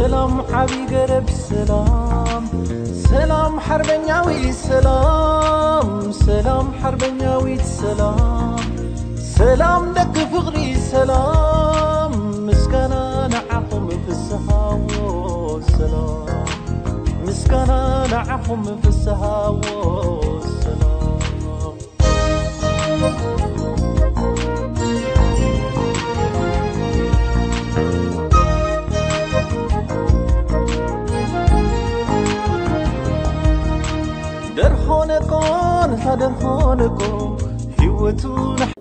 ሰላም ዓቢ ገረብ ሰላም፣ ሰላም ሓርበኛዊ ሰላም፣ ሰላም ሓርበኛዊት ሰላም፣ ሰላም ደቂ ፍቕሪ ሰላም፣ ምስጋና ንዓኹም ፍስሃዎ ሰላም፣ ምስጋና ንዓኹም ፍስሃዎ ሰላም። ደርሆ ነቆ፣ ነታ ደርሆ ነቆ፣ ህይወቱ ንሕ-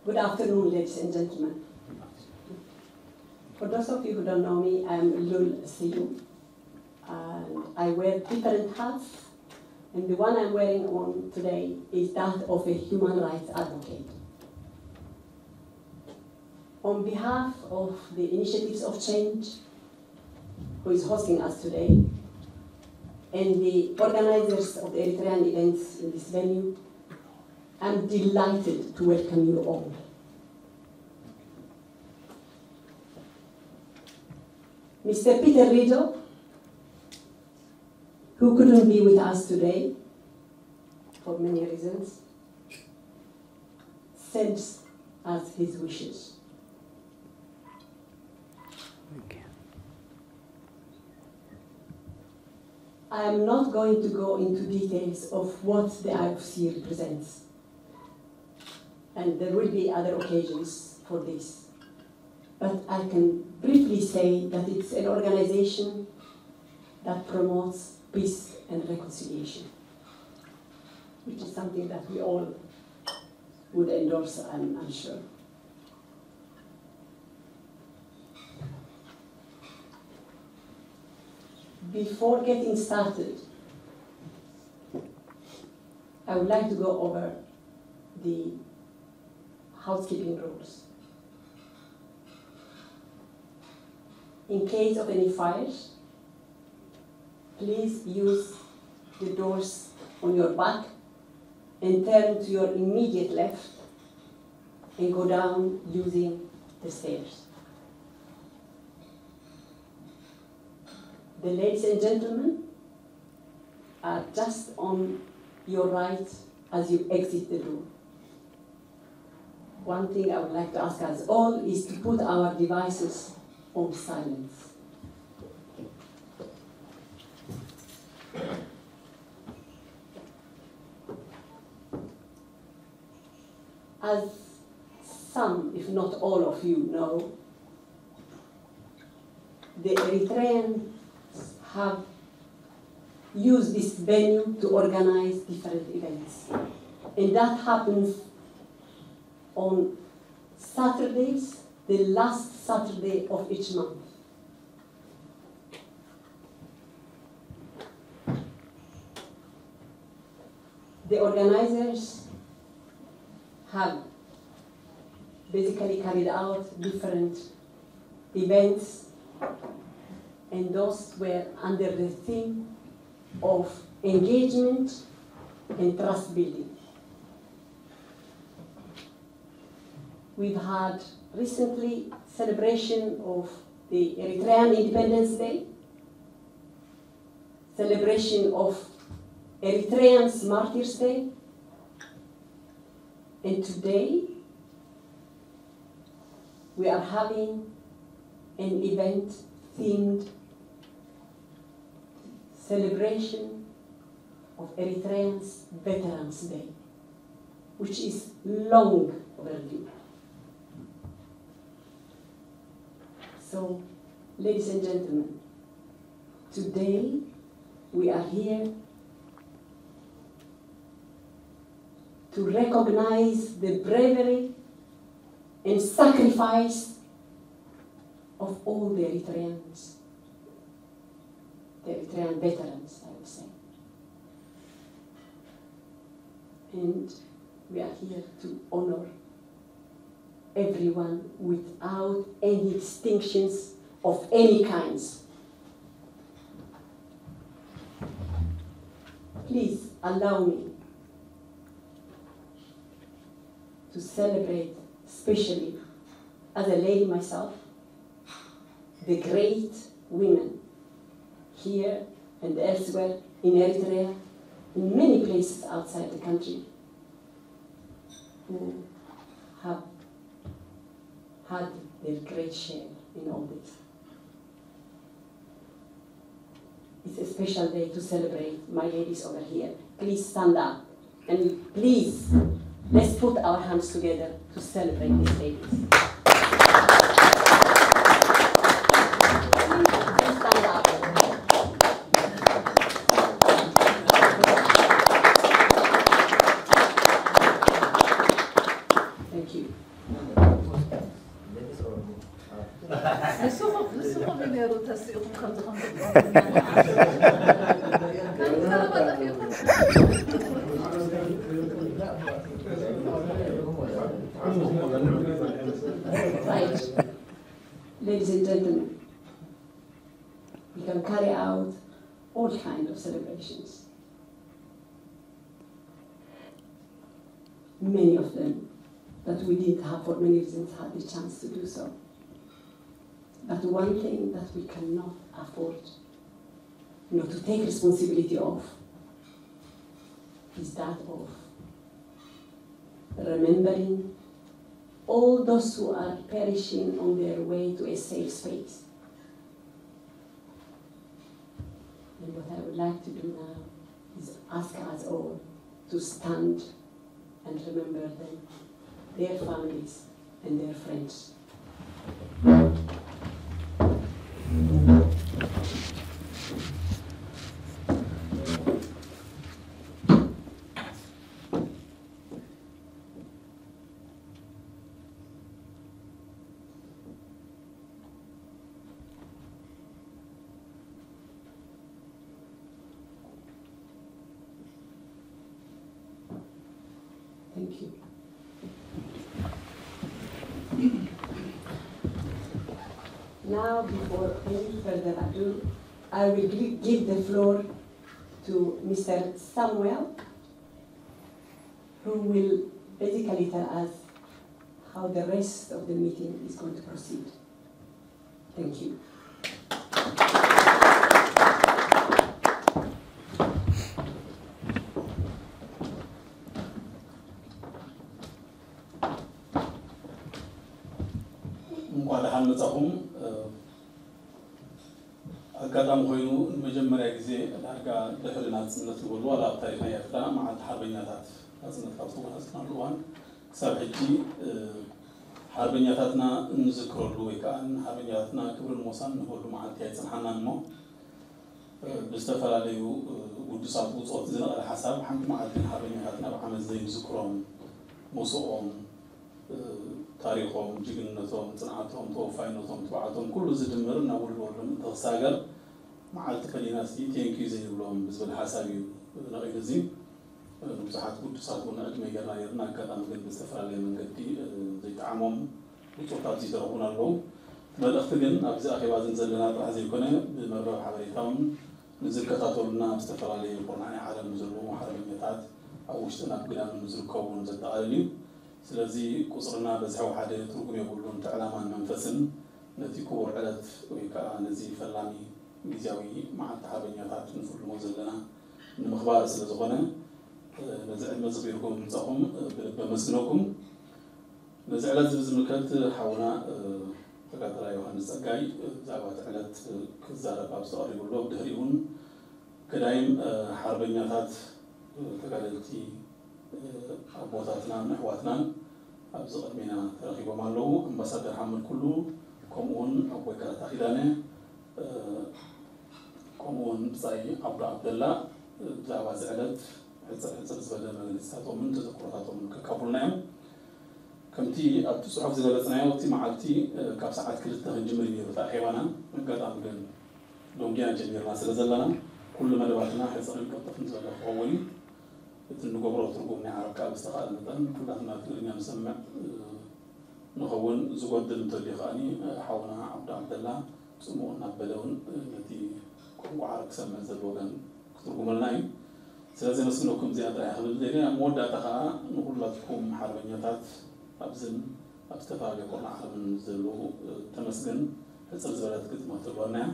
Good afternoon, ladies and gentlemen. For those of you who don't know me, I'm Lul Siyu, and I wear different hats, and the one I'm wearing on today is that of a human rights advocate. On behalf of the Initiatives of Change, who is hosting us today, and the organizers of the Eritrean events in this venue, I'm delighted to welcome you all. Mister Peter Rido, who couldn't be with us today for many reasons, sends us his wishes. I am not going to go into details of what the I O C represents, and there will be other occasions for this. But I can briefly say that it's an organization that promotes peace and reconciliation, which is something that we all would endorse, I'm, I'm sure. Before getting started, I would like to go over the housekeeping rules. In case of any fires, please use the doors on your back and turn to your immediate left and go down using the stairs. The ladies and gentlemen are just on your right as you exit the door. One thing I would like to ask us all is to put our devices on silence. As some, if not all of you know, the Eritreans have used this venue to organize different events. And that happens on Saturdays, the last Saturday of each month. The organizers have basically carried out different events, and those were under the theme of engagement and trust building. We've had recently celebration of the Eritrean Independence Day, celebration of Eritreans Martyrs Day, and today we are having an event themed celebration of Eritreans Veterans Day, which is long overdue. So, ladies and gentlemen, today we are here to recognize the bravery and sacrifice of all the Eritreans, the Eritrean veterans, I would say. And we are here to honor everyone without any distinctions of any kinds. Please allow me to celebrate, especially as a lady myself, the great women here and elsewhere in Eritrea, in many places outside the country, who have had their great share in all this. It's a special day to celebrate my ladies over here. Please stand up and please, let's put our hands together to celebrate these ladies. Please stand up. Thank you. ንስኹም ንስኹም እዩ ነይሩ ተሲእኹም ከምዚ ከም Right. Ladies and gentlemen, we can carry out all kind of celebrations. Many of them that we didn't have, for many reasons, had the chance to do so. But one thing that we cannot afford not to take responsibility of is that of remembering all those who are perishing on their way to a safe space. And what I would like to do now is ask us all to stand and remember them, their families, and their friends. Thank you. Now, before any further ado, I will gi- give the floor to Mister Samuel, who will basically tell us how the rest of the meeting is going to proceed. Thank you. እንኳዕ ደሓን መጻኹም። ኣጋጣሚ ኮይኑ ንመጀመርያ ግዜ ዳርጋ ድሕሪ ናጽነት ዝበሉ ዋላ ኣብ ታሪኽ ናይ ኤርትራ መዓልቲ ሓርበኛታት ናጽነት ካብ ዝተጎናጸፍናሉ እዋን ክሳብ ሕጂ ሓርበኛታትና እንዝክረሉ ወይ ከዓ ንሓርበኛታትና ክብርን ሞሳን ንህበሉ መዓልቲ ኣይጸንሓናን እሞ ብዝተፈላለዩ ውዱሳት ውፅኦት ዝነቐለ ሓሳብ ሓንቲ መዓልቲ ንሓርበኛታትና ብዓመት ዘይንዝክሮም ሞስኦም ታሪኾም፣ ጅግንነቶም፣ ፅንዓቶም፣ ተወፋይነቶም፣ ትብዓቶም ኩሉ ዝድምር ናብ ውሉድ ወለዶም እንተኽሳገር መዓልቲ ፈሊና እስቲ ቴንኪዩ ዘይብሎም ብዝብል ሓሳብ እዩ ነቒሉ። እዚ ንብዙሓት ቅዱሳት እውን ዕድመ ጌርና ኔርና፣ ኣጋጣሚ ግን ብዝተፈላለየ መንገዲ ዘይጠዓሞም ብፁዕታት ዝተረኹን ኣለዉ። እቲ መልእኽቲ ግን ኣብዚ ኣኼባ ዝን ዘለና ጥራሕ ዘይኮነ ብመርበብ ሓበሬታውን ንዝከታተሉና ኣብ ዝተፈላለየ ኩርናዕ ናይ ዓለም ንዘለዉ ሓርበኛታት ኣብ ውሽጥን ኣብ ግዳምን ንዝርከቡ እውን ዘጠቓልል እዩ። ስለዚ ቁፅርና በዝሐ ወሓደ ትርጉም የብሉን። እቲ ዕላማን መንፈስን ነቲ ክቡር ዕለት ወይ ከዓ ነዚ ፈላሚ ግዝያዊ መዓልቲ ሓርበኛታት ንፍልሞ ዘለና ንምኽባር ስለ ዝኾነ ነዚ ዕድመ ዝኽቢርኩም ምምፃእኹም ብልቢ ኣመስግነኩም። ነዚ ዕለት እዚ ብዝምልከት ሓውና ተጋዳላይ ዮሃንስ ፀጋይ ብዛዕባ እቲ ዕለት ክዛረብ ኣብ ዝተቐሪብሉ ኣብ ድሕሪኡ እውን ገዳይም ሓርበኛታት ተጋደልቲ ኣቦታትናን ኣሕዋትናን ኣብዚ ቅድሜና ተረኺቦም ኣለዉ። ኣምባሳደር ሓመድ ኩሉ ከምኡውን ኣቦይ ካእታ ኪዳነ ከምኡውን ብጻይ ዓብዱ ዓብደላ ብዛዕባ እዚ ዕለት ሕጽር ሕጽር ዝበለ መግለጺታቶምን ተዘክሮታቶምን ከካፍሉና እዮም። ከምቲ ኣብቲ ጽሑፍ ዝገለጽናዮ እቲ መዓልቲ ካብ ሰዓት ክልተ ክንጅምር እዩ ነይሩ እቲ ኣኼባና። ኣጋጣሚ ግን ዶንጊና ጀሚርና ስለ ዘለና ኩሉ መደባትና ሕጽርን ቅልጥፍን ዝበለ ክኸውን እዩ። እቲ እንገብሮ ትርጉም ናይ ዓረብ ቃል ብዝተኻእለ መጠን ኩላትና ትግርኛ ንሰምዕ ንኸውን ዝጎድል እንተልዩ ከኣኒ ሓውና ዓብዱ ዓብደላ ጽምኡ እናበለ እውን ነቲ ቋንቋ ዓረብ ክሰምዕ ዘለዎ ወገን ክትርጉመልና እዩ። ስለዚ ኣመስግነኩም እዚኣ ጥራይ ክብል ደልየ ኣብ መወዳእታ ከዓ ንኩላትኩም ሓርበኛታት ኣብዝን ኣብ ዝተፈላለየ ኩርናዕ ዓለምን ዘለዉ ተመስገን ሕጽር ዝበለት ግጥሚ ክትህልወና እያ።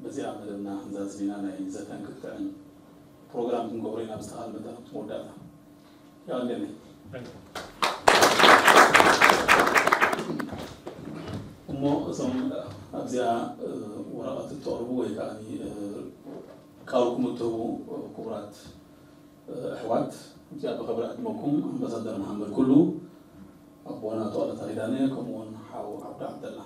በዚኣ መደብና ክንዛዝም ኢና። ናይ ዘተን ክትዕን ፕሮግራም ክንገብሮ ኢና ብዝተኻእለ መጠን ኣብቲ መወዳእታ። የቐንየለይ። እሞ እዞም ኣብዚኣ ወረቐት እተቕርቡ ወይ ከዓ ቃልኩም እትህቡ ክቡራት ኣሕዋት፣ እዚኣ ብኽብሪ ዕድመኩም ኣምባሳደር መሓመድ ኩሉ፣ ኣቦና ተወለታ ኪዳነ፣ ከምኡውን ሓው ዓብዱ ዓብደላ።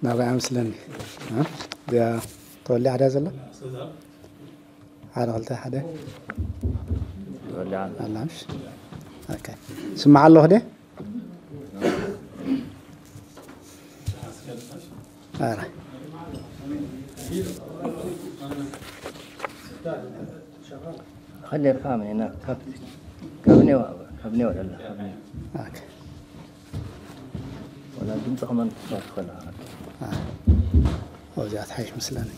ናብኣ ምስለኒ። እ? እዚኣ ተወሊዓ ድያ ዘላ? ሓደ፣ ክልተ፣ ሓደ። ተወሊዓ። ኣላ፣ ምሽ? ኦኬ። ስማዕ ኣለኹ ድየ? ኣረ። خلي الفهم هناك، كابني و-، كابني ولا لا؟ ኦኬ። ولا ድምፂ ከማን ትስማዕ ትኽእል ኢኻ። አ። እዚኣ ትሓይሽ ምስለኒ።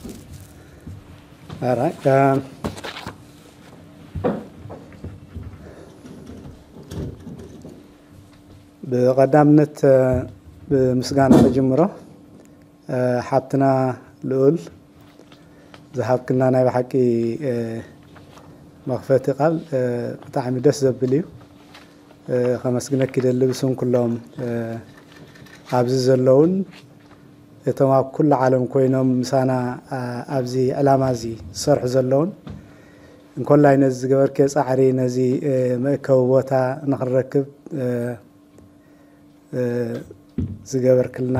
ኣራይ፣ እ፣ ብቐዳምነት፣ እ፣ ብምስጋና ክጅምሮ። እ፣ ሓብትና ልኡል ዝሃብክና ናይ ብሓቂ፣ እ፣ መኽፈቲ ቃል፣ እ፣ ብጣዕሚ ደስ ዘብል እዩ። እ፣ ከመስግነኪ ይደሊ ብስም ኩሎም፣ እ፣ ኣብዚ ዘለውን እቶም ኣብ ኩሉ ዓለም ኮይኖም ምሳና፣ ኣ-፣ ኣብዚ ዕላማ እዚ ዝሰርሑ ዘለውን፣ እንኮላይ ነዚ ዝገበርክዮ ጻዕሪ፣ ነዚ፣ እ፣ መእከቢ ቦታ ንኽንረክብ፣ እ፣ እ፣ ዝገበርክልና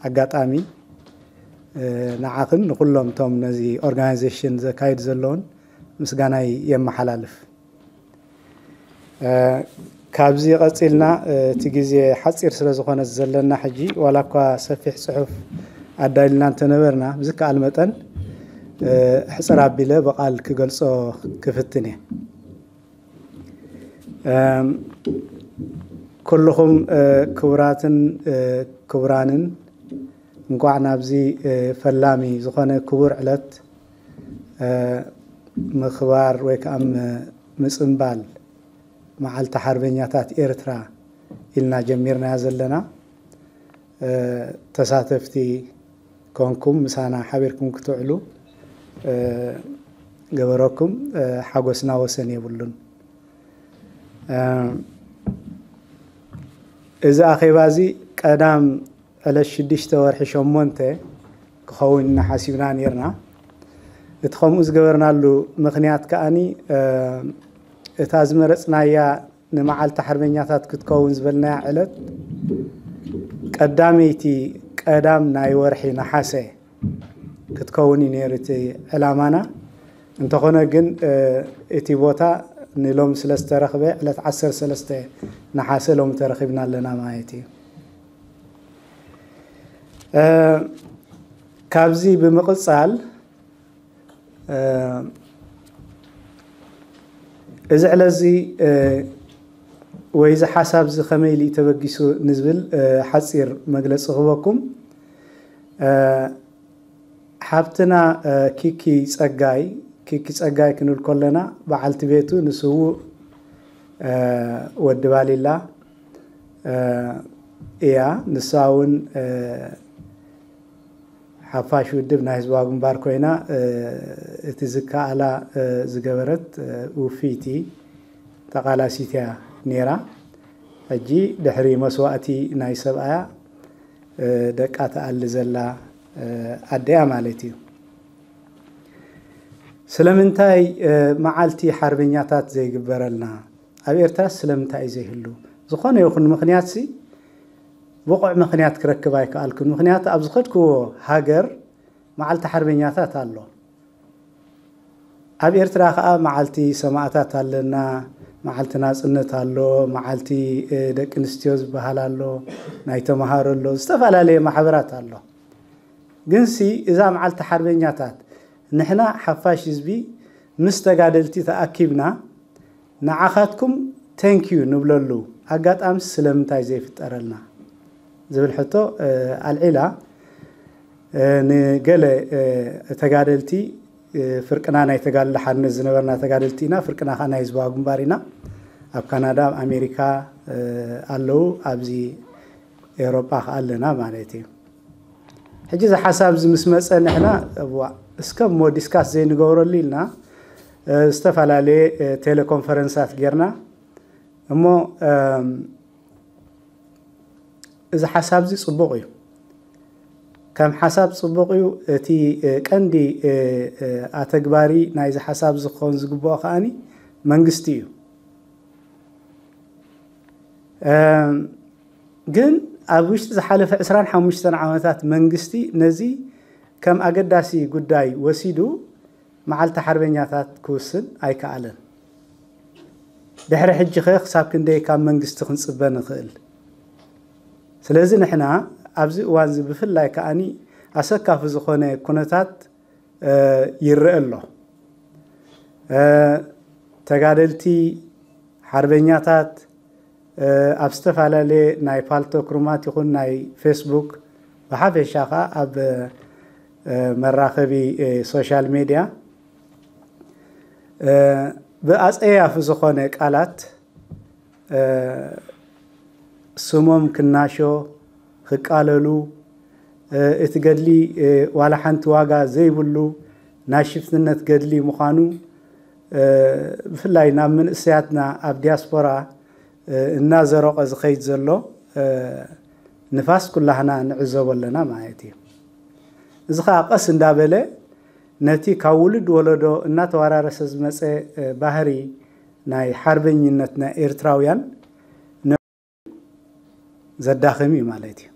ኣጋጣሚ፣ እ፣ ንዓኽን ንኹሎም እቶም ነዚ ኦርጋናይዜሽን ዘካይድ ዘለውን ምስጋናይ የመሓላልፍ። እ፣ ካብዚ ቀጺልና፣ እ፣ እቲ ግዜ ሓጺር ስለ ዝኾነ ዘለና ሕጂ፣ ዋላ እኳ ሰፊሕ ጽሑፍ ኣዳሊልና እንተነበርና፣ ብዝከኣል መጠን፣ እ፣ ሕጽር ኣቢለ ብቓል ክገልጾ ክፍትን እየ። እም፣ ኩልኹም፣ እ፣ ክቡራትን፣ እ፣ ክቡራንን፣ እንቋዕ ናብዚ፣ እ፣ ፈላሚ ዝኾነ ክቡር ዕለት፣ እ፣ ምኽባር ወይ ከዓ ም-፣ ምጽንባል መዓልቲ ሓርበኛታት ኤርትራ ኢልና ጀሚርናያ ዘለና። እ፣ ተሳተፍቲ ኮንኩም ምሳና ሓቢርኩም ክትውዕሉ፣ እ፣ ገበረኩም፣ እ፣ ሓጎስና ወሰን የብሉን። እ፣ እዚ ኣኼባ እዚ ቀዳም ዕለት ሽዱሽተ ወርሒ ሸሞንተ ክኸውን ኢና ሓሲብና ነይርና። እቲ ከምኡ ዝገበርናሉ ምኽንያት ከኣኒ፣ እ፣ እታ ዝመረጽናያ ንመዓልቲ ሓርበኛታት ክትከውን ዝበልናያ ዕለት ቀዳመይቲ ቀዳም ናይ ወርሒ ነሓሰ ክትከውን እዩ ነይሩ እቲ ዕላማና። እንተኾነ ግን፣ እ፣ እቲ ቦታ ንሎሚ ስለ ዝተረኽበ ዕለት ዓሰርተ ሰለስተ ነሓሰ ሎሚ ተረኺብና ኣለና ማለት እዩ። እ፣ ካብዚ ብምቕጻል፣ እ፣ እዚ ዕለት እዚ፣ እ፣ ወይ እዚ ሓሳብ እዚ ከመይ ኢሉ እዩ ተበጊሱ ንዝብል፣ እ፣ ሓጺር መግለጺ ክህበኩም። እ፣ ሓብትና፣ እ፣ ኪኪ ጸጋይ፣ ኪኪ ጸጋይ ክንብል ከለና በዓልቲ ቤቱ ንስዉእ፣ እ፣ ወዲ ባሊላ፣ እ፣ እያ። ንሳ እውን፣ እ፣ ሓፋሽ ውድብ ናይ ህዝባዊ ግንባር ኮይና፣ እ፣ እቲ ዝከኣላ፣ እ፣ ዝገበረት፣ እ፣ ውፍይቲ ተቓላሲት እያ ነይራ። ሕጂ ድሕሪ መስዋእቲ ናይ ሰብኣያ፣ እ፣ ደቃ ትኣሊ ዘላ፣ እ፣ ኣደ እያ ማለት እዩ። ስለምንታይ መዓልቲ ሓርበኛታት ዘይግበረልና? ኣብ ኤርትራ ስለምንታይ እዩ ዘይህሉ? ዝኾነ ይኹን ምኽንያትሲ ብቑዕ ምኽንያት ክረክብ ኣይከኣልኩን። ምኽንያቱ ኣብ ዝኸድክዎ ሃገር መዓልቲ ሓርበኛታት ኣሎ። ኣብ ኤርትራ ኸኣ መዓልቲ ሰማእታት ኣለና፣ መዓልቲ ናጽነት ኣሎ፣ መዓልቲ ደቂ ኣንስትዮ ዝበሃል ኣሎ፣ ናይ ተምሃሮ ኣሎ፣ ዝተፈላለየ ማሕበራት ኣሎ። ግንሲ እዛ መዓልቲ ሓርበኛታት ንሕና ሓፋሽ ህዝቢ ምስ ተጋደልቲ ተኣኪብና ንዓኻትኩም thank you ንብለሉ ኣጋጣሚ ስለምንታይ ዘይፍጠረልና ዝብል ሕቶ ኣልዒላ። ንገለ ተጋደልቲ፣ ፍርቅና ናይ ተጋድሎ ሓርነት ዝነበርና ተጋደልቲ ኢና፣ ፍርቅና ከዓ ናይ ህዝባዊ ግንባር ኢና። ኣብ ካናዳ፣ ኣብ ኣሜሪካ ኣለዉ፣ ኣብዚ ኤውሮጳ ከዓ ኣለና ማለት እዩ። ሕጂ እዚ ሓሳብ እዚ ምስ መፀ ንሕና እዋ እስከ እሞ ዲስካስ ዘይንገብረሉ ኢልና ዝተፈላለየ ቴሌኮንፈረንሳት ጌርና። እሞ እዚ ሓሳብ እዚ ፅቡቕ እዩ። ከም ሓሳብ ፅቡቕ እዩ። እቲ ቀንዲ ኣተግባሪ ናይዚ ሓሳብ ዝኸውን ዝግብኦ ከዓኒ መንግስቲ እዩ። ግን ኣብ ውሽጢ ዝሓለፈ ዕስራን ሓሙሽተን ዓመታት መንግስቲ ነዚ ከም ኣገዳሲ ጉዳይ ወሲዱ መዓልቲ ሓርበኛታት ክውስን ኣይከኣለን። ድሕሪ ሕጂ ኸ ክሳብ ክንደይ ካብ መንግስቲ ክንጽበ ንኽእል? ስለዚ ንሕና ኣብዚ እዋን እዚ ብፍላይ ከኣኒ ኣሰካፊ ዝኾነ ኩነታት ይረአ ኣሎ። ተጋደልቲ፣ ሓርበኛታት ኣብ ዝተፈላለየ ናይ ፓልቶክ ሩማት ይኹን ናይ ፌስቡክ፣ ብሓፈሻ ኸዓ ኣብ መራኸቢ ሶሻል ሜድያ ብኣጸያፊ ዝኾነ ቃላት ስሞም ክናሾ፣ ክቃለሉ፣ እቲ ገድሊ ዋላ ሓንቲ ዋጋ ዘይብሉ ናይ ሽፍትነት ገድሊ ምዃኑ ብፍላይ ናብ መንእሰያትና ኣብ ዲያስፖራ እናዘረቐ ዝኸይድ ዘሎ ንፋስ ኩላህና ንዕዘቦ ኣለና ማለት እዩ። እዚ ኸዓ ቀስ እንዳበለ ነቲ ካብ ውሉድ ወለዶ እናተወራረሰ ዝመፀ ባህሪ ናይ ሓርበኝነት ናይ ኤርትራውያን ዘዳኽም እዩ ማለት እዩ።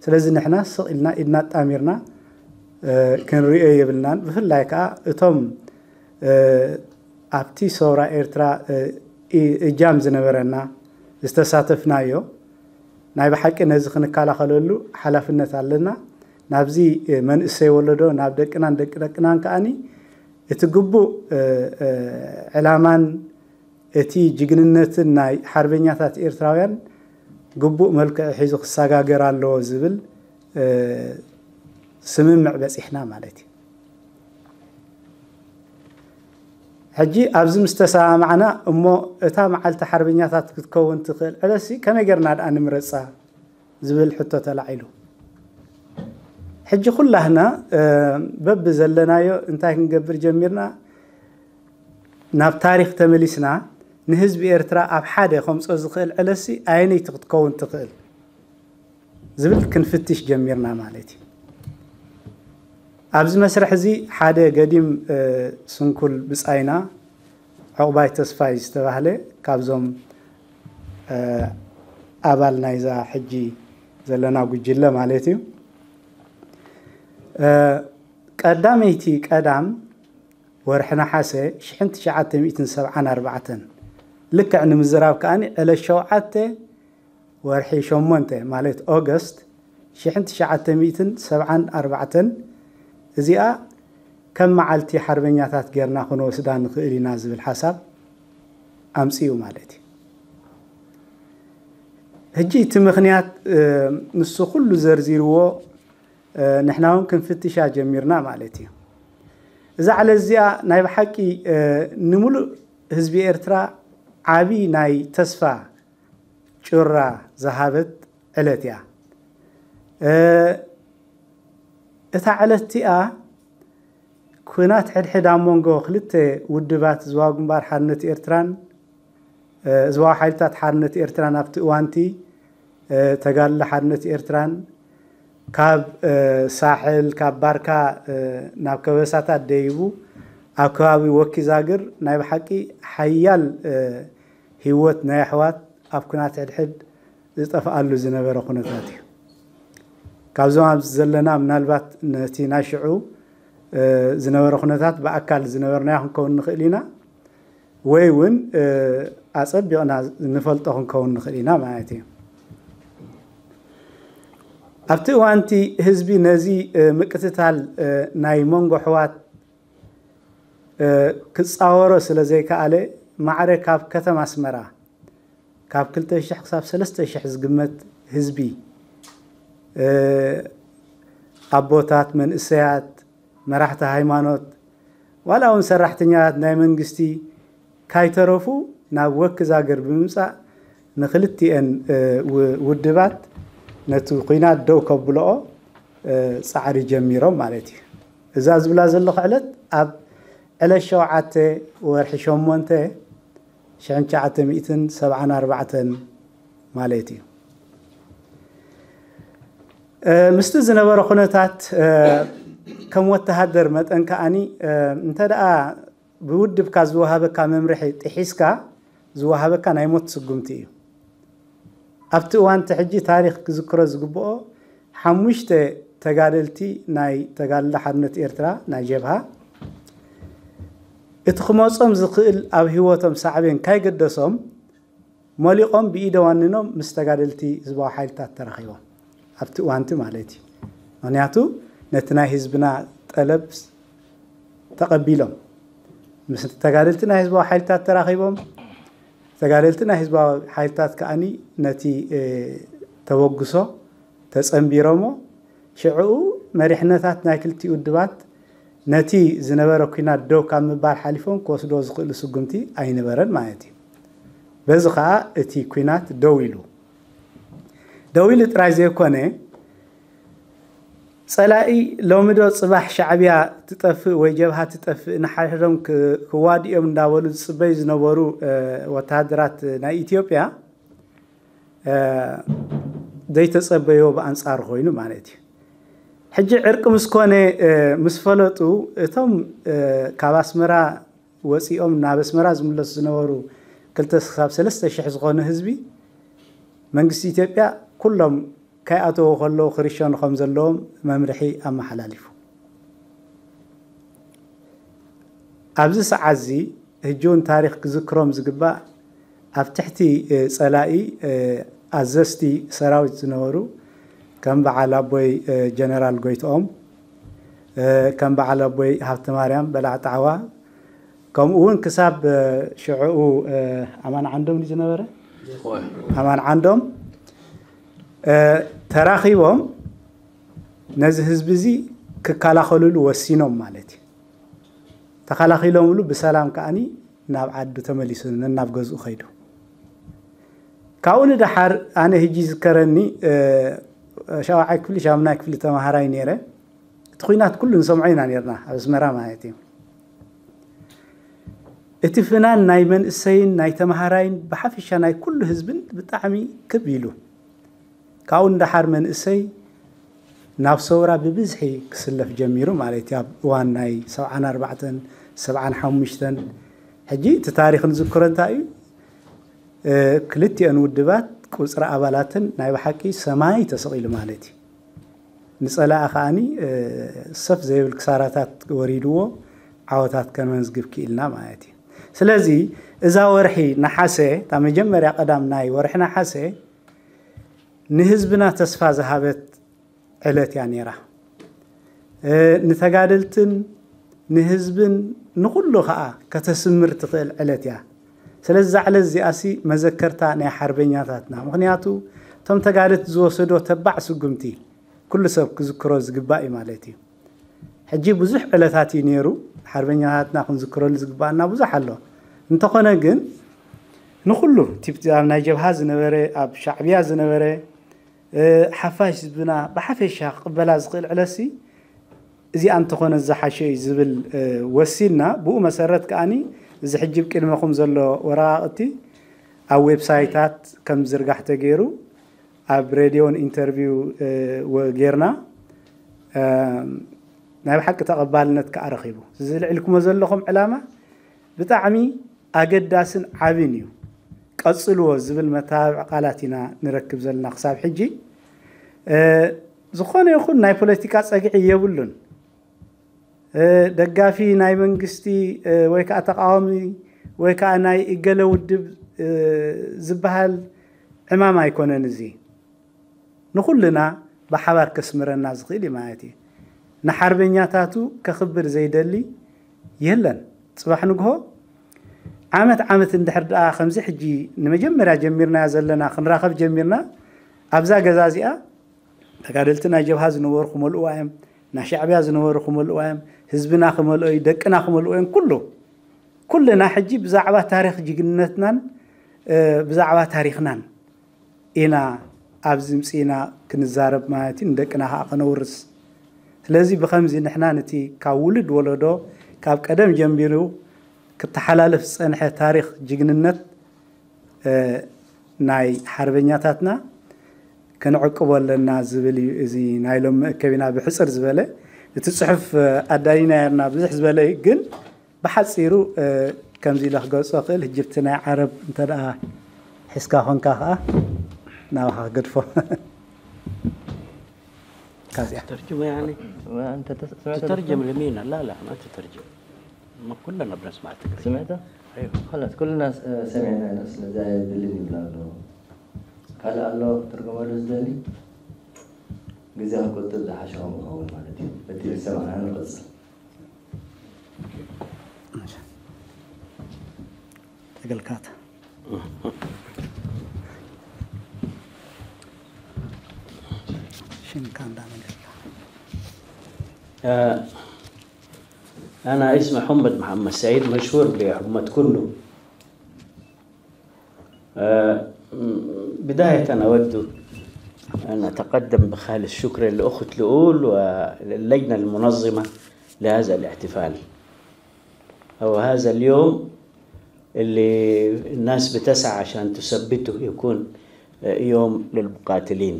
ስለዚ ንሕና ስቕ ኢልና ኢድና ኣጣሚርና ክንሪኦ የብልናን። ብፍላይ ከዓ እቶም ኣብቲ ሰውራ ኤርትራ እጃም ዝነበረና ዝተሳተፍናዮ ናይ ብሓቂ ነዚ ክንከላኸለሉ ሓላፍነት ኣለና። ናብዚ መንእሰይ ወለዶ፣ ናብ ደቅናን ደቂ ደቅናን ከዓኒ እቲ ግቡእ ዕላማን እቲ ጅግንነትን ናይ ሓርበኛታት ኤርትራውያን ግቡእ መልክዕ ሒዙ ክሰጋገር ኣለዎ ዝብል ስምምዕ በፂሕና ማለት እዩ። ሕጂ ኣብዚ ምስ ተሰማማዕና እሞ እታ መዓልቲ ሓርበኛታት ክትከውን ትኽእል ዕለትሲ ከመይ ጌርና ደኣ ንምረፃ ዝብል ሕቶ ተላዒሉ። ሕጂ ኩላህና በቢ ዘለናዮ እንታይ ክንገብር ጀሚርና? ናብ ታሪኽ ተመሊስና ንህዝቢ ኤርትራ ኣብ ሓደ ከምፅኦ ዝኽእል ዕለትሲ ኣየነይቲ ክትከውን ትኽእል ዝብል ክንፍትሽ ጀሚርና ማለት እዩ። ኣብዚ መስርሕ እዚ ሓደ ገዲም ስንኩል ብፃይና ዑቕባይ ተስፋይ ዝተባህለ ካብዞም ኣባል ናይዛ ሕጂ ዘለና ጉጅለ ማለት እዩ። ቀዳመይቲ ቀዳም ወርሒ ነሓሰ ሽሕን ትሽዓተ ሚእትን ሰብዓን ኣርባዕተን፣ ልክዕ ንምዝራብ ከኣ ዕለት ሸውዓተ ወርሒ ሸሞንተ ማለት ኦገስት ሽሕን ትሽዓተ ሚእትን ሰብዓን ኣርባዕተን እዚኣ ከም መዓልቲ ሓርበኛታት ጌርና ክንወስዳ ንኽእል ኢና ዝብል ሓሳብ ኣምጺኡ ማለት እዩ። ሕጂ እቲ ምኽንያት ንሱ ኩሉ ዘርዚርዎ ንሕና እውን ክንፍትሻ ጀሚርና ማለት እዩ። እዛ ዕለት እዚኣ ናይ ብሓቂ ንምሉእ ህዝቢ ኤርትራ ዓቢ ናይ ተስፋ ጩራ ዝሃበት ዕለት እያ። እታ ዕለት እቲኣ ኲናት ሕድሕድ ኣብ መንጎ ክልተ ውድባት ህዝባዊ ግንባር ሓርነት ኤርትራን ህዝባዊ ሓይልታት ሓርነት ኤርትራን ኣብቲ እዋንቲ ተጋድሎ ሓርነት ኤርትራን ካብ ሳሕል ካብ ባርካ ናብ ከበሳታት ደይቡ ኣብ ከባቢ ወኪ ዛግር ናይ ብሓቂ ሓያል ህይወት ናይ ኣሕዋት ኣብ ኩናት ሕድሕድ ዝጠፍኣሉ ዝነበረ ኩነታት እዩ። ካብዞም ኣብዚ ዘለና ምናልባት ነቲ ናይ ሽዑ ዝነበረ ኩነታት ብኣካል ዝነበርናዮ ክንከውን ንኽእል ኢና፣ ወይ እውን ኣጸቢቕና ንፈልጦ ክንከውን ንኽእል ኢና ማለት እዩ። ኣብቲ እዋንቲ ህዝቢ ነዚ ምቅትታል ናይ መንጎ ኣሕዋት ክጻወሮ ስለ ዘይከኣለ፣ ማዕረ ካብ ከተማ ኣስመራ ካብ ክልተ ሽሕ ክሳብ ሰለስተ ሽሕ ዝግመት ህዝቢ፣ ኣቦታት፣ መንእሰያት፣ መራሕቲ ሃይማኖት፣ ዋላ እውን ሰራሕተኛታት ናይ መንግስቲ ካይተረፉ ናብ ወኪ ዛግር ብምምጻእ ንክልቲኤን ውድባት ነቲ ኲናት ደው ከብልኦ ጻዕሪ ጀሚሮም ማለት እዩ። እዛ ዝብላ ዘለኹ ዕለት ኣብ ዕለት ሸውዓተ ወርሒ ሸሞንተ ሽሕን ትሽዓተ ሚእትን ሰብዓን ኣርባዕተን ማለት እዩ። ምስቲ ዝነበረ ኩነታት ከም ወተሃደር መጠን ከኣኒ እንተ ደኣ ብውድብካ ዝወሃበካ መምርሒ ጥሒስካ ዝወሃበካ ናይ ሞት ስጉምቲ እዩ። ኣብቲ እዋንቲ ሕጂ ታሪኽ ክዝክሮ ዝግብኦ ሓሙሽተ ተጋደልቲ ናይ ተጋድሎ ሓርነት ኤርትራ ናይ ጀብሃ እቲ ክመጾም ዝኽእል ኣብ ህይወቶም ሳዕቤን ካይገደሶም መሊቖም ብኢደ ዋኒኖም ምስ ተጋደልቲ ህዝባዊ ሓይልታት ተራኺቦም ኣብቲ እዋንቲ ማለት እዩ። ምክንያቱ ነቲ ናይ ህዝብና ጠለብ ተቐቢሎም ምስ ተጋደልቲ ናይ ህዝባዊ ሓይልታት ተራኺቦም ተጋደልቲ ናይ ህዝባዊ ሓይልታት ከኣኒ ነቲ ተበግሶ ተጸንቢሮሞ ሽዕኡ መሪሕነታት ናይ ክልቲኡ ውድባት ነቲ ዝነበረ ኲናት ደው ካብ ምባል ሓሊፎም ክወስዶ ዝኽእሉ ስጉምቲ ኣይነበረን ማለት እዩ። በዚ ኸኣ እቲ ኲናት ደው ኢሉ ደው ኢሉ ጥራይ ዘይኮነ ጸላኢ ሎሚ ዶ ጽባሕ ሻዕብያ ትጠፍእ ወይ ጀብሃ ትጠፍእ ንሓድሕዶም ክዋድኦም እንዳበሉ ዝጽበዩ ዝነበሩ ወተሃደራት ናይ ኢትዮጵያ ዘይተጸበዮ ብኣንጻሩ ኮይኑ ማለት እዩ። ሕጂ ዕርቂ ምስ ኮነ ምስ ፈለጡ እቶም ካብ ኣስመራ ወጺኦም ናብ ኣስመራ ዝምለሱ ዝነበሩ ክልተ ክሳብ ሰለስተ ሽሕ ዝኾኑ ህዝቢ መንግስቲ ኢትዮጵያ ኩሎም ከይኣተዉ ከለዉ ክርሸኑ ከም ዘለዎም መምርሒ ኣመሓላሊፉ። ኣብዚ ሰዓት እዚ ሕጂ እውን ታሪኽ ክዝክሮም ዝግባእ ኣብ ትሕቲ ጸላኢ ኣዘዝቲ ሰራዊት ዝነበሩ ከም በዓል ኣቦይ ጀነራል ጎይትኦም ከም በዓል ኣቦይ ሃብተማርያም በላዕ ጣዕዋ ከምኡ እውን ክሳብ ሽዕኡ ኣማን ዓንዶም ዝነበረ ኣማን ዓንዶም ተራኺቦም ነዚ ህዝቢ እዚ ክከላኸልሉ ወሲኖም ማለት እዩ። ተኸላኺሎምሉ ብሰላም ከኣኒ ናብ ዓዱ ተመሊሱ ናብ ገዝኡ ከይዱ። ካብኡ ንደሓር ኣነ ህጂ ዝከረኒ ሻውዓይ ክፍሊ ሻምናይ ክፍሊ ተማሃራይ ነይረ። እቲ ኩናት ኩሉ ንሰምዖ ኢና ነርና ኣብ ኣስመራ ማለት እዩ። እቲ ፍናን ናይ መንእሰይን ናይ ተማሃራይን ብሓፈሻ ናይ ኩሉ ህዝብን ብጣዕሚ ክብ ኢሉ ካብኡ ንደሓር መንእሰይ ናብ ሰውራ ብብዝሒ ክስለፍ ጀሚሩ ማለት እዩ። ኣብ እዋን ናይ ሰብዓን ኣርባዕተን ሰብዓን ሓሙሽተን ሕጂ እቲ ታሪኽ ንዝክሮ እንታይ እዩ? ክልቲኦን ውድባት ቁፅሪ ኣባላትን ናይ ብሓቂ ሰማይ ተሰቒሉ ማለት እዩ። ንፀላኢ ከዓኒ ሰፍ ዘይብል ክሳራታት ወሪድዎ ዓወታት ከመዝግብ ክኢልና ማለት እዩ። ስለዚ እዛ ወርሒ ነሓሰ እታ መጀመርያ ቀዳም ናይ ወርሒ ነሓሰ ንህዝብና ተስፋ ዝሃበት ዕለት እያ ነይራ። ንተጋደልትን ንህዝብን ንኹሉ ከዓ ከተስምር ትኽእል ዕለት እያ። ስለዚ እዛ ዕለት እዚኣሲ መዘከርታ ናይ ሓርበኛታትና ምክንያቱ እቶም ተጋደልቲ ዝወሰዶ ተባዕ ስጉምቲ ኩሉ ሰብ ክዝክሮ ዝግባእ እዩ ማለት እዩ። ሕጂ ብዙሕ ዕለታት እዩ ነይሩ ሓርበኛታትና ክንዝክረሉ ዝግባኣና ብዙሕ ኣሎ። እንተኾነ ግን ንኹሉ እቲ ኣብ ናይ ጀብሃ ዝነበረ ኣብ ሻዕብያ ዝነበረ ሓፋሽ ህዝብና ብሓፈሻ ክቕበላ ዝኽእል ዕለትሲ እዚኣ እንተኾነ ዝሓሸ እዩ ዝብል ወሲንና ብኡ መሰረት ከዓኒ እዚ ሕጂ ቅድመኹም ዘሎ ወረቓቕቲ ኣብ ዌብሳይታት ከም ዝርጋሕ ተገይሩ ኣብ ሬድዮን ኢንተርቪው ጌርና ናይ ብሓቂ ተቐባልነት ከኣ ረኺቡ። እዚ ልዕልኩሞ ዘለኹም ዕላማ ብጣዕሚ ኣገዳስን ዓብን እዩ። ቀጽልዎ ዝብል መተባብዒ ቃላት ኢና ንረክብ ዘለና ክሳብ ሕጂ። እ፣ ዝኾነ ይኹን ናይ ፖለቲካ ጸግዒ የብሉን። እ፣ ደጋፊ ናይ መንግስቲ፣ እ፣ ወይ ከኣ ተቃዋሚ ወይ ከኣ ናይ እገለ ውድብ፣ እ፣ ዝበሃል ዕማም ኣይኮነን። እዚ ንኹልና ብሓባር ከስምረና ዝኽእል እዩ ማለት እዩ። ንሓርበኛታቱ ከኽብር ዘይደሊ የለን። ጽባሕ ንግሆ ዓመት ዓመት እንድሕር ደኣ ከምዚ ሕጂ ንመጀመርያ ጀሚርናዮ ዘለና ክንራኸብ ጀሚርና፣ ኣብዛ ገዛ እዚኣ ተጋደልቲ ናይ ጀብሃ ዝነበሩ ክመልእዋ እዮም፣ ናይ ሻዕብያ ዝነበሩ ክመልእዋ እዮም፣ ህዝብና ክመልኦ እዩ፣ ደቅና ክመልኦ እዮም። ኩሉ ኩልና ሕጂ ብዛዕባ ታሪኽ ጅግንነትናን፣ እ፣ ብዛዕባ ታሪኽናን ኢና ኣብዚ ምጽኢና ክንዛረብ ማለት እዩ፣ ንደቅና ከኣ ከነውርስ። ስለዚ ብኸምዚ ንሕና ነቲ ካብ ውሉድ ወለዶ ካብ ቀደም ጀሚሩ ክተሓላለፍ ዝጸንሐ ታሪኽ ጅግንነት፣ እ፣ ናይ ሓርበኛታትና ክንዕቅቦ ኣለና ዝብል እዩ። እዚ ናይ ሎም መእከቢና ብሕጽር ዝበለ፣ እቲ ጽሑፍ፣ እ፣ ኣዳሊና የርና ብዙሕ ዝበለ እዩ፣ ግን ብሓጺሩ፣ እ፣ ከምዚ ኢለ ክገልጾ ክእል፣ ህጂ ብቲ ናይ ዓረብ እንተ ደኣ ሒዝካ ኾንካ ከኣ ናባኻ ክገድፎ። ካብዚኣ። ترجمة يعني؟ ما أنت تس- سمعت تترجم لمين؟ لا، لا، ما تترجم. ما كلنا بنسمع تقريبا. سمعته؟ ايوه. خلاص، كلنا س- سمعنا نفس زي اللي بنقول له. قال الله ترجمة للزداني. جزاها كنت بدها حشرة مقاول مالتي. بدي لسه معنا نقص. ተገልካት ሽንካ እንዳመለስካ። آه، أنا اسمي حمد محمد سعيد، مشهور بحمد كنو. آه، بداية أود أن أتقدم بخالص شكر لأخت لؤول واللجنة المنظمة لهذا الاحتفال، أو هذا اليوم اللي الناس بتسعى عشان تثبته يكون، آه، يوم للمقاتلين،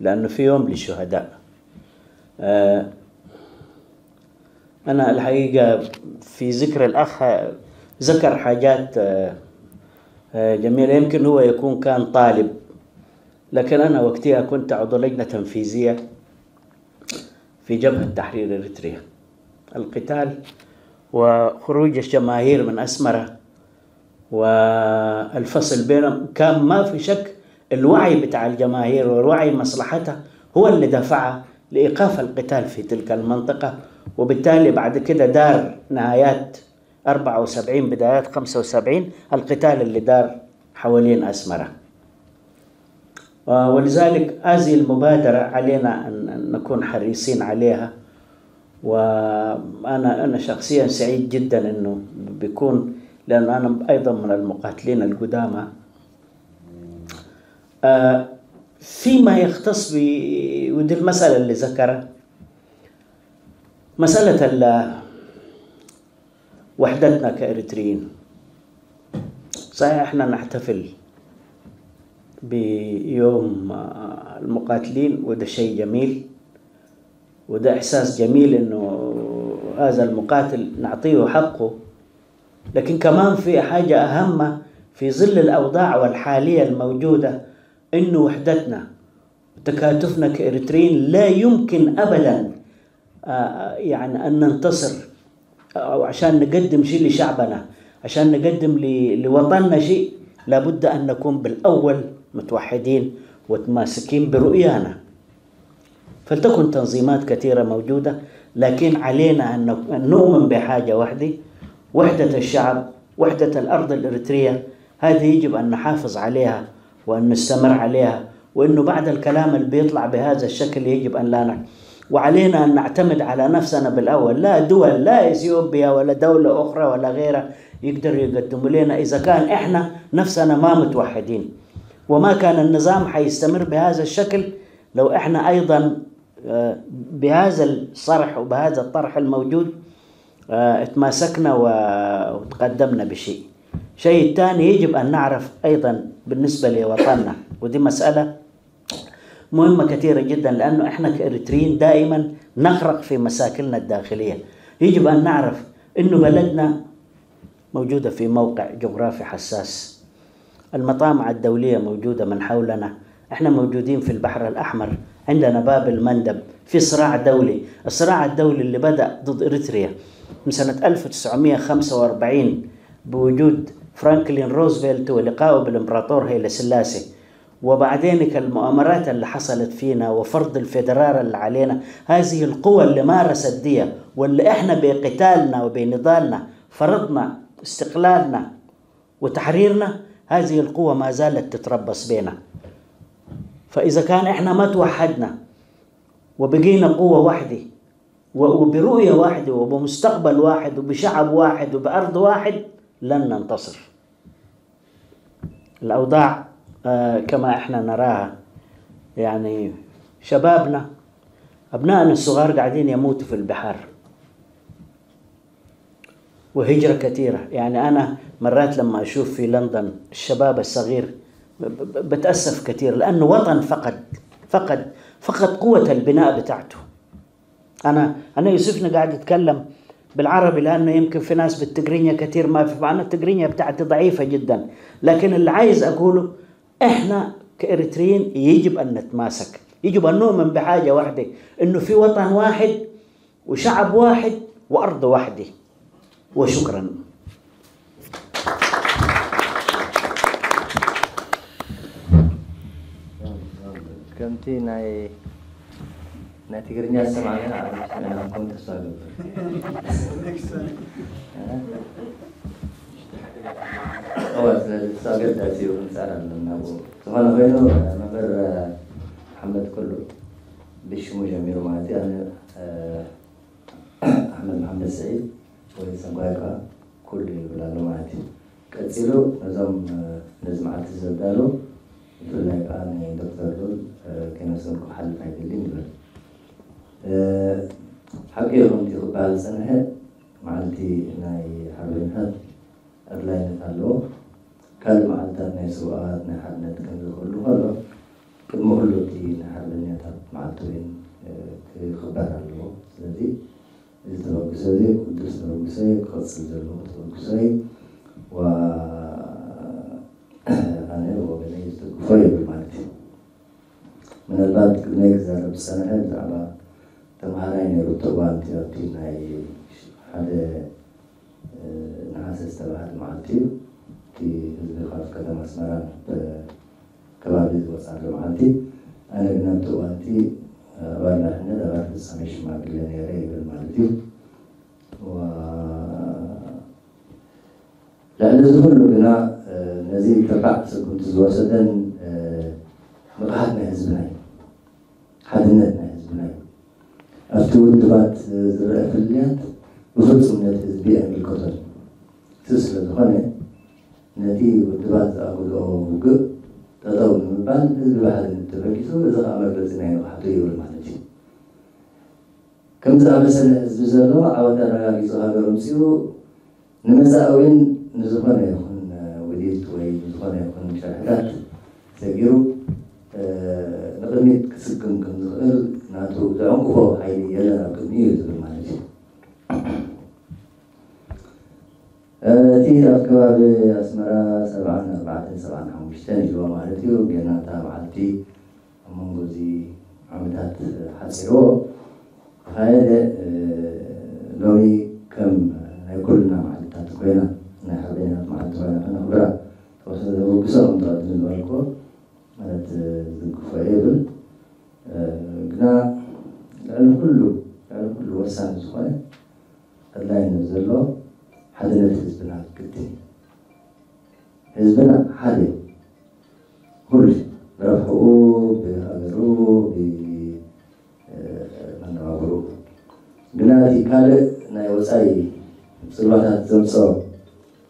لأنه في يوم للشهداء. آه، أنا الحقيقة في ذكر الأخ ذكر حاجات، آه، آه، جميلة. يمكن هو يكون كان طالب، لكن أنا وقتها كنت عضو لجنة تنفيذية في جبهة تحرير إريتريا. القتال وخروج الجماهير من أسمرة والفصل بينهم كان ما في شك الوعي بتاع الجماهير والوعي مصلحتها هو اللي دفعها لإيقاف القتال في تلك المنطقة، وبالتالي بعد كده دار نهايات أربعة وسبعين بدايات خمسة وسبعين القتال اللي دار حوالين أسمرة. ولذلك هذه المبادرة علينا أن نكون حريصين عليها، وأنا أنا شخصيا سعيد جدا أنه بيكون، لأن أنا أيضا من المقاتلين القدامى. آه، فيما يختص ب ودي المسألة اللي ذكرها، مسألة وحدتنا كإريتريين. صحيح، إحنا نحتفل بيوم، آه، المقاتلين، وده شيء جميل، وده إحساس جميل إنه هذا المقاتل نعطيه حقه. لكن كمان في حاجة أهم في ظل الأوضاع والحالية الموجودة، إنه وحدتنا وتكاتفنا كإريتريين لا يمكن أبدا، آه، يعني أن ننتصر أو عشان نقدم شيء لشعبنا، عشان نقدم ل- لوطننا شيء، لابد أن نكون بالأول متوحدين ومتماسكين برؤيانا. فلتكن تنظيمات كثيرة موجودة، لكن علينا أن نؤمن بحاجة واحدة، وحدة الشعب، وحدة الأرض الإريترية. هذه يجب أن نحافظ عليها وأن نستمر عليها، وأنه بعد الكلام اللي بيطلع بهذا الشكل يجب أن لا نع- وعلينا أن نعتمد على نفسنا بالأول، لا دول، لا إثيوبيا ولا دولة أخرى ولا غيرها يقدر يقدموا لنا إذا كان إحنا نفسنا ما متوحدين. وما كان النظام حيستمر بهذا الشكل لو إحنا أيضا، آه، بهذا الصرح وبهذا الطرح الموجود، آه، اتماسكنا و- وتقدمنا بشيء. شيء ثاني يجب أن نعرف أيضا بالنسبة لوطننا، ودي مسألة مهمة كثيرة جدا، لأنه إحنا كإريتريين دائما نغرق في مشاكلنا الداخلية. يجب أن نعرف إنه بلدنا موجودة في موقع جغرافي حساس. المطامع الدولية موجودة من حولنا. إحنا موجودين في البحر الأحمر، عندنا باب المندب، في صراع دولي. الصراع الدولي اللي بدأ ضد إريتريا من سنة ألف وتسعمية وخمسة وأربعين بوجود فرانكلين روزفلت ولقائه بالإمبراطور هيلي سلاسي، وبعدين المؤامرات اللي حصلت فينا وفرض الفيدرال اللي علينا. هذه القوى اللي مارست دي، واللي إحنا بقتالنا وبنضالنا فرضنا استقلالنا وتحريرنا، هذه القوة ما زالت تتربص بينا. فإذا كان إحنا ما توحدنا وبقينا قوة واحدة و-، وبرؤية واحدة وبمستقبل واحد وبشعب واحد وبأرض واحد، لن ننتصر. الأوضاع، آه، كما إحنا نراها، يعني، شبابنا، أبنائنا الصغار قاعدين يموتوا في البحار، وهجرة كثيرة. يعني، أنا مرات لما أشوف في لندن الشباب الصغير، ب-، ب-، بتأسف كثير، لأنه وطن فقد، فقد، فقد قوة البناء بتاعته. أنا، أنا يوسفنا قاعد يتكلم بالعربي، لأنه يمكن في ناس بالتقرينيا كثير ما في، معنى التقرينيا بتاعتي ضعيفة جدا، لكن اللي عايز أقوله، إحنا كإريتريين يجب أن نتماسك، يجب أن نؤمن بحاجة واحدة، إنه في وطن واحد وشعب واحد وأرض واحدة. وشكرا. ከምቲ ናይ ናይ ትግርኛ ዝሰማዕና ንዓና ሰሚዕና ከም ተስፋ ገብር። እዋ ስለዚ እሱ ኣገዳሲ እዩ ክንፃር ኣለና ብኡ። ዝኾነ ኮይኑ መምህር ሓመድ ኩሉ ብሽሙ ጀሚሩ ማለት እዩ። ኣነ ኣሕመድ መሓመድ ስዒድ ወይ ሰጓይ ከዓ ኩሉ ይብል ኣሎ ማለት እዩ። ቀፂሉ ነዞም ነዚ መዓልቲ ዘዳሉ ብፍላይ ከዓ ንዶክተር ሉል ከይመስገንኩ ክሓልፍ ኣይደልን ይብል። ሓቂ እዩ ከምቲ ክበሃል ዝፀንሐ መዓልቲ ናይ ሓርበኛታት ኣድላይነት ኣለዎ። ካልእ መዓልታት ናይ ስውኣት ናይ ሓርነት ከምዚ ክህሉ ከሎ ቅድሚ ኩሉ እቲ ናይ ሓርበኛታት መዓልቲ እውን ክኽበር ኣለዎ። ስለዚ እዚ ተበግሶ እዚ ቅዱስ ተበግሶ እዩ፣ ክቕፅል ዘለዎ ተበግሶ እዩ። ዋ ኣነ ወገነይ ዝድግፎ ይብል ማለት እዩ። ምናልባት ቅድመይ ክዛረብ ዝፀንሐ ብዛዕባ ተምሃራይ ነይሩ እቲ እዋን እቲ ኣብቲ ናይ ሓደ ነሓሰ ዝተባህለ መዓልቲ እዩ። እቲ ህዝቢ ካብ ከተማ ኣስመራን ከባቢ ዝወፅኣሉ መዓልቲ። ኣነ ግን ኣብቲ እዋን እቲ ኣባል መሪሕነት ኣባል ፍፃሜ ሽማግለ ነይረ ይብል ማለት እዩ። ልዕሊ እዚ ኩሉ ግና ነዚ ተባዕ ስጉምቲ ዝወሰደን ንቕሓት ናይ ህዝብና እዩ፣ ሓድነት ናይ ህዝብና እዩ። ኣብቲ ውድባት ዝረአ ፍልልያት ብፍፁም ነቲ ህዝቢ ኣይምልከቶን። እዚ ስለ ዝኾነ ነቲ ውድባት ዝኣጉድኦ ውግእ ጠጠው ንምባል ህዝቢ ብሓድነት ተበጊሱ፣ እዚ ከዓ መግለፂ ናይ ንቕሓቱ ይብል ማለት እዩ። ከም ዝኣመሰለ ህዝቢ ዘሎ ዓወት ኣረጋጊፁ ሃገር ኣምፂኡ ንመፃኢ እውን ንዝኾነ ይኹን ውዲት ወይ ንዝኾነ ይኹን ሸርሕታት ሰጊሩ ንቕድሚት ክስግም ከም ዝኽእል ናቱ ዘዕንቅፎ ሓይሊ የለን ኣብ ቅድሚኡ እዩ ዝብል ማለት እዩ። እቲ ኣብ ከባቢ ኣስመራ ሰብዓን ኣርባዕተን ሰብዓን ሓሙሽተን ኢልዎ ማለት እዩ ጌና እታ መዓልቲ ኣብ መንጎ እዚ ዓመታት ሓፂርዎ ተኻየደ። ሎሚ ከም ናይ ኩልና መዓልትታት ኮይና ናይ ሓርበኛታት መዓልቲ ኮይና ከነኽብራ ተወሰነ ዘበግሶ ከም ተቐድሚ ዝበልክዎ ማለት ዝድግፎ እየ ይብል። ግና ልዕሊ ኩሉ ልዕሊ ኩሉ ወሳኒ ዝኾነ ኣድላይነት ዘሎ ሓድነት ህዝብና ግድን እዩ። ህዝብና ሓደ እዩ። ኩሉ ብረብሕኡ ብሃገሩ ብመነባብሩ ግና እቲ ካልእ ናይ ወፃኢ ፅልዋታት ዘምፅኦ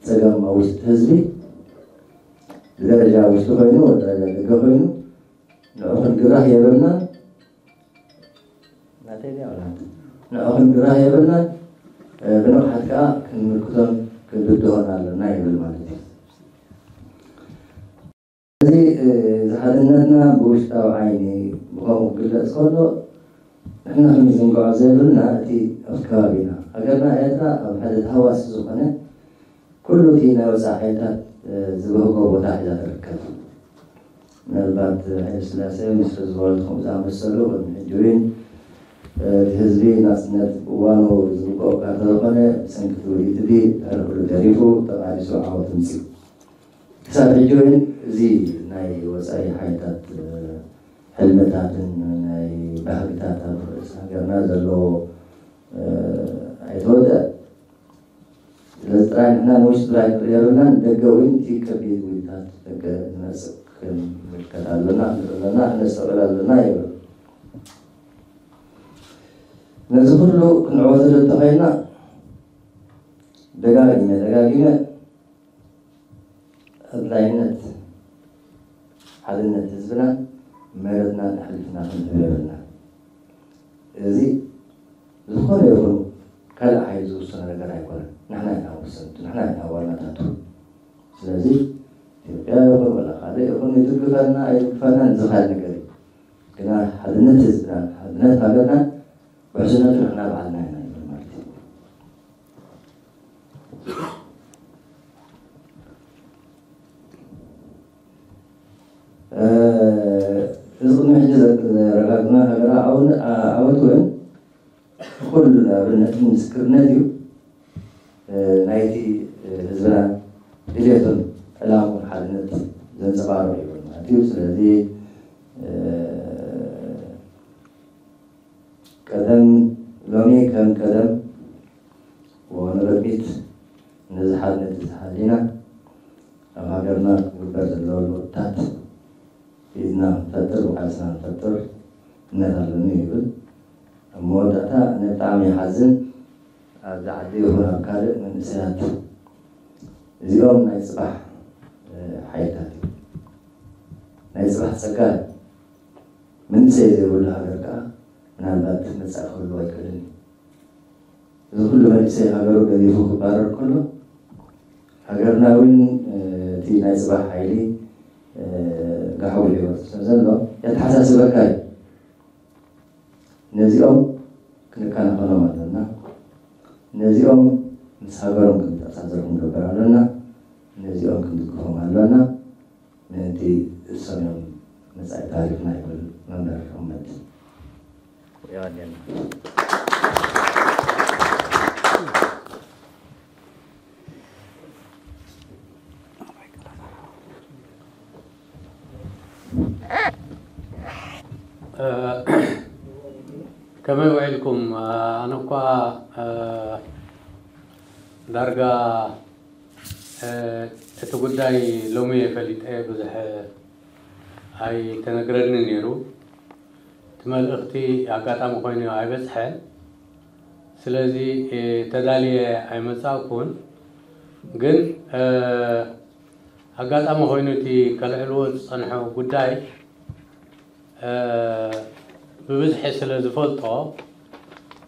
ፀገም ኣብ ውሽጢ ህዝቢ ብደረጃ ውሽጢ ኮይኑ ደረጃ ደገ ኮይኑ ንዑ ክንግራህ የብልናን ናተይ ድያ ወላ ንዑ ክንግራህ የብልናን ብንቕሓት ከዓ ክንምልክቶን ክንብድሆን ኣለና ይብል ማለት እዩ። እዚ እዚ ሓድነትና ብውሽጣዊ ዓይኒ ከምኡ ክግለጽ ከሎ ንሕና ክንዝንግዖ ዘይብልና እቲ ኣብ ከባቢና ሃገርና ኤርትራ ኣብ ሓደ ተሃዋሲ ዝኾነ ኩሉ እቲ ናይ ወፃኢ ሓይልታት ዝበህጎ ቦታ ሒዛ ትርከብ። ምናልባት ሃይለ ስላሴ ምስ ዝበለትኩም ዝኣመሰሉ ቅድሚ ሕጂ እውን እቲ ህዝቢ ናፅነት እዋኑ ዝብቅዑ እኳ እንተዝኾነ ብሰንኪ እቲ ውዲት እዚ ተረፍሉ ተሪፉ ተቓሊሱ ዓወት ምፅኡ። ክሳብ ሕጂ እውን እዚ ናይ ወፃኢ ሓይልታት ሕልምታትን ናይ ባህግታት ኣብ ርእሲ ሃገርና ዘለዎ ኣይተወደአ። ስለዚ ጥራይ ንሕና ንውሽጢ ጥራይ ክንሪኦ የብልናን፣ ደገ እውን እቲ ከቢድ ውዲታት ደገ ዝመፅእ ክንምልከት ኣለና፣ ክንርኢ ኣለና፣ ክነስተውዕል ኣለና ይብል። ነዚ ኩሉ ክንዕወተሉ እንተኾይና ደጋጊመ ደጋጊመ ኣድላይነት ሓድነት ህዝብና መረትናን ኣሕሊፍና ክንህብ የብልና። እዚ ዝኾነ ይኹን ካልእ ሓይሊ ዝውስኖ ነገር ኣይኮነን። ንሕና ኢና ወሰንቲ፣ ንሕና ኢና ዋናታቱ። ስለዚ ኢትዮጵያ ይኹን ወላ ካልእ ይኹን ይድግፈና ኣይድግፈናን ዝኻል ነገር እዩ። ግና ሓድነት ህዝብናን ሓድነት ሃገርናን ውሕስነቱ ንሕና ባዕልና ኢና ይብል ማለት እዩ። እዚ ቅድሚ ሕጂ ዘረጋግና ሃገራ ዓወት እውን እኹል ኣብነትን ምስክርነት እዩ። ናይቲ ህዝብና ድሌቱን ዕላሙን ሓድነት ዘንፀባርቕ እዩ ማለት እዩ። ስለዚ ቀደም ሎሚ ከም ቀደም ንቕድሚት ነዚ ሓድነት እዚ ሓሊና ኣብ ሃገርና ክግበር ዘለዎ ለውጥታት ብኢድና ንፈጥር፣ ብቃልስና ንፈጥር እምነት ኣለኒ ይብል። ኣብ መወዳእታ እነ ብጣዕሚ ይሓዝን ኣብዚ ዓዲ ይኹን ኣብ ካልእ መንእሰያት እዚኦም ናይ ፅባሕ ሓይልታት እዩ። ናይ ፅባሕ ፀጋ እዩ። መንእሰይ ዘይብሉ ሃገር ከዓ ምናልባት መፃኢ ክህልዎ ኣይክእልን እዩ። እዚ ኩሉ መንእሰይ ሃገሩ ገዲፉ ክባረር ከሎ ሃገርና እውን እቲ ናይ ፅባሕ ሓይሊ ጋሕዊ ህይወት ስለ ዘሎ የተሓሳስበካ እዩ። ነዚኦም ክንከናኸኖም ኣለና። ነዚኦም ምስ ሃገሮም ክንተኣሳሰር ክንገብር ኣለና። ነዚኦም ክንድግፎም ኣለና። ምእንቲ እሶም እዮም መጻኢ ታሪኽና ይብል መምህር እመት። የቐንየልና። ከመይ ውዒልኩም? ኣነ እኳ ዳርጋ እቲ ጉዳይ ሎሚ እየ ፈሊጠ፣ ብዙሕ ኣይተነግረኒ ነይሩ። እቲ መልእኽቲ ኣጋጣሚ ኮይኑ ኣይበፅሐን። ስለዚ ተዳልየ ኣይመፃእኩን። ግን ኣጋጣሚ ኮይኑ እቲ ከልዕልዎ ዝፀንሑ ጉዳይ ብብዝሒ ስለ ዝፈልጦ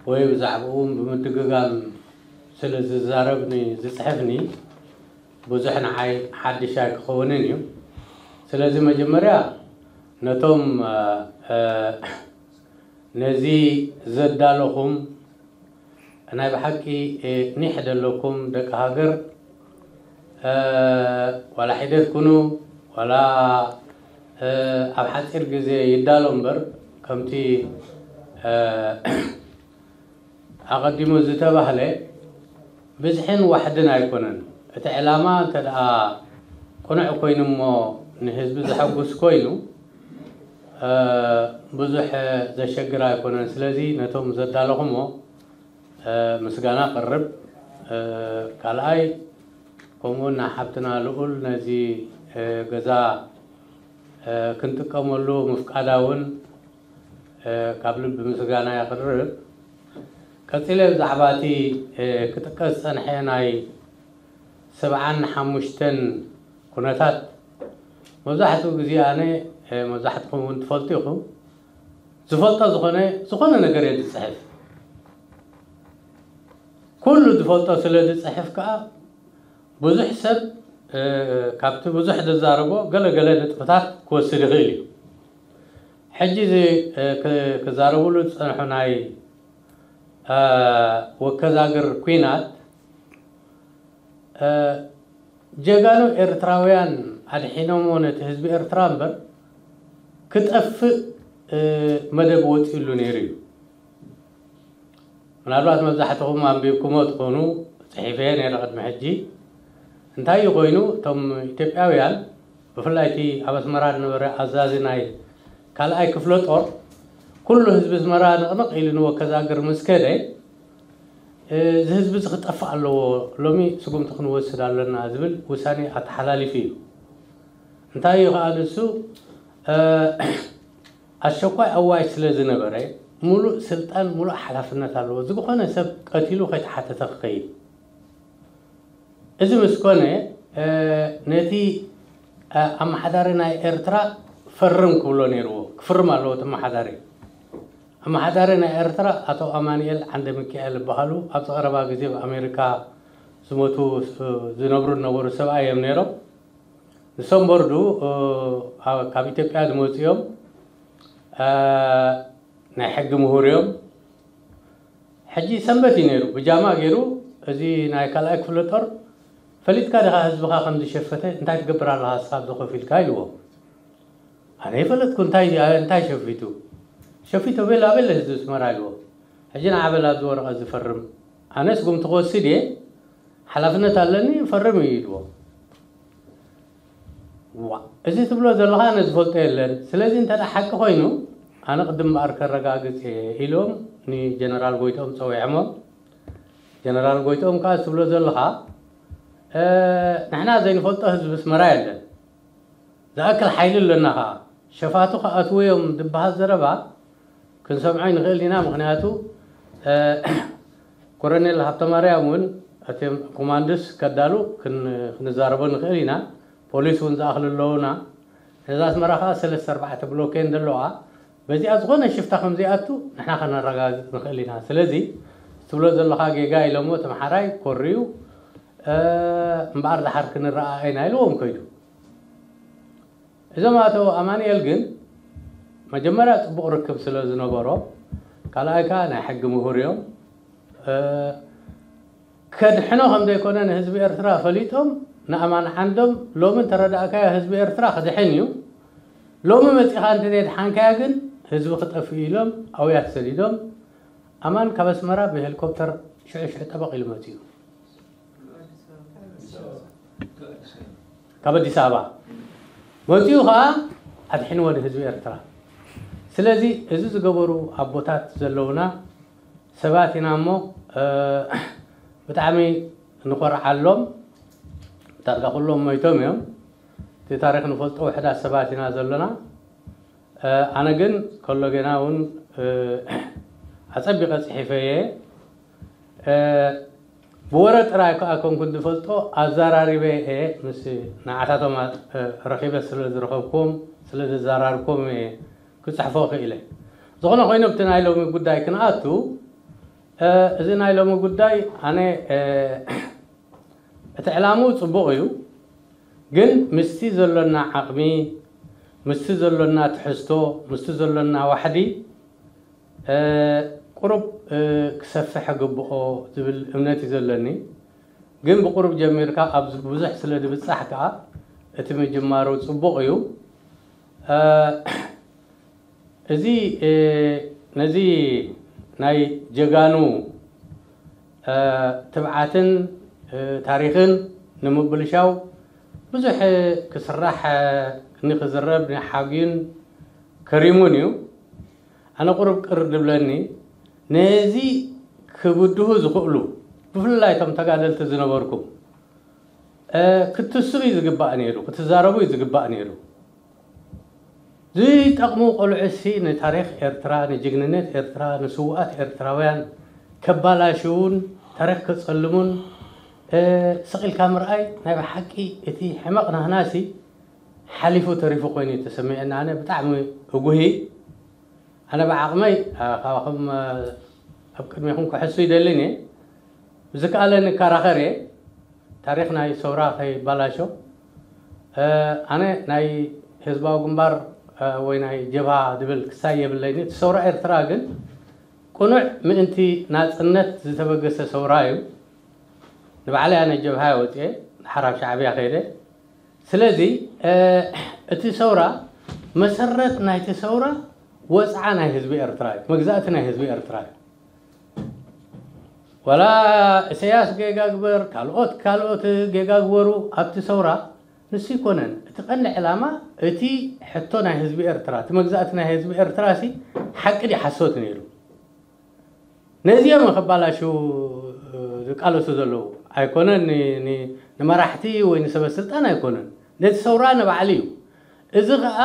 ወይ ብዛዕባኡ እውን ብምድግጋም ስለ ዝዛረብኒ ዝፅሕፍኒ ብዙሕ ንዓይ ሓድሽ ኣይክኸውንን እዩ። ስለዚ መጀመርያ ነቶም ነዚ ዘዳለኹም ናይ ብሓቂ ኒሕ ደለኩም ደቂ ሃገር ዋላ ሒደት ኩኑ ዋላ ኣብ ሓፂር ግዜ ይዳሎ እምበር ከምቲ ኣቐዲሙ ዝተባህለ ብዝሕን ዋሕድን ኣይኮነን። እቲ ዕላማ እንተ ደኣ ቅኑዕ ኮይኑ እሞ ንህዝቢ ዘሐጉስ ኮይኑ ብዙሕ ዘሸግር ኣይኮነን። ስለዚ ነቶም ዘዳለኹሞ ምስጋና ቅርብ። ካልኣይ ከምኡ ንሓብትና ልኡል ነዚ ገዛ ክንጥቀመሉ ምፍቃዳ እውን ካብ ልቢ ምስጋና የቕርብ። ቀጺለ ብዛዕባ እቲ ክጥቀስ ዝጸንሐ ናይ ሰብዓን ሓሙሽተን ኩነታት መብዛሕትኡ ግዜ ኣነ መብዛሕትኹም እውን ትፈልጡ ኢኹም። ዝፈልጦ ዝኾነ ዝኾነ ነገር እየ ዝጽሕፍ። ኩሉ ዝፈልጦ ስለ ዝጽሕፍ ከኣ ብዙሕ ሰብ ካብቲ ብዙሕ ዝዛረቦ ገለ ገለ ነጥብታት ክወስድ ይኽእል እዩ። ሕጂ እዚ ክዛረብሉ ዝፀንሑ ናይ ወከዛግር ኲናት ጀጋኑ ኤርትራውያን ኣድሒኖሞ ነቲ ህዝቢ ኤርትራ እምበር ክጠፍእ መደብ ወፂኡሉ ነይሩ እዩ። ምናልባት መብዛሕትኹም ኣንቢብኩሞ ትኾኑ፣ ፅሒፈየ ነይረ ቅድሚ ሕጂ። እንታይ እዩ ኮይኑ፣ እቶም ኢትዮጵያውያን ብፍላይ እቲ ኣብ ኣስመራ ዝነበረ ኣዛዚ ናይ ካልኣይ ክፍለ ጦር ኩሉ ህዝቢ ኣስመራ ንቕንቕ ኢሉ ንወከዛግር ምስ ከደ፣ እዚ ህዝቢ እዚ ክጠፍእ ኣለዎ፣ ሎሚ ስጉምቲ ክንወስድ ኣለና ዝብል ውሳኔ ኣተሓላሊፉ እዩ። እንታይ እዩ ከዓ ንሱ፣ ኣሸኳይ ኣዋጅ ስለ ዝነበረ፣ ሙሉእ ስልጣን ሙሉእ ሓላፍነት ኣለዎ። ዝኾነ ሰብ ቀቲሉ ከይተሓተተ ክኸይድ። እዚ ምስ ኮነ፣ ነቲ ኣመሓዳሪ ናይ ኤርትራ ፈርም ክብሎ ነይርዎ። ክፍርም ኣለዎ እቲ ኣመሓዳሪ። ኣመሓዳሪ ናይ ኤርትራ ኣቶ ኣማኑኤል ዓንደ ሚካኤል ይበሃሉ። ኣብዚ ቀረባ ግዜ ኣብ ኣሜሪካ ዝሞቱ ዝነብሩ ዝነበሩ ሰብኣይ እዮም ነይሮም። ንሶም ቦርዱ ካብ ኢትዮጵያ ዝመፁ እዮም። ናይ ሕጊ ምሁር እዮም። ሕጂ ሰንበት እዩ ነይሩ፣ ብጃማ ገይሩ፣ እዚ ናይ ካልኣይ ክፍለ ጦር፣ "ፈሊጥካ ዲኻ ህዝብኻ ከም ዝሸፈተ እንታይ ትገብር ኣለኻ ንስኻ ኣብዚ ኮፍ ኢልካ?" ኢልዎ። "ኣነ ይፈለጥኩ፣ እንታይ እንታይ ሸፊቱ?" "ሸፊቶ ቤላ ቤለ ህዝቢ ኣስመራ?" ኢልዎ። "ሕጂ ንዓ በል ኣብዚ ወረቐት ዝፈርም፣ ኣነ ስጉምቲ ክወስድ እየ፣ ሓላፍነት ኣለኒ፣ ፈርም እዩ" ኢልዎ። "ዋ፣ እዚ ትብሎ ዘለኻ ኣነ ዝፈልጦ የለን። ስለዚ እንተ ደኣ ሓቂ ኮይኑ፣ ኣነ ቅድም እምበኣር ከረጋግጽ እየ" ኢሎም ንጀነራል ጎይትኦም ጸዊዖሞ። ጀነራል ጎይትኦም ከኣ፣ "እዚ ትብሎ ዘለኻ፣ ንሕና ዘይንፈልጦ ህዝቢ ኣስመራ የለን። ዝኣክል ሓይሊ ኣለና ከኣ። ሸፋቱ ክኣትዉ እዮም" ዝበሃል ዘረባ ክንሰምዖ ንኽእል ኢና። ምኽንያቱ ኮረኔል ሃብተማርያም እውን፣ እቲ ኮማንድስ ከዳሉ ክንዛረቦ ንኽእል ኢና። ፖሊስ እውን ዝኣኽሉ ኣለዉና። ነዛ ኣስመራ ከዓ ሰለስተ ኣርባዕተ ብሎኬን ዘለዋ፣ በዚኣ ዝኾነ ሽፍታ ከምዘይኣቱ ንሕና ከነረጋግፅ ንኽእል ኢና። ስለዚ ትብሎ ዘለኻ ጌጋ ኢሎሞ፣ ተምሓራይ ኮርዩ፣ እምበኣር ደሓር ክንረኣኣ ኢና ኢልዎም ከይዱ። እዞም ኣቶ ኣማኑኤል ግን መጀመርያ ፅቡቕ ርክብ ስለ ዝነበሮ፣ ካልኣይ ከዓ ናይ ሕጊ ምሁር እዮም። ከድሕኖ ከም ዘይኮነ ንህዝቢ ኤርትራ ፈሊጦም፣ ንኣማን ዓንዶም ሎሚ እንተረዳእካዮ ህዝቢ ኤርትራ ክድሕን እዩ፣ ሎሚ መፂኻ እንተዘየድሓንካዮ ግን ህዝቢ ክጠፍእ ኢሎም ኣውያት ሰዲዶም። ኣማን ካብ ኣስመራ ብሄሊኮፕተር ሽዑ ሽዑ ጠበቕ ኢሉ መፂኡ። ካብ ኣዲስ ኣበባ መፂኡ ከዓ ኣድሒንዎ ንህዝቢ ኤርትራ። ስለዚ እዚ ዝገበሩ ኣቦታት ዘለውና ሰባት ኢና እሞ ብጣዕሚ ንኾርዓሎም። ዳርጋ ኩሎም ሞይቶም እዮም። እቲ ታሪኽ ንፈልጦ ውሕዳት ሰባት ኢና ዘለና። ኣነ ግን ከሎ ጌና እውን ኣጸቢቐ ጽሒፈ እየ። ብወረ ጥራይ ከኣ ኮንኩ ዝፈልጦ ኣዘራሪበ እየ፣ ምስ ንዓታቶም ረኺበ ስለ ዝረኸብኩም፣ ስለ ዘዘራርኩም እየ ክጽሕፎ ክኢለ። ዝኾነ ኮይኑ ኣብቲ ናይ ሎሚ ጉዳይ ክንኣቱ፣ እዚ ናይ ሎሚ ጉዳይ ኣነ እቲ ዕላምኡ ጽቡቕ እዩ፣ ግን ምስቲ ዘሎና ዓቕሚ፣ ምስቲ ዘሎና ትሕዝቶ፣ ምስቲ ዘሎና ዋሕዲ ቁሩብ ክሰፍሕ ግብኦ ዝብል እምነት እዩ ዘለኒ። ግን ብቁሩብ ጀሚርካ ኣብ ብዙሕ ስለ ዝብጻሕ ከኣ እቲ ምጅማሩ ጽቡቕ እዩ። እዚ ነዚ ናይ ጀጋኑ ትብዓትን ታሪኽን ንምብልሻው ብዙሕ ክስራሕ፣ ንክዝረብ ንሓግዩን ከሪሙን እዩ። ኣነ ቁሩብ ቅር ዝብለኒ፣ ነዚ ክብድሁ ዝኽእሉ፣ ብፍላይ እቶም ተጋደልቲ ዝነበርኩም፣ ክትስኡ እዩ ዝግባእ ነይሩ፣ ክትዛረቡ እዩ ዝግባእ ነይሩ። ዝጠቕሙ ቆልዑሲ ንታሪኽ ኤርትራ፣ ንጅግንነት ኤርትራ፣ ንስውኣት ኤርትራውያን ከባላሽውን ታሪኽ ከጸልሙን ስቕ ኢልካ ምርኣይ ናይ ብሓቂ እቲ ሕመቕ ናህናሲ ሓሊፉ ተሪፉ ኮይኑ እዩ ተሰሚዐና። ኣነ ብጣዕሚ እጉሂ፣ ኣነ ብዓቕመይ ካባኹም ኣብ ቅድሜኹም ክሕሱ ይደልን እየ። ብዝከኣለ ንከራኸር እየ፣ ታሪኽ ናይ ሰውራ ከይባላሾ። ኣነ ናይ ህዝባዊ ግንባር ወይ ናይ ጀብሃ ዝብል ክሳይ የብለይን። እቲ ሰውራ ኤርትራ ግን ቅኑዕ ምእንቲ ናጽነት ዝተበገሰ ሰውራ እዩ። ንባዕለይ ኣነ ጀብሃ እየ ወፅየ፣ ድሓር ኣብ ሻዕብያ ከይደ። ስለዚ እቲ ሰውራ፣ መሰረት ናይቲ ሰውራ ወፅዓ ናይ ህዝቢ ኤርትራ እዩ፣ መግዛእቲ ናይ ህዝቢ ኤርትራ እዩ። ዋላ ኢሳያስ ጌጋ ግበር፣ ካልኦት ካልኦት ጌጋ ግበሩ ኣብቲ ሰውራ፣ ንሱ ይኮነን እቲ ቀንዲ ዕላማ። እቲ ሕቶ ናይ ህዝቢ ኤርትራ፣ እቲ መግዛእቲ ናይ ህዝቢ ኤርትራ ሲ ሓቂ ድዩ ሓሶት ነይሩ? ነዚኦም ከባላሽው ዝቃለሱ ዘለዉ ኣይኮነን። ንመራሕቲ ወይ ንሰበ ስልጣን ኣይኮነን፣ ነቲ ሰውራ ንባዕሉ እዩ። እዚ ከዓ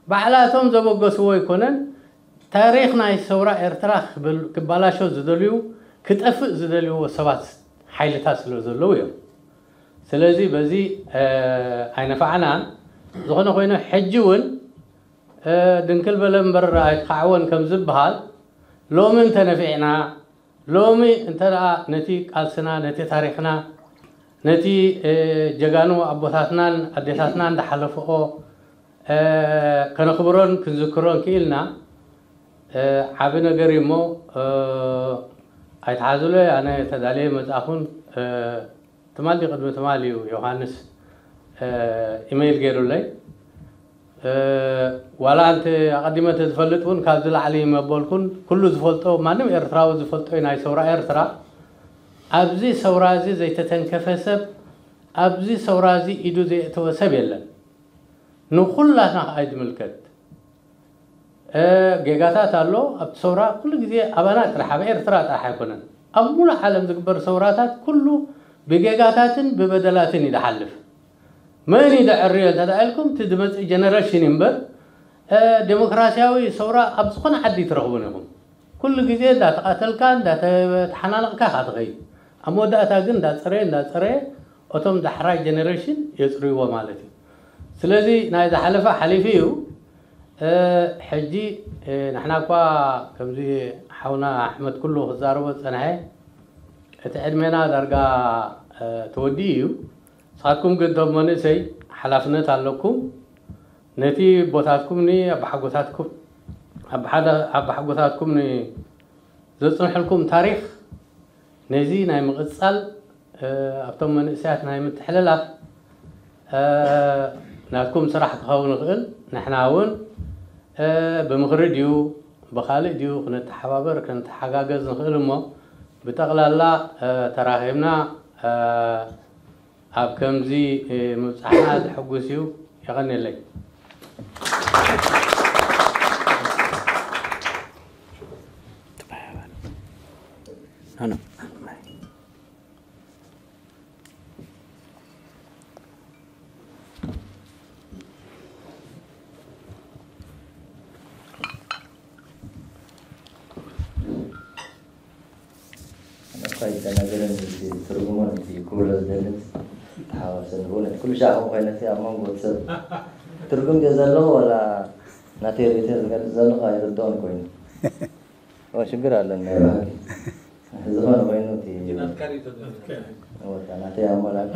ባዕላቶም ዘበገስዎ ኣይኮነን። ታሪኽ ናይ ሰውራ ኤርትራ ክባላሾ ዝደልዩ፣ ክጠፍእ ዝደልይዎ ሰባት፣ ሓይልታት ስለ ዘለዉ እዮም። ስለዚ በዚ ኣይነፋዕናን። ዝኾነ ኮይኑ ሕጂ እውን ድንክል በለ እምበር ኣይትኻዕወን ከም ዝበሃል፣ ሎሚ እንተነፊዕና፣ ሎሚ እንተ ደኣ ነቲ ቃልስና፣ ነቲ ታሪኽና፣ ነቲ ጀጋኑ ኣቦታትናን ኣዴታትናን ዝሓለፍኦ ከነኽብሮን ክንዝክሮን ክኢልና፣ ዓቢ ነገር እዩ። እሞ ኣይትሓዝሎ፣ ኣነ ተዳልየ መጻእኹን። ትማሊ ቅድሚ ትማሊ እዩ ዮሃንስ ኢመይል ገይሩለይ። ዋላ እንተ ኣቐዲመ እንተ ዝፈልጥ እውን ካብዚ ላዕሊ መበልኩን፣ ኩሉ ዝፈልጦ፣ ማንም ኤርትራዊ ዝፈልጦ እዩ፣ ናይ ሰውራ ኤርትራ። ኣብዚ ሰውራ እዚ ዘይተተንከፈ ሰብ፣ ኣብዚ ሰውራ እዚ ኢዱ ዘየእተወ ሰብ የለን። ንኹላትና ከኣ እዩ ዝምልከት። ጌጋታት ኣሎ ኣብቲ ሰውራ። ኩሉ ግዜ ኣባና ጥራሕ፣ ኣብ ኤርትራ ጥራሕ ኣይኮነን፣ ኣብ ሙሉእ ዓለም ዝግበር ሰውራታት ኩሉ ብጌጋታትን ብበደላትን እዩ ዝሓልፍ። መን እዩ ዘዕርዮ እንተ ደኣ ኢልኩም፣ እቲ ዝመጽእ ጀነሬሽን እዩ እምበር፣ ዴሞክራሲያዊ ሰውራ ኣብ ዝኾነ ዓዲ ትረኽቡን ኢኹም። ኩሉ ግዜ እንዳተቓተልካ፣ እንዳተሓናነቕካ ኢኻ ትኸይድ። ኣብ መወዳእታ ግን እንዳጸረየ፣ እንዳጸረየ፣ እቶም ዳሕራይ ጀነሬሽን የጽርይዎ ማለት እዩ። ስለዚ ናይ ዝሓለፈ ሓሊፉ እዩ። ሕጂ ንሕና እኳ ከምዚ ሓውና ኣሕመድ ኩሉ ክዛረቦ ዝጸንሐ፣ እቲ ዕድሜና ዳርጋ ተወዲኡ እዩ። ንስኻትኩም ግን እቶም መንእሰይ ሓላፍነት ኣለኩም። ነቲ ኣቦታትኩም፣ ኣባሓጎታትኩም፣ ኣባሓጎታትኩም ዘጽንሕልኩም ታሪኽ ነዚ ናይ ምቕጻል፣ ኣብቶም መንእሰያት ናይ ምትሕልላፍ ናትኩም ስራሕ ክኸውን ይኽእል። ንሕና እውን ብምኽሪ ድዩ ብኻልእ ድዩ ክንተሓባበር ክንተሓጋገዝ ንኽእል እሞ፣ ብጠቕላላ ተራኺብና ኣብ ከምዚ ምብጻሕና ዘሐጉስ እዩ። የቐንየለይ። ኣነ እኳ ኣይተነገረን እቲ ትርጉሙን እቲ ክብሎ ዝደልን ተሓዋሰኒ። ብእውነት ኩሉ ሻዕ ከምኡ ኮይነ፣ እቲ ኣብ መንጎ እቲ ሰብ ትርጉም ድዩ ዘለዎ ዋላ ናተይ ርእይቶ ዝገልጽ ዘለኹ ኣይርድኦን ኮይኑ። ኦ፣ ሽግር ኣለኒ ናይ ብሓቂ። ዝኾነ ኮይኑ እቲ ናትካ ድዩ ተዘ- ወታ ናተይ ኣሞላል።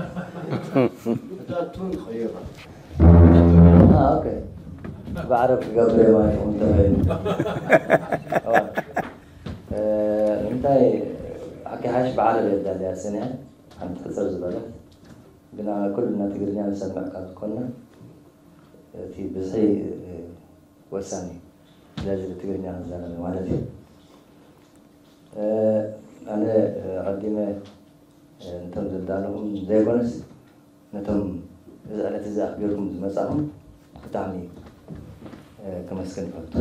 እታ ቱን ትኸይራ። አ፣ ኦኬ። ብዓረብ ክገብር እየ ማለት እውን ተኸይኑ። ኦ። እ፣ ንምንታይ ሓቂ ሓሽ ብዓረብ እየ ዳልያ ሰኒሐ፣ ሓንቲ ሕጽር ዝበለት። ግና ኩልና ትግርኛ ንሰምዕ ካብ ዝኾንና፣ እቲ ብዝሒ፣ እ፣ ወሳኒ እዩ። ስለዚ ብትግርኛ ክንዛረብ ማለት እዩ። እ፣ ኣነ፣ እ፣ ኣቐዲመ፣ እ፣ ነቶም ዘዳለኹም ዘይኮነስ፣ ነቶም እዚ ዕለት እዚ ኣኽቢርኩም ዝመጻኹም ብጣዕሚ፣ እ፣ ከመስግን እፈቱ።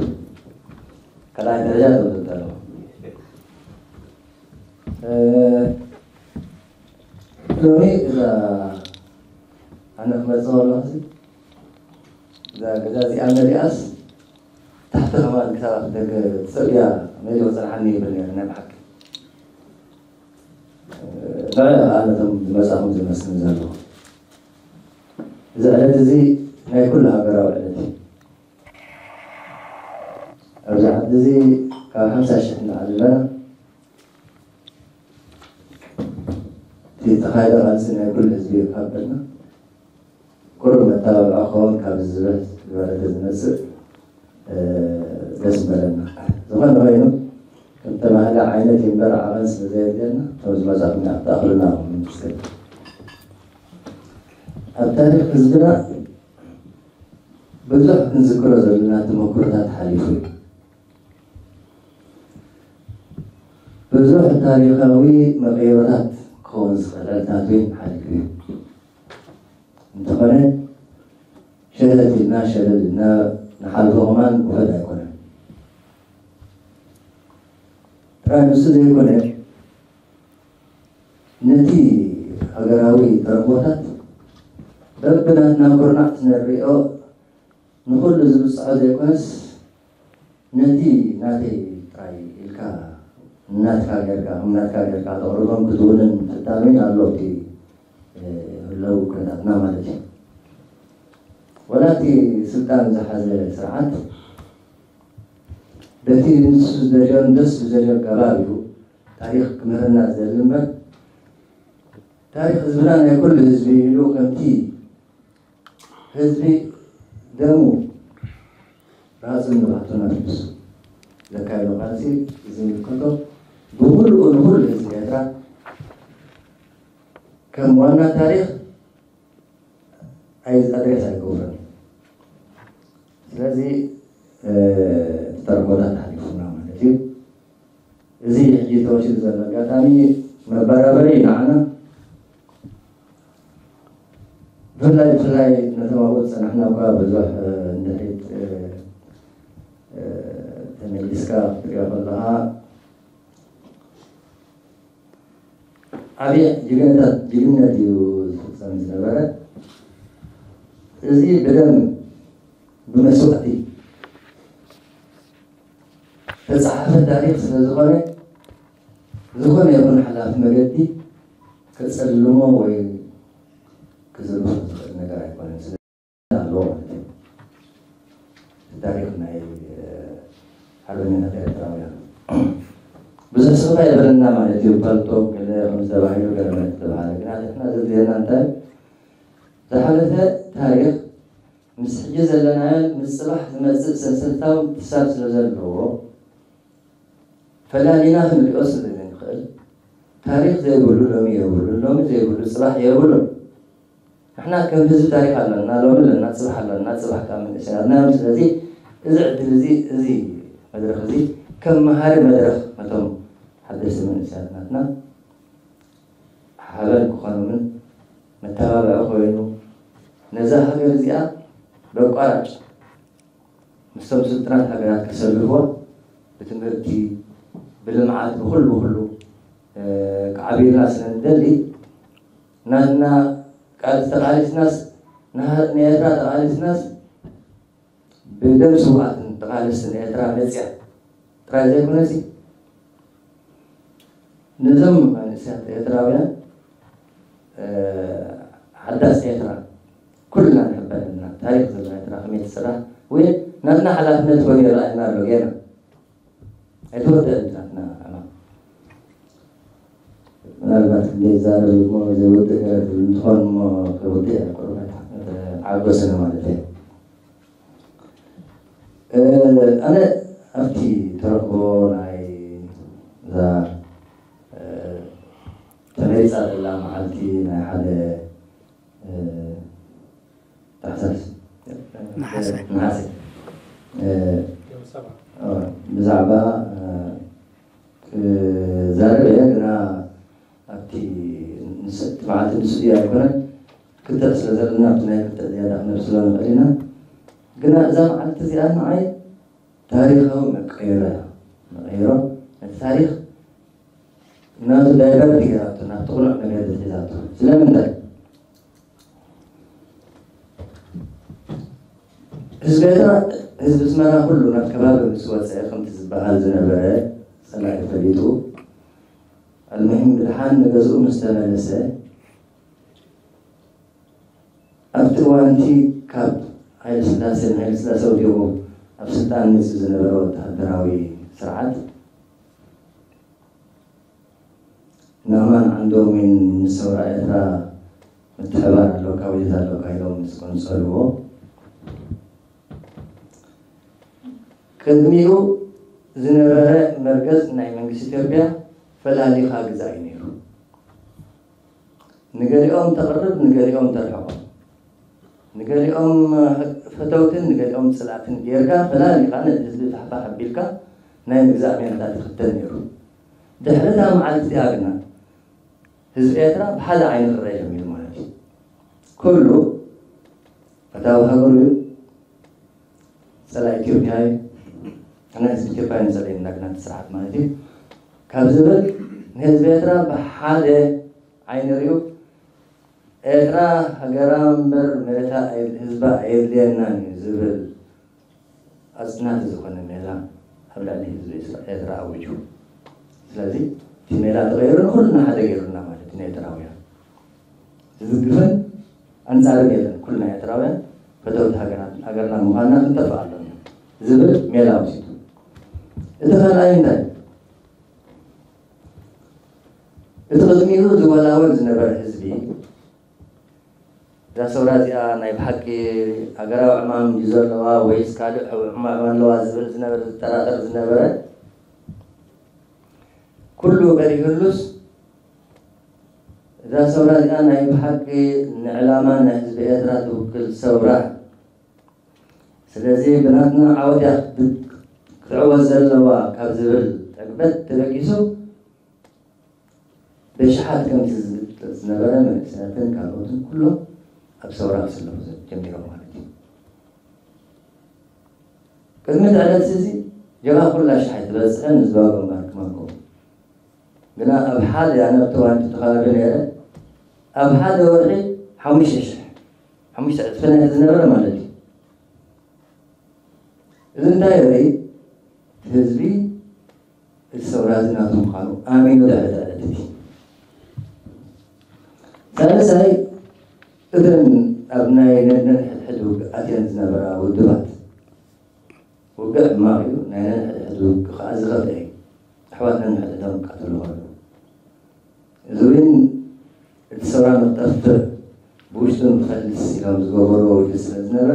ካልኣይ ደረጃ ነቶም ዘዳለኹም። እ፣ ሎሚ እዛ ኣነ ክመጽእ ከለኹ፣ እዛ ገዛ እዚኣ መሊኣስ፣ ታሕቲ ከማን ክሳብ ኣፍደገ እቲ ጽርግያ መሊኡ ክጸንሓኒ ይብል ነይሩ፣ ናይ ብሓቂ። ንዕኡ ከኣ ነቶም ዝመጻኹም ዘመስግን ዘለኹ። እዚ ዕለት እዚ ናይ ኩሉ ሃገራዊ ዕለት እዩ። ኣብዚ ዓዲ እዚ ካብ ሓምሳ ሽሕ ንላዕሊ ኣለና። እቲ ዝተኻየደ ቃልሲ ናይ ኩሉ ህዝቢ እዩ ካብ በልና፣ ቁሩብ መተባብዒ ክኸውን ካብ ዝበል ዝበለተ ዝመጽእ ደስ በለና። ዝኾነ ኮይኑ ከም ተባህለ ዓይነት ይንበር ዓቐን ስለ ዘየድልየና፣ ከም ዝመጻኹም ይኣኽለና። ኣብ ታሪኽ ህዝብና ብዙሕ ክንዝክሮ ዘለና ተመኩሮታት ሓሊፉ እዩ። ብዙሕ ታሪኻዊ መቐይሮታት ክኸውን ዝኽእል ዕለታት እውን ሓሊፉ እዩ። እንተኾነ ሸለል ኢልና ሸለል ኢልና ንሓልፎ ከማን ውሑድ ኣይኮነን። ጥራይ ንሱ ዘይኮነ፣ ነቲ ሃገራዊ ተረኽቦታት በብናትና ኩርናዕ ስነሪኦ ንኹሉ ዝብጽሖ ዘይኮነስ፣ ነቲ ናተይ ጥራይ ኢልካ፣ ናትካ ጌርካ፣ ከም ናትካ ጌርካ ተቕርቦም ክትውንን ፍታሜን ኣሎ፣ እቲ ህለው ኩነታትና ማለት እዩ። ወላ እቲ ስልጣን ዝሓዘ ስርዓት በቲ ንሱ ዝደልዮን ደስ ብዘልዮ ኣገባብ እዩ ታሪኽ ክምህረና ዝደሊ እምበር፣ ታሪኽ ህዝብና ናይ ኩሉ ህዝቢ ኢሉ ከምቲ ህዝቢ ደሙ ራሱ ንባዕቱ ነፍሱ ዘካየዶ ቃልሲ ዝምልከቶ ብሙሉኡ ንኹሉ ህዝቢ ኤርትራ ከም ዋና ታሪኽ ኣይ-፣ ኣድሬስ ኣይገብሮን። ስለዚ፣ እ፣ ተረጎታት ሓሊፉና ማለት እዩ። እዚ ሕጂ ተወሲዱ ዘሎ ኣጋጣሚ መበራበሪ እዩ ንዓና። ብፍላይ፣ ብፍላይ ነቶም ኣብኡ ዝጸናሕና እኳ ብዙሕ፣ እ፣ እንድሕሪት፣ እ፣ እ፣ ተመሊስካ ክትሪኦ ከለኻ ዓብዪ ጅግንነት፣ ጅግንነት እዩ ዝፍጸም ዝነበረ። እዚ ብደም ብመስዋእቲ ዝተጻሕፈ ታሪኽ ስለ ዝኾነ፣ ዝኾነ ይኹን ሓላፊ መገዲ ከጸልሞ ወይ ክዝርግሖ ዝኽእል ነገር ኣይኮነን። ስለ ኣለዎ ማለት እዩ። እቲ ታሪኽ ናይ፣ እ፣ ሓርበኛታት ኤርትራውያን ብዙሕ ስኽፍ ኣይበለና ማለት እዩ። ፓልቶክ ገለ ከም ዝተባሂሉ ገለ ማለት ዝተባሃለ፣ ግና ንሕና ዘድልየና እንታይ፣ ዝሓለፈ ታሪኽ ምስ ሕጂ ዘለናዮን ምስ ጽባሕ ዝመጽእ ሰንሰለታዊ ምትእስሳር ስለ ዘለዎ፣ ፈላሊና ክንሪኦ ስለ ዘይንኽእል፣ ታሪኽ ዘይብሉ ሎሚ የብሉን፣ ሎሚ ዘይብሉ ጽባሕ የብሉን። ንሕና ከም ህዝቢ ታሪኽ ኣለና፣ ሎሚ ኣለና፣ ጽባሕ ኣለና፣ ጽባሕ ካብ መንእሰያትና እዮም። ስለዚ እዚ ዕድል እዚ፣ እዚ መድረኽ እዚ ከም መሃሪ መድረኽ ነቶም ሓደስቲ መንእሰያት ናትና ሓበን ክኾኖምን መተባብዒ ኮይኑ ነዛ ሃገር እዚኣ በቋራጭ ምስቶም ስልጡናት ሃገራት ከሰልፍዎ ብትምህርቲ፣ ብልምዓት፣ ብኹሉ፣ ብኹሉ፣ እ፣ ክዓብዩልና ስለ ንደሊ፣ ናትና ቃልሲ ተቓሊስናስ፣ ንሃ-፣ ንኤርትራ ተቓሊስናስ፣ ብደም ስውኣትን ተቓለስትን ኤርትራ መጽያ ጥራይ ዘይኮነሲ፣ ነዞም መንእሰያት ኤርትራውያን፣ እ፣ ሓዳስ ኤርትራ ኩልና ንሕበን ኣለና። ታሪኽ ዘለዋ ኤርትራ ከመይ ትስራሕ ወይ ናትና ሓላፍነት ኮይኑ ይረኣየና ኣሎ ጌና። ኣይተወደአን ናትና ዕማም። ምናልባት ክንደይ ይዛረብ እሞ ዘይወድእ ገለ ትብል እንትኾን እሞ ክወድእ እየ ቁሩብ ኣይተሓ-፣ ኣይተዓገሰን ማለት እየ። እ፣ ኣነ ኣብቲ ተረኽቦ ናይ እዛ፣ እ፣ ተመሪጻ ዘላ መዓልቲ ናይ ሓደ፣ እ፣ ታሕሳስ፣ ነሓሰ። ነሓሰ፣ እ፣ እ፣ ብዛዕባ፣ እ፣ ክዛረብ እየ፣ ግና ኣብቲ ንስ-፣ እቲ መዓልቲ ንሱ እዩ ኣይኮነን፣ ክትዕ ስለ ዘለና ኣብቲ ናይ ክትዕ ዝያዳ ክነብስሎ ንኽእል ኢና። ግና እዛ መዓልቲ እዚኣ ንዓይ ታሪኻዊ መቀየሮ እያ። መቀየሮ ነቲ ታሪኽ ናቱ ዳይቨርት ገይራቶ፣ ናብቲ ቅኑዕ መገዲ ሒዛቶ። ስለምንታይ? ህዝቢ ኤርትራ፣ ህዝቢ ኣስመራ ኩሉ ናብ ከባቢ ምስ ወጸ፣ ከምቲ ዝበሃል ዝነበረ ጸላኢ ፈሊጡ፣ ኣልሙሂም ብድሓን ንገዝኡ ምስ ተመለሰ፣ ኣብቲ እዋንቲ ካብ ሃይለ ስላሴ፣ ንሃይለ ስላሴ ወዲቑ ኣብ ስልጣን መጺኡ ዝነበረ ወተሃደራዊ ስርዓት፣ ንኣማን ዓንዶም እውን ምስ ሰውራ ኤርትራ ምትሕብባር ኣለካ ወይ ኣለካ ኢሎም ምስ ቆንጸልዎ፣ ቅድሚኡ ዝነበረ መርገጽ ናይ መንግስቲ ኢትዮጵያ ፈላሊኻ ግዛእ እዩ ነይሩ። ንገሊኦም ተቕርብ፣ ንገሊኦም ተርሕቖም፣ ንገሊኦም ፈተውትን ንገሊኦም ጽላእትን ጌርካ ፈላሊኻ ነቲ ህዝቢ ፋሕፋሕ ኣቢልካ ናይ ምግዛእ ሜላታት ይኽተል ነይሩ። ድሕሪ እታ መዓልቲ እቲኣ ግና ህዝቢ ኤርትራ ብሓደ ዓይኒ ክረአ ጀሚሩ ማለት እዩ። ኩሉ ፈታዊ ሃገሩ እዩ፣ ጸላኢ ኢትዮጵያ እዩ፣ ንሕና ህዝቢ ኢትዮጵያ ንጸልእ ኢና ግና እቲ ስርዓት ማለት እዩ ካብ ዝብል ንህዝቢ ኤርትራ ብሓደ ዓይኒ ሪኡ ኤርትራ ሃገራ እምበር መሬታ ኣየ- ህዝባ ኣየድልየናን እዩ ዝብል ኣጽናቲ ዝኾነ ሜላ ኣብ ልዕሊ ህዝቢ ኤርትራ ኣዊጁ። ስለዚ እቲ ሜላ ተቐይሩ ንኹልና ሓደ ገይሩና ማለት እዩ ንኤርትራውያን። ዝዝግፈን ኣንጻርን የለን። ኩልና ኤርትራውያን ፈተውቲ ሃገራት- ሃገርና ምዃንና ክንጠፍእ ኣሎና ዝብል ሜላ ወሲዱ። እቲ ካልኣይ እንታይ? እቲ ቅድሚኡ ዝወላወል ዝነበረ ህዝቢ እዛ ሰውራ እዚኣ ናይ ብሓቂ ሃገራዊ ዕማም ድዩ ዘለዋ ወይስ ካልእ ዕማም ኣለዋ ዝብል ዝነበረ ዝጠራጠር ዝነበረ ኩሉ በሪህሉስ እዛ ሰውራ እዚኣ ናይ ብሓቂ ንዕላማ ናይ ህዝቢ ኤርትራ ትውክል ሰውራ ስለዚ ብናትና ዓወት እያ ክትዕወት ዘለዋ ካብ ዝብል ዕግበት ተበጊሱ ብሽሓት ከምቲ ዝግለጽ ዝነበረ መንእሰያትን ካልኦትን ኩሎም ኣብ ሰውራ ክስለፉ ጀሚሮም ማለት እዩ። ቅድሚ እቲ ዕለት እዚ ጀብሃ ኩላ ሽሕ ኣይትበጽሕን ህዝባዊ ግንባር ክመርኮ ግና ኣብ ሓደ ኣነ ኣብቲ እዋን እቲ ከባቢ ነይረ ኣብ ሓደ ወርሒ ሓሙሽተ ሽሕ ሓሙሽተ ዕጽፊ ናይቲ ዝነበረ ማለት እዩ። እዚ እንታይ የርኢ? ህዝቢ እቲ ሰውራ እዚ ናቱ ምዃኑ ኣሚኑ ድሕሪ እቲ ዕለት እቲ። ሳልሳይ እተን ኣብ ናይ ነንሕድሕድ ውግእ ኣትየን ዝነበራ ውድባት ውግእ ሕማቕ እዩ፣ ናይ ነንሕድሕድ ውግእ ከዓ ዝኸፍአ እዩ። ኣሕዋት ነንሕድሕዶም ይቃተሉ ከለዉ እዚ እውን እቲ ሰውራ ንክጠፍእ ብውሽጡ ንክፈልስ ኢሎም ዝገበርዎ ውድብ ስለ ዝነበረ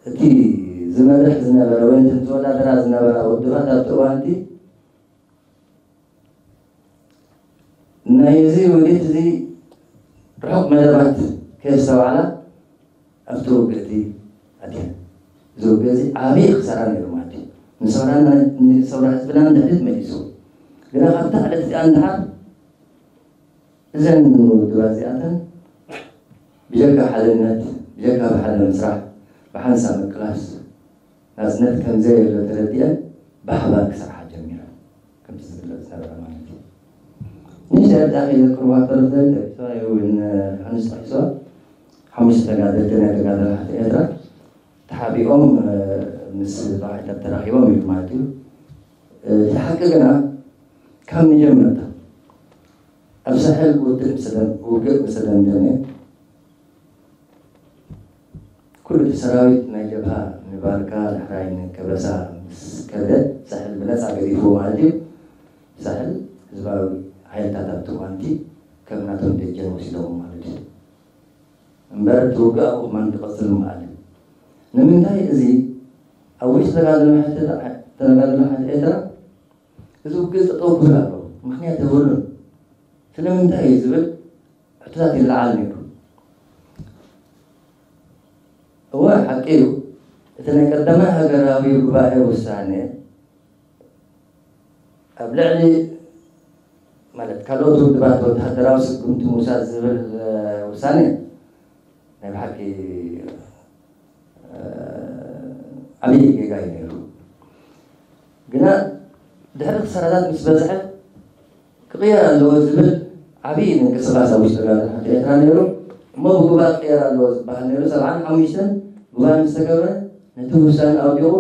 እቲ ዝመርሕ ዝነበረ ወይ እቲ ዝወዳደራ ዝነበራ ውድባት ኣብቲ እዋንቲ ናይዚ ውዲት እዚ ርሑቕ መደባት ከየስተውዓላ ኣብቲ ውግእ እቲ ኣትየን። እዚ ውግእ እዚ ዓብዪ ክሳራ ነይሩ ማለት እዩ። ንሰውራና ንሰውራ ህዝብና ንድሕሪት መሊሱ። ግና ካብታ ዕለት እዚኣ ንደሓር እዘን ውድባት እዚኣተን ብጀካ ሓድነት ብጀካ ብሓደ ምስራሕ ብሓንሳብ ምቅላስ ናጽነት ከምዘየሎ ተረዲአን ብሓባር ክሰርሓ ጀሚረን ከምቲ ዝግለጽ ዝነበረ ማለት እዩ። ንእሽተይ ኣዳኺ ዘቅርባ ተረፍዘን ጠቂስዋ ወይ ዮሃንስ ጠቂስዋ ሓሙሽተ ተጋደልቲ ናይ ተጋደልቲ ኤርትራ ተሓቢኦም ምስ ባሕታት ተራኺቦም እዩ ማለት እዩ። እቲ ሓቂ ግና ካብ መጀመርታ ኣብ ሳሕል ውግእ ምስ ደም- ውግእ ምስ ደምደመ ኩሉ እቲ ሰራዊት ናይ ጀብሃ ንባርካ ዳሕራይ ንከበሳ ምስ ከደ ሳሕል ብነፃ ገዲፍዎ ማለት እዩ። ሳሕል ህዝባዊ ሓይልታት ኣብቲ እዋንቲ ከም ናቶም ደጀን ወሲዶም ማለት እዩ። እምበር እቲ ውግእ ኣብኡ ከማን ክቐፅል ምኽኣለ። ንምንታይ እዚ ኣብ ውሽጢ ተጋድሎ ሓይልታት ኤርትራ እዚ ውግእ ጠጠው ክብል ኣለዎ? ምኽንያት የብሉን። ስለምንታይ እዩ ዝብል ሕቶታት ይለዓል ነይሩ። እወ ሓቂ እዩ፣ እቲ ናይ ቀዳማይ ሃገራዊ ጉባኤ ውሳነ ኣብ ልዕሊ ማለት ካልኦት ውድባት ወተሃደራዊ ስጉምቲ ምውሳድ ዝብል ውሳነ ናይ ብሓቂ ዓብዪ ጌጋ እዩ ነይሩ። ግና ድሕሪ ክሳራታት ምስ በዝሐ ክቕየር ኣለዎ ዝብል ዓብዪ ምንቅስቓስ ኣብ ውሽጢ ተጋደልቲ ኤርትራ ነይሩ። እሞ ብጉባኤ ክቕየር ኣለዎ ዝበሃል ነይሩ። ሰብዓን ሓሙሽተን ጉባኤ ምስ ተገብረ ነቲ ውሳነ ኣውዲቑ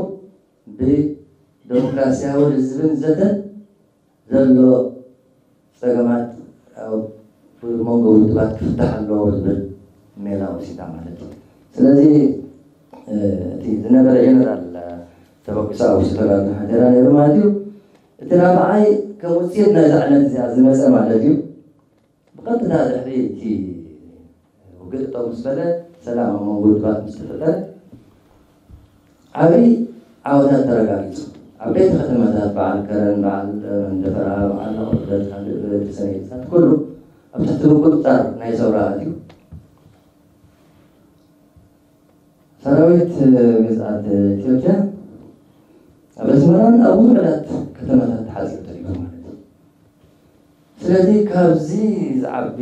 ብደሞክራሲያዊ ልዝብን ዘተን ዘሎ ፀገማት ኣብ መንጎ ውድባት ክፍታሕ ኣለዎ ዝብል ሜላ ወሲዳ ማለት እዩ። ስለዚ እቲ ዝነበረ ጀነራል ተበግሶ ኣብ ውሽጢ ተጋድሎ ሓደራ ነይሩ ማለት እዩ። እቲ ራብዓይ ከም ውፅኢት ናይዛ ዕለት እዚኣ ዝመፀ ማለት እዩ። ብቐጥታ ድሕሪ እቲ ውግእ ጠጠው ምስ በለ ሰላም ኣብ መንጎ ውድባት ምስ ተፈጠረ ዓብዪ ዓወታት ተረጋጊጹ። ዓበይቲ ከተማታት በዓል ከረን፣ በዓል መንደፈራ፣ በዓል ኣቑርደት፣ ካልእ ብረድሰነይታት ኩሉ ኣብ ትሕቲ ምቁጽጻር ናይ ሰውራ ኣትዩ። ሰራዊት ግዝኣት ኢትዮጵያ ኣብ ኣስመራን ኣብ ውሑዳት ከተማታት ተሓጺሩ ተሪፉ ማለት እዩ። ስለዚ ካብዚ ዝዓቢ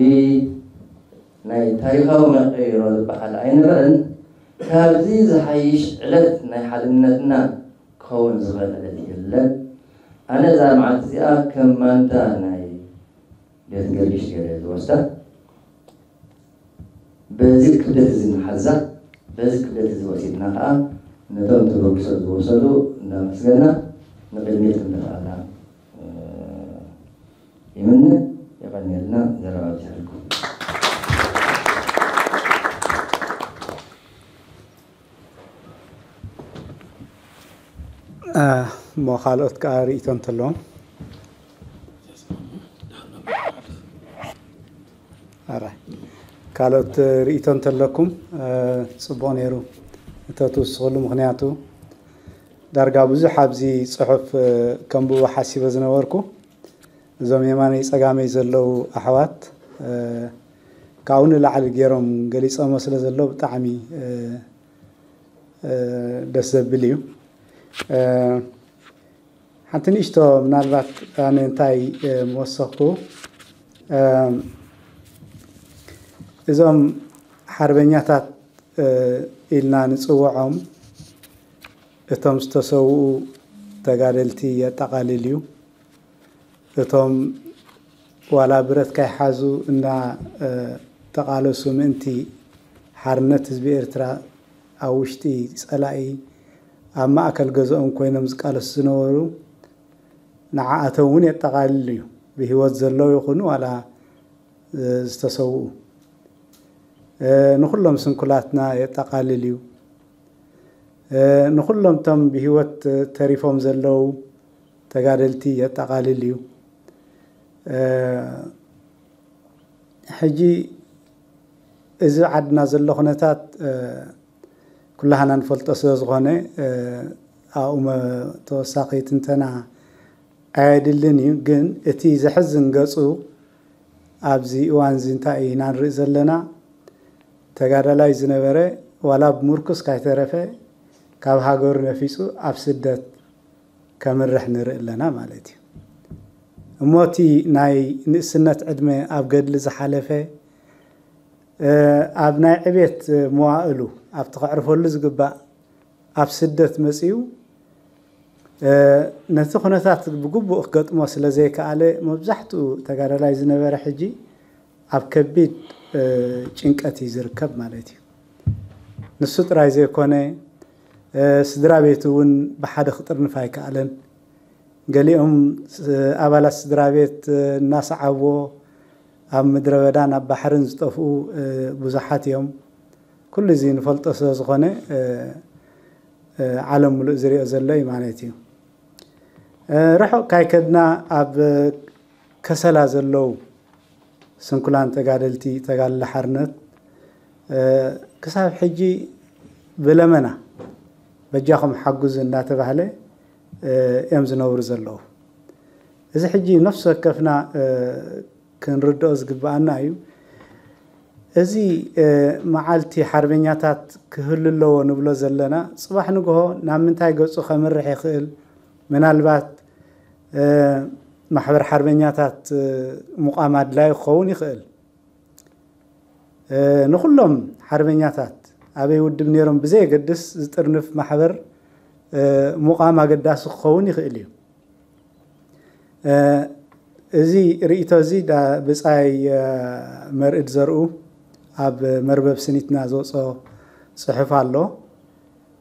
ናይ ታሪኻዊ መቐይሮ ዝበሃል ኣይንርዕን። ካብዚ ዝሓይሽ ዕለት ናይ ሓድነትና ክኸውን ዝኽእል ዕለት የለን። ኣነ እዛ መዓልቲ እዚኣ ከም ማንታ ናይ ቤት ገርግሽ ገለ ዝወስዳ በዚ ክብደት እዚ ንሓዛ። በዚ ክብደት እዚ ወሲድና ከዓ ነቶም ተበግሶ ዝወሰዱ እንዳመስገና ንቅድሚት ክንደፍኣና ይምነ። የቐንየልና። ዘረባ ኣብዚሐልኩም። እሞ ካልኦት ከዓ ርእይቶ እንተለዎም። ኣራይ፣ ካልኦት ርእይቶ እንተለኩም ጽቡቕ ነይሩ እተትውስኽሉ። ምኽንያቱ ዳርጋ ብዙሕ ኣብዚ ጽሑፍ ከንብቦ ሓሲበ ዝነበርኩ እዞም የማነይ ጸጋመይ ዘለዉ ኣሕዋት ካብኡ ንላዕሊ ገይሮም ገሊጾሞ ስለ ዘለዉ ብጣዕሚ ደስ ዘብል እዩ። ሓንቲ ንእሽቶ ምናልባት ኣነ እንታይ ምወሰኽኩ፣ እዞም ሓርበኛታት ኢልና ንጽውዖም እቶም ዝተሰውኡ ተጋደልቲ የጠቓልል እዩ። እቶም ዋላ ብረት ካይሓዙ እና ተቓለሱ ምእንቲ ሓርነት ህዝቢ ኤርትራ ኣብ ውሽጢ ጸላኢ ኣብ ማእከል ገዝኦም ኮይኖም ዝቃለሱ ዝነበሩ ንዓኣቶም እውን የጠቓልል እዩ። ብህይወት ዘለዉ ይኹኑ ዋላ ዝተሰውኡ ንኹሎም ስንኩላትና የጠቓልል እዩ። ንኹሎም እቶም ብህይወት ተሪፎም ዘለዉ ተጋደልቲ የጠቓልል እዩ። ሕጂ እዚ ዓድና ዘሎ ኩነታት ኩላህና ንፈልጦ ስለ ዝኾነ ኣብኡ ተወሳኺ ትንተና ኣየድልን እዩ። ግን እቲ ዘሕዝን ገፁ ኣብዚ እዋን እዚ እንታይ ኢና ንርኢ ዘለና? ተጋዳላይ ዝነበረ ዋላ ብምርኩስ ካይተረፈ ካብ ሃገሩ ነፊፁ ኣብ ስደት ከምርሕ ንርኢ ኣለና ማለት እዩ። እሞ እቲ ናይ ንእስነት ዕድመ ኣብ ገድሊ ዝሓለፈ ኣብ ናይ ዕቤት መዋእሉ ኣብቲ ከዕርፈሉ ዝግባእ ኣብ ስደት መፅኡ ነቲ ኩነታት ብግቡእ ክገጥሞ ስለ ዘይከኣለ መብዛሕትኡ ተጋዳላይ ዝነበረ ሕጂ ኣብ ከቢድ ጭንቀት እዩ ዝርከብ ማለት እዩ። ንሱ ጥራይ ዘይኮነ ስድራ ቤቱ እውን ብሓደ ክጥርንፍ ኣይከኣለን። ገሊኦም ኣባላት ስድራ ቤት እናሰዓብዎ ኣብ ምድረ በዳን ኣብ ባሕርን ዝጠፍኡ ብዙሓት እዮም። ኩሉ እዚ ንፈልጦ ስለ ዝኾነ ዓለም ሙሉእ ዝሪኦ ዘሎ እዩ ማለት እዩ። ርሑቕ ካይከድና ኣብ ከሰላ ዘለዉ ስንኩላን ተጋደልቲ ተጋድሎ ሓርነት ክሳብ ሕጂ ብለመና በጃኹም ሓግዙ እናተባህለ እዮም ዝነብሩ ዘለዉ። እዚ ሕጂ ነፍሲ ወከፍና ክንርድኦ ዝግብኣና እዩ። እዚ መዓልቲ ሓርበኛታት ክህሉ ኣለዎ ንብሎ ዘለና ፅባሕ ንግሆ ናብ ምንታይ ገፁ ከምርሕ ይኽእል? ምናልባት ማሕበር ሓርበኛታት ምቋም ኣድላዩ ክኸውን ይኽእል። ንኹሎም ሓርበኛታት ኣበይ ውድብ ነይሮም ብዘየገድስ ዝጥርንፍ ማሕበር ምቋም ኣገዳሲ ክኸውን ይኽእል እዩ። እዚ ርእይቶ እዚ ብጻይ መርዕድ ዘርኡ ኣብ መርበብ ስኒትና ዘውፅኦ ፅሑፍ ኣሎ።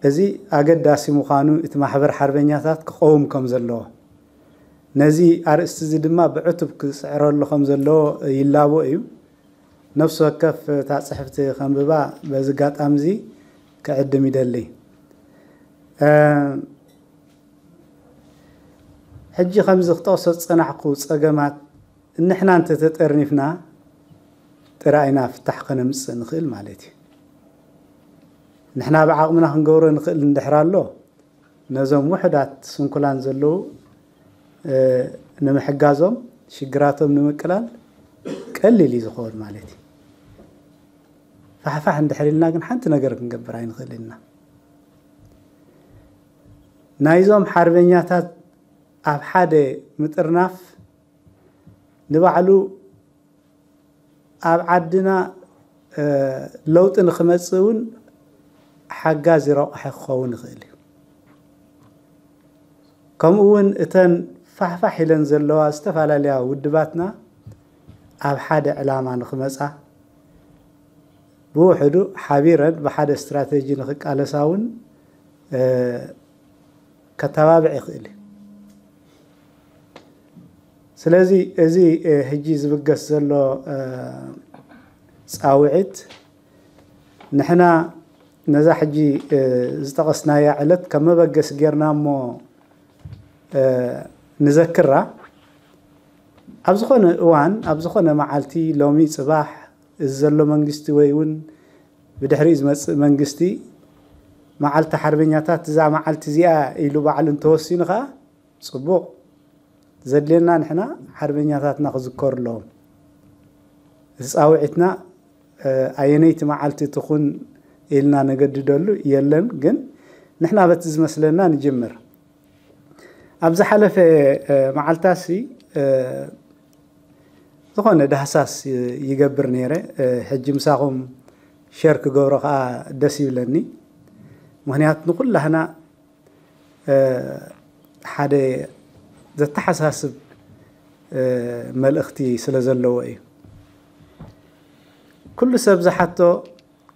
እዚ ኣገዳሲ ምዃኑ እቲ ማሕበር ሓርበኛታት ክቐውም ከም ዘለዎ ነዚ ኣርእስቲ እዚ ድማ ብዕቱብ ክፅዕረሉ ከም ዘለዎ ይላቦ እዩ። ነፍሲ ወከፍ እታ ፅሕፍቲ ከንብባ በዚ ኣጋጣሚ እዚ ክዕድም ይደሊ። ሕጂ ከምዚ ክጠቕሶ ዝጸናሕኩ ጸገማት ንሕና እንተተጠርኒፍና ጥራይ ኢና ፍታሕ ከነምጽእ ንኽእል ማለት እዩ። ንሕና ብዓቕምና ክንገብሮ ንኽእል እንድሕር ኣሎ ነዞም ውሑዳት ስንኩላን ዘለዉ ንምሕጋዞም ሽግራቶም ንምቅላል ቀሊል እዩ ዝኸውን ማለት እዩ። ፋሕፋሕ እንድሕር ኢልና ግን ሓንቲ ነገር ክንገብር ኣይንኽእል ኢና። ናይዞም ሓርበኛታት ኣብ ሓደ ምጥርናፍ ንባዕሉ ኣብ ዓድና ለውጢ ንክመፅእ እውን ሓጋዚ ረቑሒ ክኸውን ይኽእል እዩ። ከምኡ እውን እተን ፋሕፋሕ ኢለን ዘለዋ ዝተፈላለያ ውድባትና ኣብ ሓደ ዕላማ ንክመፃ ብውሕዱ ሓቢረን ብሓደ ስትራተጂ ንክቃለሳ እውን ከተባብዕ ይኽእል እዩ። ስለዚ እዚ ሕጂ ዝብገስ ዘሎ ፃውዒት ንሕና ነዛ ሕጂ ዝጠቐስናያ ዕለት ከም መበገሲ ጌርና እሞ ንዘክራ። ኣብ ዝኾነ እዋን ኣብ ዝኾነ መዓልቲ ሎሚ ፅባሕ እዚ ዘሎ መንግስቲ ወይ እውን ብድሕሪኡ ዝመፅእ መንግስቲ መዓልቲ ሓርበኛታት እዛ መዓልቲ እዚኣ ኢሉ ባዕሉ እንተወሲኑ ከዓ ፅቡቕ። ዘድልየና ንሕና ሓርበኛታትና ክዝከሩ ኣለዎም። እቲ ፃውዒትና ኣየነይቲ መዓልቲ ትኹን ኢልና ነገድደሉ የለን። ግን ንሕና በቲ ዝመስለና ንጅምር። ኣብ ዝሓለፈ መዓልታሲ ዝኾነ ዳህሳስ ይገብር ነይረ። ሕጂ ምሳኹም ሸር ክገብሮ ከዓ ደስ ይብለኒ። ምክንያቱ ንኩላህና ሓደ ዘተሓሳስብ መልእኽቲ ስለ ዘለዎ እዩ። ኩሉ ሰብ ዝሓቶ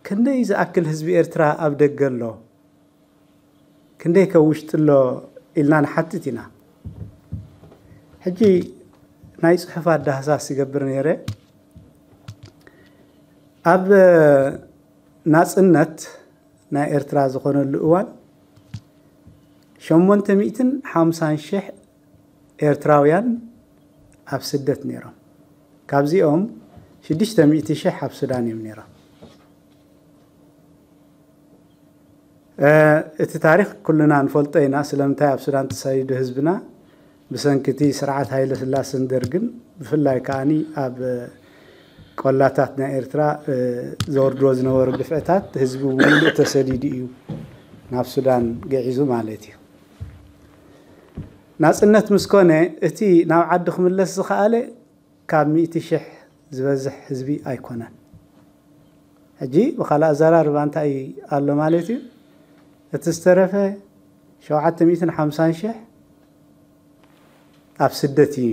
ክንደይ ዝኣክል ህዝቢ ኤርትራ ኣብ ደገ ኣሎ፣ ክንደይ ከ ውሽጢ ኣሎ ኢልና ንሓትት ኢና። ሕጂ ናይ ጽሑፋት ዳህሳስ ይገብር ነይረ። ኣብ ናጽነት ናይ ኤርትራ ዝኾነሉ እዋን ሸሞንተ ሚእትን ሓምሳን ሽሕ ኤርትራውያን ኣብ ስደት ነይሮም። ካብዚኦም ሽዱሽተ ሚእቲ ሽሕ ኣብ ሱዳን እዮም ነይሮም። እቲ ታሪክ ኩልና ንፈልጦ ኢና። ስለምንታይ ኣብ ሱዳን ተሰዲዱ ህዝብና? ብሰንኪ እቲ ስርዓት ሃይለ ስላሰን ደርግን፣ ብፍላይ ከዓኒ ኣብ ቆላታት ናይ ኤርትራ ዘወርድዎ ዝነበሩ ድፍዕታት ህዝቢ ብምሉእ ተሰዲዱ እዩ ናብ ሱዳን ገዒዙ ማለት እዩ። ናጽነት ምስ ኮነ እቲ ናብ ዓዱ ክምለስ ዝኸኣለ ካብ ሚእቲ ሽሕ ዝበዝሕ ህዝቢ ኣይኮነን። ሕጂ ብኻልእ ኣዘራርባ እንታይ ኣሎ ማለት እዩ? እቲ ዝተረፈ ሸውዓተ ሚእትን ሓምሳን ሽሕ ኣብ ስደት እዩ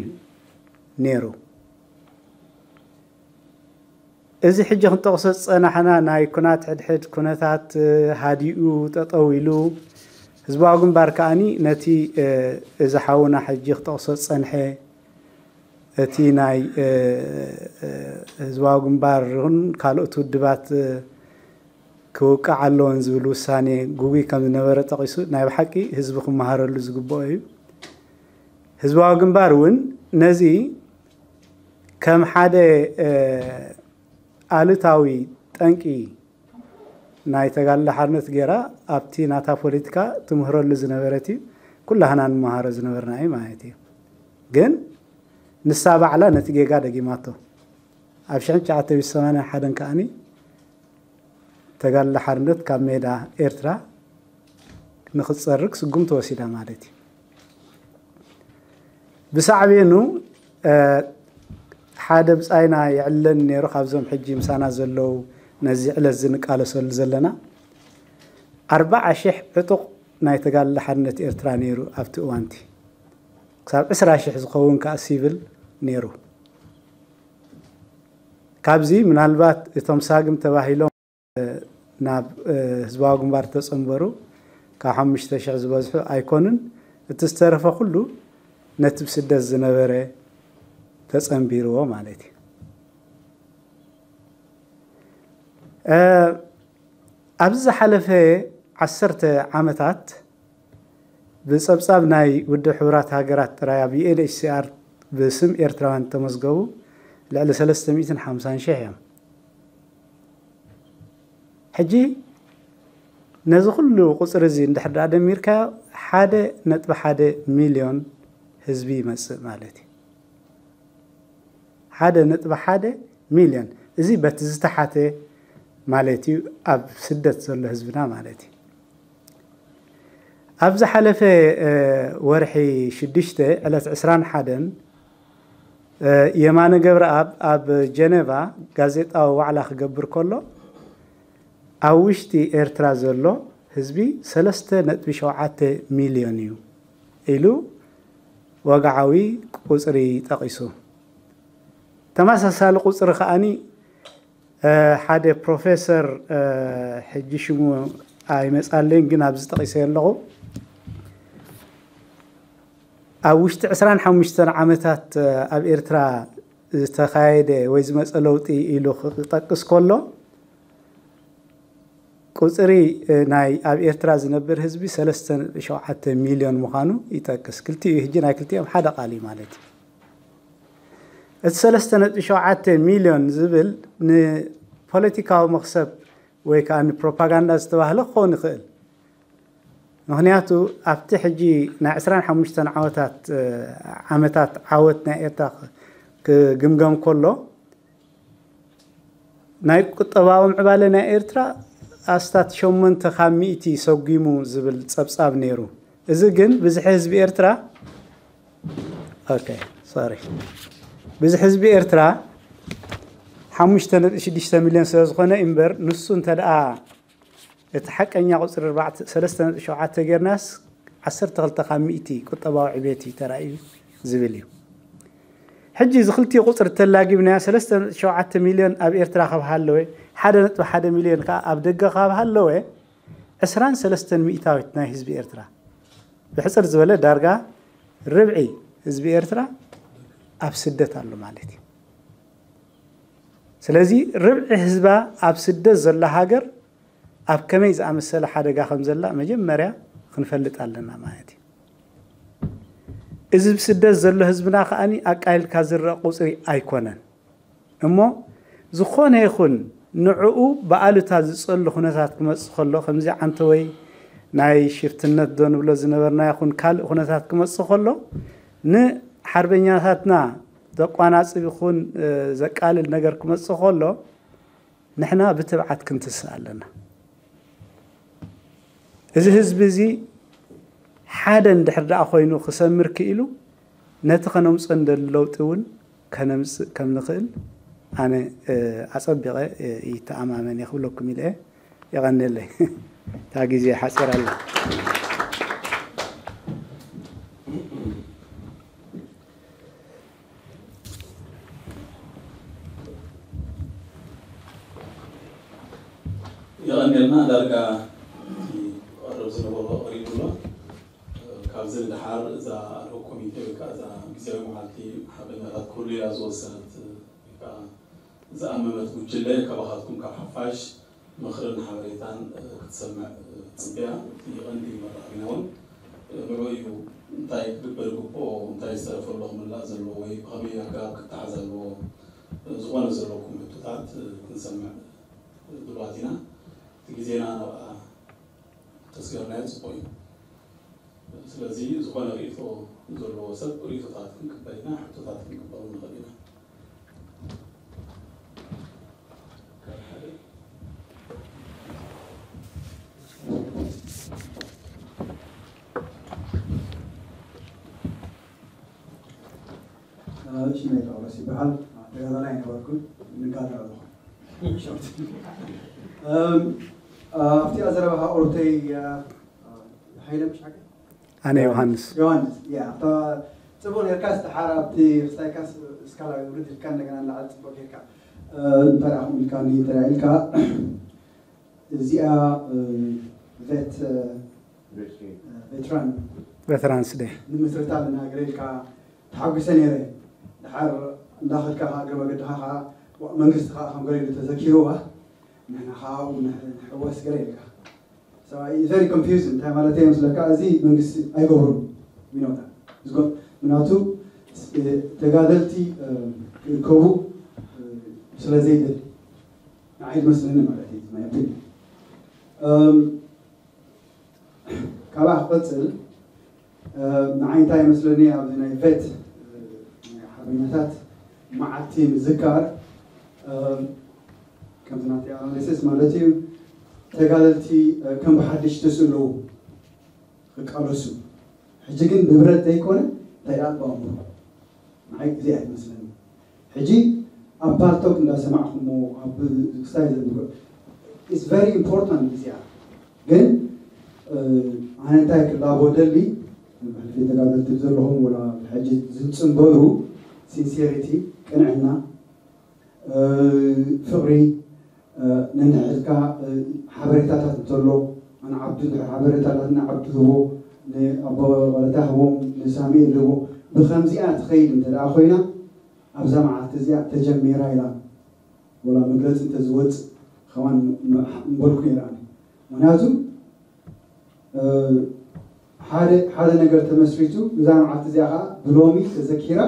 ነይሩ። እዚ ሕጂ ክንጠቕሶ ዝጸናሕና ናይ ኩናት ሕድሕድ ኩነታት ሃዲኡ ጠጠው ኢሉ፣ ህዝባዊ ግንባር ከኣኒ ነቲ እዚ ሓውና ሕጂ ክጠቕሶ ዝጸንሐ እቲ ናይ ህዝባዊ ግንባር ይኹን ካልኦት ውድባት ክውቃዕ ኣለዎን ዝብል ውሳኔ ግጉይ ከም ዝነበረ ጠቒሱ፣ ናይ ብሓቂ ህዝቢ ክመሃረሉ ዝግብኦ እዩ። ህዝባዊ ግንባር እውን ነዚ ከም ሓደ ኣሉታዊ ጠንቂ ናይ ተጋድሎ ሓርነት ገይራ ኣብቲ ናታ ፖለቲካ ትምህረሉ ዝነበረት እዩ። ኩላህና ንመሃሮ ዝነበርና እዩ ማለት እዩ። ግን ንሳ ባዕላ ነቲ ጌጋ ደጊማቶ። ኣብ ሽሕን ትሽዓተ ሚእትን ሰማንያን ሓደን ከኣኒ ተጋድሎ ሓርነት ካብ ሜዳ ኤርትራ ንክትጸርግ ስጉምቲ ወሲዳ ማለት እዩ። ብሳዕቤኑ ሓደ ብጻይና የዕልለኒ ነይሩ፣ ካብዞም ሕጂ ምሳና ዘለዉ ነዚ ዕለት እዚ ንቃለሰሉ ዘለና። ኣርባዓ ሽሕ ዕጡቕ ናይ ተጋድሎ ሓርነት ኤርትራ ነይሩ ኣብቲ እዋንቲ። ክሳብ ዕስራ ሽሕ ዝኸውን ከኣ ሲቪል ነይሩ። ካብዚ ምናልባት እቶም ሳግም ተባሂሎም ናብ ህዝባዊ ግንባር ተጸንበሩ ካብ ሓሙሽተ ሽሕ ዝበዝሑ ኣይኮኑን። እቲ ዝተረፈ ኩሉ ነቲ ብስደት ዝነበረ ተጸንቢርዎ ማለት እዩ። ኣብዚ ዝሓለፈ ዓሰርተ ዓመታት ብጸብጻብ ናይ ውድብ ሕቡራት ሃገራት ጥራይ ኣብ ዩ ኤን ኤች ሲ ኣር ብስም ኤርትራውያን ተመዝገቡ ልዕሊ ሰለስተ ሚእትን ሓምሳን ሽሕ እዮም። ሕጂ ነዚ ኩሉ ቁፅሪ እዚ እንድሕር ደኣ ደሚርካዮ ሓደ ነጥቢ ሓደ ሚልዮን ህዝቢ ይመፅእ ማለት እዩ። ሓደ ነጥቢ ሓደ ሚልዮን፣ እዚ በቲ ዝተሓተ ማለት እዩ፣ ኣብ ስደት ዘሎ ህዝብና ማለት እዩ። ኣብ ዝሓለፈ ወርሒ ሽዱሽተ ዕለት ዕስራን ሓደን የማነ ገብረኣብ ኣብ ጀነቫ ጋዜጣዊ ዋዕላ ክገብር ከሎ፣ ኣብ ውሽጢ ኤርትራ ዘሎ ህዝቢ ሰለስተ ነጥቢ ሸውዓተ ሚልዮን እዩ ኢሉ ወግዓዊ ቁፅሪ ጠቒሱ። ተመሳሳሊ ቁፅሪ ከዓኒ ሓደ ፕሮፌሰር፣ ሕጂ ሽሙ ኣይመፃለይን፣ ግን ኣብዚ ጠቒሰ ኣለኹ፣ ኣብ ውሽጢ ዕስራን ሓሙሽተን ዓመታት ኣብ ኤርትራ ዝተኻየደ ወይ ዝመፀ ለውጢ ኢሉ ክጠቅስ ከሎ፣ ቁፅሪ ናይ ኣብ ኤርትራ ዝነብር ህዝቢ ሰለስተ ነጥቢ ሸውዓተ ሚልዮን ምዃኑ ይጠቅስ። ክልቲኡ ሕጂ ናይ ክልቲኦም ሓደ ቃል እዩ ማለት እዩ። እቲ ሰለስተ ነጥቢ ሸውዓተ ሚልዮን ዝብል ንፖለቲካዊ መኽሰብ ወይ ከዓ ንፕሮፓጋንዳ ዝተባህለ ክኸውን ይኽእል። ምኽንያቱ ኣብቲ ሕጂ ናይ ዕስራን ሓሙሽተን ዓወታት ዓመታት ዓወት ናይ ኤርትራ ክግምገም ከሎ፣ ናይ ቁጠባዊ ምዕባለ ናይ ኤርትራ ኣስታት ሸሞንተ ካብ ሚእቲ ሰጒሙ ዝብል ጸብጻብ ነይሩ። እዚ ግን ብዝሒ ህዝቢ ኤርትራ፣ ኦኬ፣ ሶሪ፣ ብዝሒ ህዝቢ ኤርትራ ሓሙሽተ ነጥቢ ሽዱሽተ ሚልዮን ስለ ዝኾነ እምበር፣ ንሱ እንተ ደኣ እቲ ሓቀኛ ቁጽሪ ኣርባዕተ፣ ሰለስተ ነጥቢ ሸውዓተ ጌርናስ፣ ዓሰርተ ክልተ ካብ ሚእቲ ቁጠባዊ ዕቤት እዩ ተራእዩ ዝብል እዩ። ሕጂ እዚ ክልቲኡ ቁጽሪ ተላጊብናዮ፣ ሰለስተ ነጥቢ ሸውዓተ ሚልዮን ኣብ ኤርትራ ካብ ሃለወ፣ ሓደ ነጥቢ ሓደ ሚልዮን ከኣ ኣብ ደገ ካብ ሃለወ፣ ዕስራን ሰለስተን ሚእታዊት ናይ ህዝቢ ኤርትራ፣ ብሕጽር ዝበለ ዳርጋ ርብዒ ህዝቢ ኤርትራ ኣብ ስደት ኣሎ ማለት እዩ። ስለዚ ርብዒ ህዝባ ኣብ ስደት ዘላ ሃገር ኣብ ከመይ ዝኣመሰለ ሓደጋ ከም ዘላ መጀመርያ ክንፈልጥ ኣለና ማለት እዩ። እዚ ብስደት ዘሎ ህዝብና ከኣኒ ኣቃሊልካ ዝረኣ ቁጽሪ ኣይኮነን። እሞ ዝኾነ ይኹን ንዕኡ ብኣሉታ ዝጸሉ ኩነታት ክመጽእ ከሎ፣ ከምዚ ዓንተወይ ናይ ሽፍትነት ዶ ንብሎ ዝነበርና ይኹን ካልእ ኩነታት ክመጽእ ከሎ፣ ንሓርበኛታትና ዘቋናጽብ ይኹን፣ እ፣ ዘቃልል ነገር ክመጽእ ከሎ፣ ንሕና ብትብዓት ክንትስእ ኣለና። እዚ ህዝቢ እዚ ሓደ እንድሕር ደኣ ኮይኑ ክሰምር ክኢሉ፣ ነቲ ከነምጽኦ እንደሊ ለውጢ እውን ከነምጽእ ከም ንኽእል ኣነ፣ እ፣ ኣጸቢቐ፣ እ፣ ይተኣማመን እየ ክብለኩም ኢለ እየ። የቐንየለይ። እታ ግዜ ሓጺራ ኣላ። የቐንየልና። ዳርጋ እቲ ክቐርብ ዝነበሮ ቀሪቡ ኣሎ። ካብዚ ንደሓር እዛ ኣድሆክ ኮሚቴ ወይ ከዓ እዛ ግዜያዊ መዓልቲ ሓርበኛታት ክህሉ ኢላ ዝወሰነት ወይ ከዓ ዝኣመመት ጉጅለ ካባኻትኩም ካብ ሓፋሽ ምኽርን ሓበሬታን፣ እ፣ ክትሰምዕ፣ እ፣ ትጽበያ። እቲ ቀንዲ መራኸቢና እውን፣ እ፣ ንዕኡ እዩ። እንታይ ክግበር ይግብኦ፣ እንታይ ዝተረፈ ኣሎ ክምላእ ዘለዎ ወይ ብኸመይ ኣገባብ ክተሓዝ ኣለዎ፣ እ፣ ዝኾነ ዘለኩም ሕቶታት፣ እ፣ ክንሰምዕ፣ እ፣ ድሉዋት ኢና። እቲ ግዜና ናብኣ ተስገርናዮ ጽቡቕ እዩ። ስለዚ ዝኾነ ርእይቶ ዘለዎ ሰብ ርእይቶታት ክንቅበል ኢና፣ ሕቶታት ክንቅበል ንኽእል ኢና። ሽመይ ጳውሎስ ይበሃል። ተጋዳላይ ነበርኩ፣ ንጋዳል ኣለኹ። እም፣ ኣብቲኣ ዘረባኻ ኦርተይ፣ እ፣ ሃይለ ምሽ ሓቂ? ኣነ ዮሃንስ። ዮሃንስ፣ ያ፣ ኣብታ ጽቡቕ ኔርካ፣ ደሓር ኣብቲ ክስታይካስ ስካላ ውርድ ኢልካ እንደገና ንላዕሊ ጽቡቕ ጌርካ። እ፣ እንታይ ደኣ ከምኡ ኢልካ፣ እንዲ እንታይ ደኣ ኢልካ፣ እዚኣ፣ እ፣ vet፣ እ፣ እ፣ ቬትራን ቬተራንስ ዴይ። ንምስርታ ኣለና ገለ ኢልካ ተሓጒሰ ነይረ። ደሓር እንዳኸድካ ኸዓ እግረ መገድኻ ኸዓ ዋ-፣ መንግስቲ ኸዓ ከም ገለ ኢሉ ተዘኪርዋ፣ ንሕና ኸዓ ኣብኡ ንሕ-፣ ንሕወስ ገለ ኢልካ። So it's very confusing። እንታይ ማለት እየ ምስለካ፣ እዚ መንግስቲ ኣይገብሩን። We know that። ዝጎ-፣ ምክንያቱ፣ እ፣ ተጋደልቲ፣ እ፣ ክእከቡ፣ እ፣ ስለ ዘይደሊ። ንዓይ ዝመስለኒ ማለት እዩ፣ my opinion። እም፣ ካብኣ ክቐፅል፣ እ፣ ንዓይ እንታይ ይመስለኒ፣ ኣብዚ ናይ vet፣ እ፣ ናይ ሓርበኛታት መዓልቲ ምዝካር፣ እ፣ ከምዚ ናተይ ኣናሊሲስ ማለት እዩ፣ ተጋደልቲ፣ እ፣ ከም ብሓድሽ ተስእለዉ ክቃለሱ፣ ሕጂ ግን ብብረት ዘይኮነ እንታይ ደኣ ብኣእምሮ፣ ንዓይ እዚኣ ትመስለኒ። ሕጂ ኣብ ፓልቶክ እንዳሰማዕኩሞ ኣብ ክሳይ ዘንብሮ፣ it's very important እዚኣ። ግን፣ እ፣ ኣነ እንታይ ክላቦ ደሊ፣ ብሕልፊ ተጋደልቲ ዘለኹም ወላ ሕጂ ዝጽንበሩ፣ ሲንሴሪቲ፣ ቅንዕና፣ እ፣ ፍቕሪ፣ እ፣ ነንሕድካ፣ እ፣ ሓበሬታታት እንተሎ፣ ኣነ ዓብዱ እንድሕር ሓበሬታታት ንዓብዱ ህቦ፣ ንኣቦ ወለታ ህቦም፣ ንሳሙኤል ህቦ፣ ብኸምዚኣ ትኸይድ እንተ ደኣ ኮይና፣ ኣብዛ መዓልቲ እዚኣ ተጀሚራ ኢላ ወላ መግለጺ እንተዝወጽእ ከማን ም-፣ ምበልኩ ነይረ ኣነ። ምኽንያቱ፣ እ፣ ሓደ፣ ሓደ ነገር ተመስሪቱ፣ እዛ መዓልቲ እዚኣ ኸዓ ብሎሚ ተዘኪራ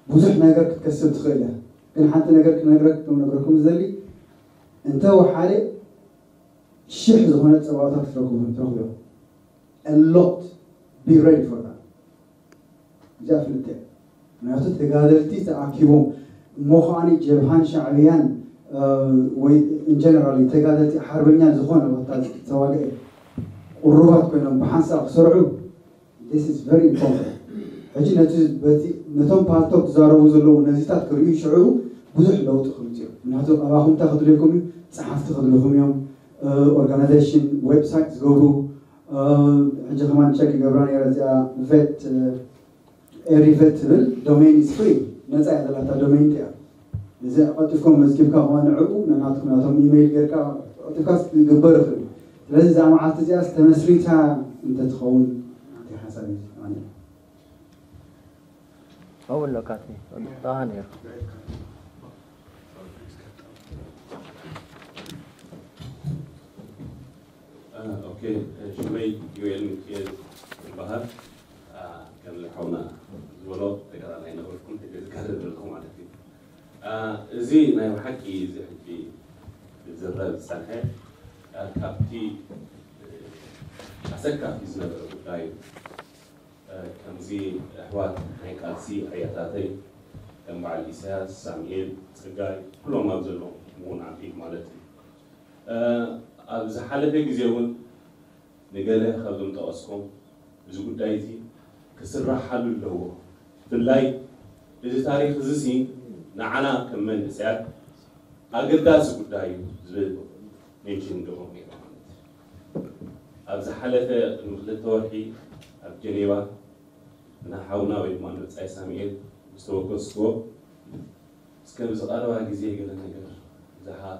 ብዙሕ ነገር ክትከስብ ትኽእል እያ። ግን ሓንቲ ነገር ክነግረክ-፣ ክነግረኩም ዝደሊ፣ እንተ ወሓደ ሽሕ ዝኾነ ጸዋታት ክትረኽቡ፣ ትረኽቡ እዮም። A lot. Be ready for that. እዚኣ ፍልጥ እያ። ምክንያቱ ተጋደልቲ ተኣኪቦም እሞ ከዓኒ ጀብሃን ሻዕብያን፣ እ፣ ወይ in general ተጋደልቲ ሓርበኛ ዝኾነ ቦታ ዝተዋግአ ቁሩባት ኮይኖም ብሓንሳእ ክሰርዑ፣ this is very important። ሕጂ ነቲ፣ በቲ፣ ነቶም ፓልቶክ ዝዛረቡ ዘለዉ ነዚታት ክርእዩ ሽዑ ብዙሕ ለውጢ ክምፅእ እዩ። ምክንያቱ ኣባኹም እንታይ ክድልየኩም እዩ? ፀሓፍቲ ክድልኹም እዮም። እ፣ ኦርጋናይዜሽን፣ ዌብሳይት ዝገብሩ፣ እ፣ ሕጂ ከማን ቸክ ይገብራ ነይረ እዚኣ vet፣ እ፣ ኤሪ vet ትብል ዶሜን is free፣ ነፃ እያ ዘላታ ዶሜን እያ። እዚ ቀልጢፍኩም መዝጊብካ ከማን ንዕኡ፣ ንናትኩም፣ ናቶም ኢሜይል ጌርካ ቀልጢፍካ ዝግበር ይኽእል እዩ። ስለዚ እዛ መዓልቲ እዚኣ ተመስሪታ እንተትኸውን፣ ናተይ ሓሳብ እዩ። ኣነ ከምኡ ኣለካ እቲ፣ ጥቓ ነይሩ። ኦኬ፣ ሽመይ ዮኤል ሚካኤል ይበሃል። አ፣ ከም ሓውና ዝበሎ፣ ተጋዳላይ ነበርኩ፣ ሕጂ ዝጋደል ዘለኹ ማለት እዩ። አ፣ እዚ ናይ ብሓቂ፣ እዚ ሕጂ ዝዝረብ ዝጸንሐ፣ አ፣ ካብቲ፣ እ፣ ኣሰካፊ ዝነበረ ጉዳይ እዩ። እ፣ ከምዚ ኣሕዋት ናይ ቃልሲ ኣያታተይ፣ ከም በዓል ኢሳያስ፣ ሳሙኤል፣ ጸጋይ፣ ኩሎም ኣብ ዘለዉ እውን ዓበይቲ ማለት እዩ። እ፣ ኣብ ዝሓለፈ ግዜ እውን ንገለ ካብዞም ጠቐስኩም፣ እዚ ጉዳይ እዚ ክስራሓሉ ኣለዎ። ብፍላይ እዚ ታሪኽ እዚ ሲ ንዓና ከም መንእሰያት ኣገዳሲ ጉዳይ እዩ ዝብል ሜንሽን ገይሮም ነይሮም ማለት እዩ። ኣብ ዝሓለፈ ቅድሚ ክልተ ወርሒ ኣብ ጀኔቫ ንሓውና ወይ ድማ ንብጻይ ሳሙኤል ምስ ተወከስክዎ፣ እስከ ብዝቐረባ ግዜ ገለ ነገር ዝሃብ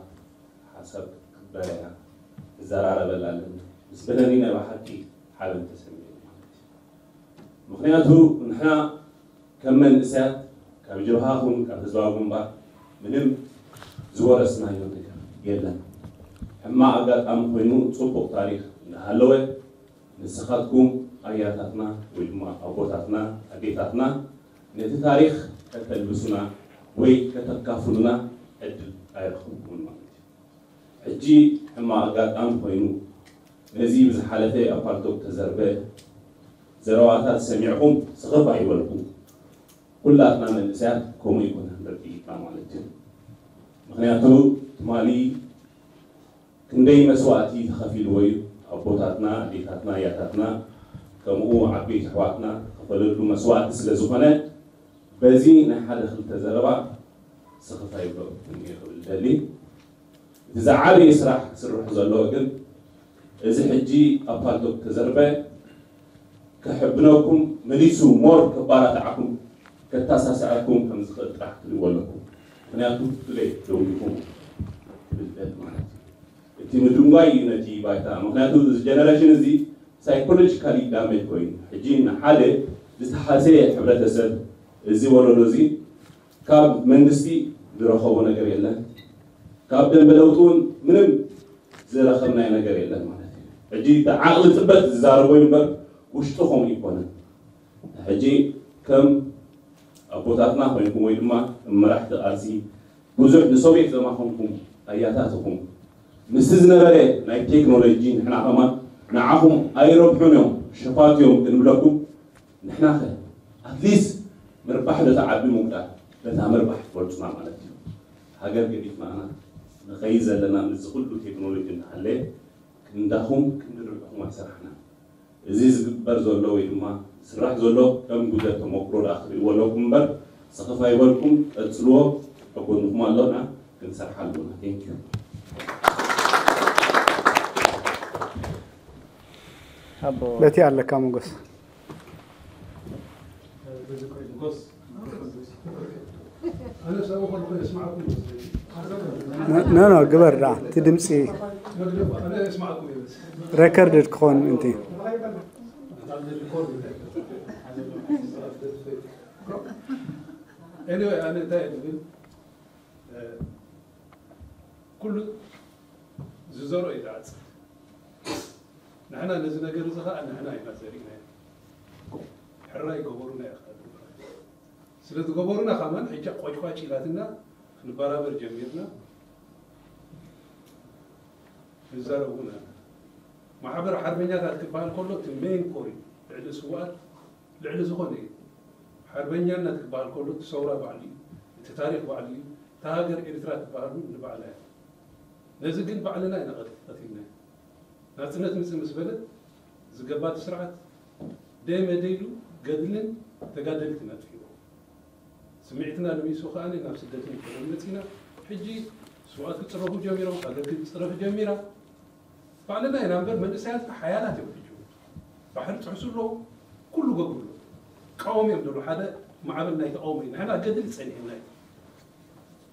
ሓሳብ ክበላ ኢና፣ ክዘራረበላ ኣለና ምስ በለኒ፣ ናይ ብሓቂ ሓበን ተሰሚዑ ማለት እዩ። ምኽንያቱ ንሕና ከም መንእሰያት ካብ ጀብሃ ኹን ካብ ህዝባዊ ግንባር ምንም ዝወረስናዮ ነገር የለን። ሕማቕ ኣጋጣሚ ኮይኑ ጽቡቕ ታሪኽ እናሃለወ፣ ንስኻትኩም ኣያታትና ወይ ድማ ኣቦታትና ኣዴታትና ነቲ ታሪኽ ከተልብሱና ወይ ከተካፍሉና ዕድል ኣይረኸብኩምን ማለት እዩ። ሕጂ ሕማቕ ኣጋጣሚ ኮይኑ ነዚ ብዝሓለፈ ኣብ ፓልቶክ ተዘርበ ዘረባታት ሰሚዕኹም ስኽፍ ኣይበልኩም። ኩላትና መንእሰያት ከምኡ ኣይኮነን ርድኢትና ማለት እዩ። ምኽንያቱ ትማሊ ክንደይ መስዋእቲ ተኸፊልዎ እዩ። ኣቦታትና፣ ኣዴታትና፣ ኣያታትና፣ ከምኡ ዓበይቲ ኣሕዋትና ዝኸፈለሉ መስዋእቲ ስለ ዝኾነ፣ በዚ ናይ ሓደ ክልተ ዘረባ ስኽፍ ኣይብለኩምን እየ ክብል ደሊ። እቲ ዝዓበየ ስራሕ ክስርሑ ዘለዎ ግን፣ እዚ ሕጂ ኣብ ፓልቶክ ተዘርበ ከሕብነኩም፣ መሊሱ ሞር ከባራትዓኩም፣ ከታሳስዐኩም ከም ዝኽእል ጥራሕ ክትሪእዎ ኣለኩም። ምኽንያቱ ቱደይ ደው ኢልኩም ክብል ደሊ ማለት እዩ። እቲ ምድንጓይ እዩ ነቲ ባይታ። ምኽንያቱ እዚ ጀነሬሽን እዚ ሳይኮሎጂካሊ ዳሜጅ ኮይኑ፣ ሕጂ ንሓደ ዝተሃሰየ ሕብረተሰብ፣ እዚ ወለዶ እዚ ካብ መንግስቲ ዝረኸቦ ነገር የለን፣ ካብ ደንበ ለውጢ እውን ምንም ዝረኸብናዮ ነገር የለን ማለት እዩ። ሕጂ እቲ ዓቕሊ ጽበት ዝዛረቦ እዩ እምበር ውሽጡ ከምኡ ኣይኮነን። ሕጂ ከም ኣቦታትና ኮይንኩም ወይ ድማ መራሕቲ ቃልሲ ብዙሕ ንሶቪየት ዘማኸንኩም ኣያታትኹም ምስቲ ዝነበረ ናይ ቴክኖሎጂ ንሕና ከማን ንዓኹም ኣይረብሑን እዮም፣ ሸፋቱ እዮም ክንብለኩም፣ ንሕናኸ ኣትሊስት ምርባሕ ዶ ተዓቢ ምጉዳል፣ በታ ምርባሕ ትፈልጡና ማለት እዩ። ሃገር ገዲፍናና ንኸይድ ዘለና፣ ምስዚ ኩሉ ቴክኖሎጂ እናሃለየ ክንዳኹም ክንዲ ርብሕኹም ኣይሰራሕናን። እዚ ዝግበር ዘሎ ወይ ድማ ዝስራሕ ዘሎ ከም ጉደት ተመክሮ ደኣ ክትርእይዎ ኣለኩም እምበር፣ ስኽፍ ኣይበልኩም፣ ቀጽልዎ፣ ኣብ ጎንኹም ኣሎና፣ ክንሰርሕ ኣሎና። Thank you። በቲ ኣለካ ሞጎስ። ኣነ ሰብኡ ከለኹ የስማዕኩም። ኖ ኖ፣ ግበር ዳ እቲ ድምፂ ኣነ የስማዕኩም ይብል። ሬከርድድ ክኾን እንቲ። Anyway፣ ኣነ እንታይ እየ ዝብል፣ ኩሉ ዝዘርኦ እዩ ዝዓጽድ። ንሕና ነዚ ነገር እዚ ከዓ ንሕና ኢና ዘሪእናዮ። ሕራይ ገበሩና እዩ ከዓ ዝበሃል። ስለ ዝገበሩና ከማን ሕጂ ቆጭቋጭ ኢላትና ክንበራበር ጀሚርና። ንዛረብ እውን ኣለና። ማሕበር ሓርበኛታት ክበሃል ከሎ እቲ ሜን ኮር እዩ። ልዕሊ ስውኣት፣ ልዕሊ ዝኾነ እዩ። ሓርበኛነት ክበሃል ከሎ እቲ ሰውራ ባዕሉ እዩ። እቲ ታሪኽ ባዕሉ እዩ። እታ ሃገር ኤርትራ ትበሃል እውን ንባዕላ እያ። ነዚ ግን ባዕልና ኢና ቀት- ቀቲልናዮ። ናጽነት ምጽእ ምስ በለት ዝገባቲ ስርዓት ደይ መደይ ኢሉ ገድልን ተጋደልትን ኣጥፊእዎ። ስምዒትና ንሚሱ ከኣ ናብ ስደትን ክነምጽ ኢና። ሕጂ ስውኣት ክጽረፉ ጀሚሮም፣ ሃገር ክትጽረፍ ጀሚራ። ባዕልና ኢና እምበር መንእሰያት ሓያላት እዮም። ሕጂ ባሕሪ ጥሕሱ ኣለዉ፣ ኩሉ ገብሩ ኣለዉ። ቃወም እዮም ደሎ ሓደ ማዕበል ናይ ተቃውሞ እዩ። ንሕና ገድሊ ጸኒሕና እዩ።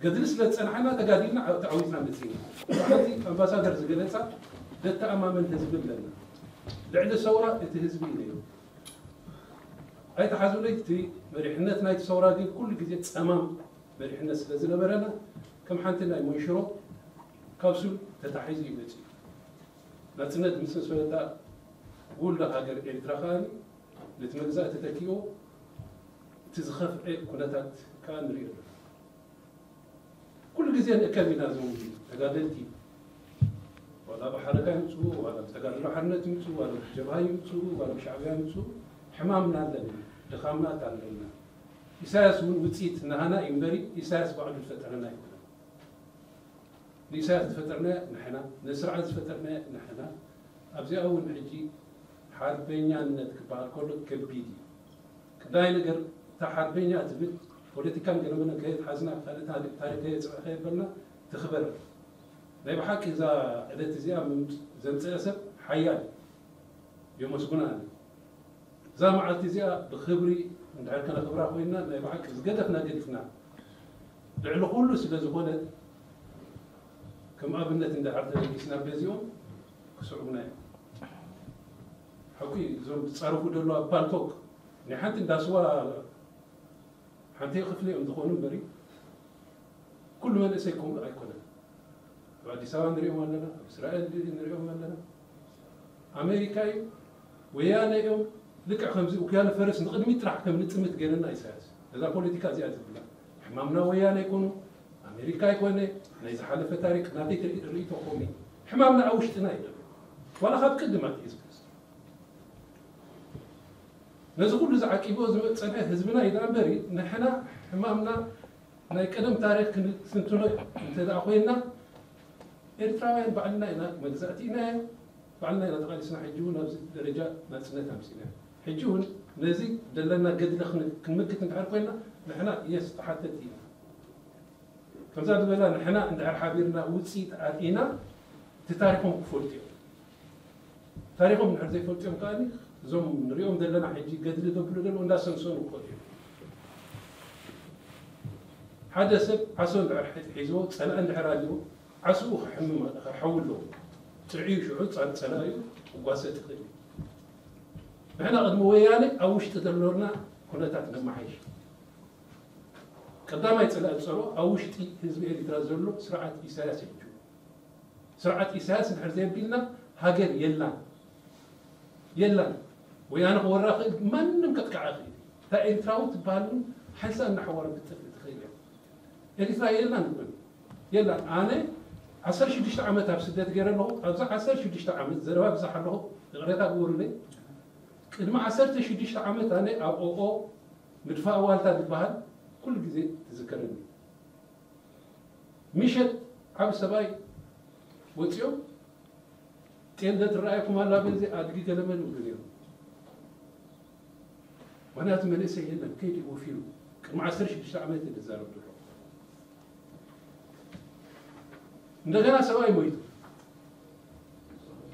ገድሊ ስለ ዝጸንሓና ተጋዲልና ዓ- ተዓዊትና መጺና። ብሓንቲ ኣምባሳደር ዝገለጻ ዘተኣማመን ህዝቢ ኣለና። ልዕሊ ሰውራ እቲ ህዝቢ እዩ ነይሩ። ኣይተሓዙለይ፣ እቲ መሪሕነት ናይቲ ሰውራ ግን ኩሉ ግዜ ጸማም መሪሕነት ስለ ዝነበረና ከም ሓንቲ ናይ መንሽሮ ካፕሱል ተታሒዙ እዩ መጺኡ። ናጽነት ምስ መስፈለታ ውልዶ ሃገር ኤርትራ ከኣ ነቲ መግዛእቲ ተኪኡ እቲ ዝኸፍአ ኩነታት ከኣ ንሪኦ ኣለና። ኩሉ ግዜ ንእከብ ኢና እዞም ተጋደልቲ። ዋላ ብሓረካ ይምፅኡ፣ ዋላ ብተጋድሎ ሓርነት ይምፅኡ፣ ዋላ ብጀብሃ ይምፅኡ፣ ዋላ ብሻዕብያ ይምፅኡ፣ ሕማምና ኣለና፣ ድኻምና ኣለና። ኢሳያስ እውን ውፅኢት ናሃና እዩ እምበሪ ኢሳያስ ባዕሉ ዝፈጠረና ኣይኮነን። ንኢሳያስ ዝፈጠርናዮ ንሕና፣ ነዚ ስርዓት ዝፈጠርናዮ ንሕና። ኣብዚኣ እውን ሕጂ ሓርበኛነት ክበሃል ከሎ ከቢድ እዩ። ቀዳማይ ነገር እታ ሓርበኛ ትብል ፖለቲካን ገለመለን ከየትሓዝና ካልእ ታሪክ ታሪክ ከየፅብዕ ከየበልና ትኽበር። ናይ ብሓቂ እዛ ዕለት እዚኣ ምምፅ- ዘምፀአ ሰብ ሓያል እዩ። የመስግኖ ኣነ። እዛ መዓልቲ እዚኣ ብኽብሪ እንድሕር ከነኽብራ ኮይና ናይ ብሓቂ ዝገደፍና ገዲፍና ልዕሊ ኩሉ ስለ ዝኾነ ከም ኣብነት እንድሕር ተበጊስና በዚኦም ክስዕቡና እዮም። ሓቂ እዞም ዝፃረፉ ዘለዉ ኣብ ፓልቶክ ናይ ሓንቲ እንዳስዋ ሓንቲ ክፍሊ እዮም ዝኾኑ እምበሪ ኩሉ መንእሰይ ከምኡ ኣይኮነን። ኣብ ኣዲስ ኣበባ ንሪኦም ኣለና፣ ኣብ እስራኤል ንሪኦም ኣለና። ኣሜሪካ እዩ ወያነ እዮም። ልክዕ ከምዚ ውክያነ ፈረስ ንቕድሚት ጥራሕ ከም ንጥምት ገይረና ኢሳያስ። እዛ ፖለቲካ እዚኣ ዝብላ ሕማምና ወያነ ኣይኮኑ፣ ኣሜሪካ ኣይኮነ፣ ናይ ዝሓለፈ ታሪክ ናተይ ትርኢ- ርእይቶ ከምኡ እዩ። ሕማምና ኣብ ውሽጥና እዩ ዘሎ። ዋላ ካብ ቅድም ኣትሒዝካ ነዚ ኩሉ ዝዓቂቦ ዝመ- ዝጸንሐ ህዝብና እዩ ደኣ እምበሪ ንሕና ሕማምና ናይ ቀደም ታሪክ ክንትንትኖ እንተ ደኣ ኮይና ኤርትራውያን ባዕልና ኢና መግዛእቲ ኢና ባዕልና ኢና ተቓሊስና ሕጂ እውን ኣብዚ ደረጃ ናጽነት ኣምጺና ሕጂ እውን ነዚ ዘለና ገድሊ ክን- ክንምክት እንድሕር ኮይና ንሕና የስ ተሓተቲ ኢና ከምዛ ዝበላ ንሕና እንድሕር ሓቢርና ውፅኢት ኣርኢና እቲ ታሪኮም ክፈልጡ እዮም ታሪኮም እንድሕር ዘይፈልጡ እዮም ከኣ እዞም ንሪኦም ዘለና ሕጂ ገድሊ ዘብሉ ዘለዉ እንዳሰንሰኑ ክኸዱ እዮም ሓደ ሰብ ዓሶ እንድሕር ሒዝዎ ፀላእ እንድሕር ኣልዎ ዓስኡ ክሕምም ክሕዊ ኣለዎ ጥዕዩ ሽዑ ፀላእዩ ክጓሰ ትኽእል እዩ ንሕና ቅድሚ ወያነ ኣብ ውሽጢ ዘሎና ኩነታት ነመሓይሽ ቀዳማይ ፀላኢ ዝፀልኦ ኣብ ውሽጢ ህዝቢ ኤሪትራ ዘሎ ስርዓት ኢሳያስ እዩ። ስርዓት ኢሳያስ እንድሕር ዘየቢልና ሃገር የላን የላን። ወያነ ክወራ ክእል ማንም ከጥቅዓ ክእል እታ ኤሪትራዊ ትበሃል እውን ሓንሳእ እናሓዋረ ክትጠፍእ ትኽእል እያ። ኤሪትራ የላን ይኮን የላን ኣነ ዓሰርተ ሽዱሽተ ዓመት ኣብ ስደት ገይረ ኣለኹ። ኣብዚ ዓሰርተ ሽዱሽተ ዓመት ዘረባ ብዛሕ ኣለኹ፣ ይቕሬታ ግበሩለይ። ቅድሚ ዓሰርተ ሽዱሽተ ዓመት ኣነ ኣብ ኦኦ ምድፋእ ዋልታ ዝበሃል ኩሉ ግዜ ትዝከረኒ። ምሸት ዓብ ሰብኣይ ወፂኦም፣ "ጤል ዶ ትረኣየኩም ኣላ በዚ ኣድጊ?" ገለመን ይብሉ ነይሮም። ምኽንያቱ መንእሰይ የለን፣ ከይዲ ወፊሩ። ቅድሚ ዓሰርተ ሽዱሽተ ዓመት እየ ዝዛረብ ዘሎ። እንደገና ሰብኣይ ሞይቱ።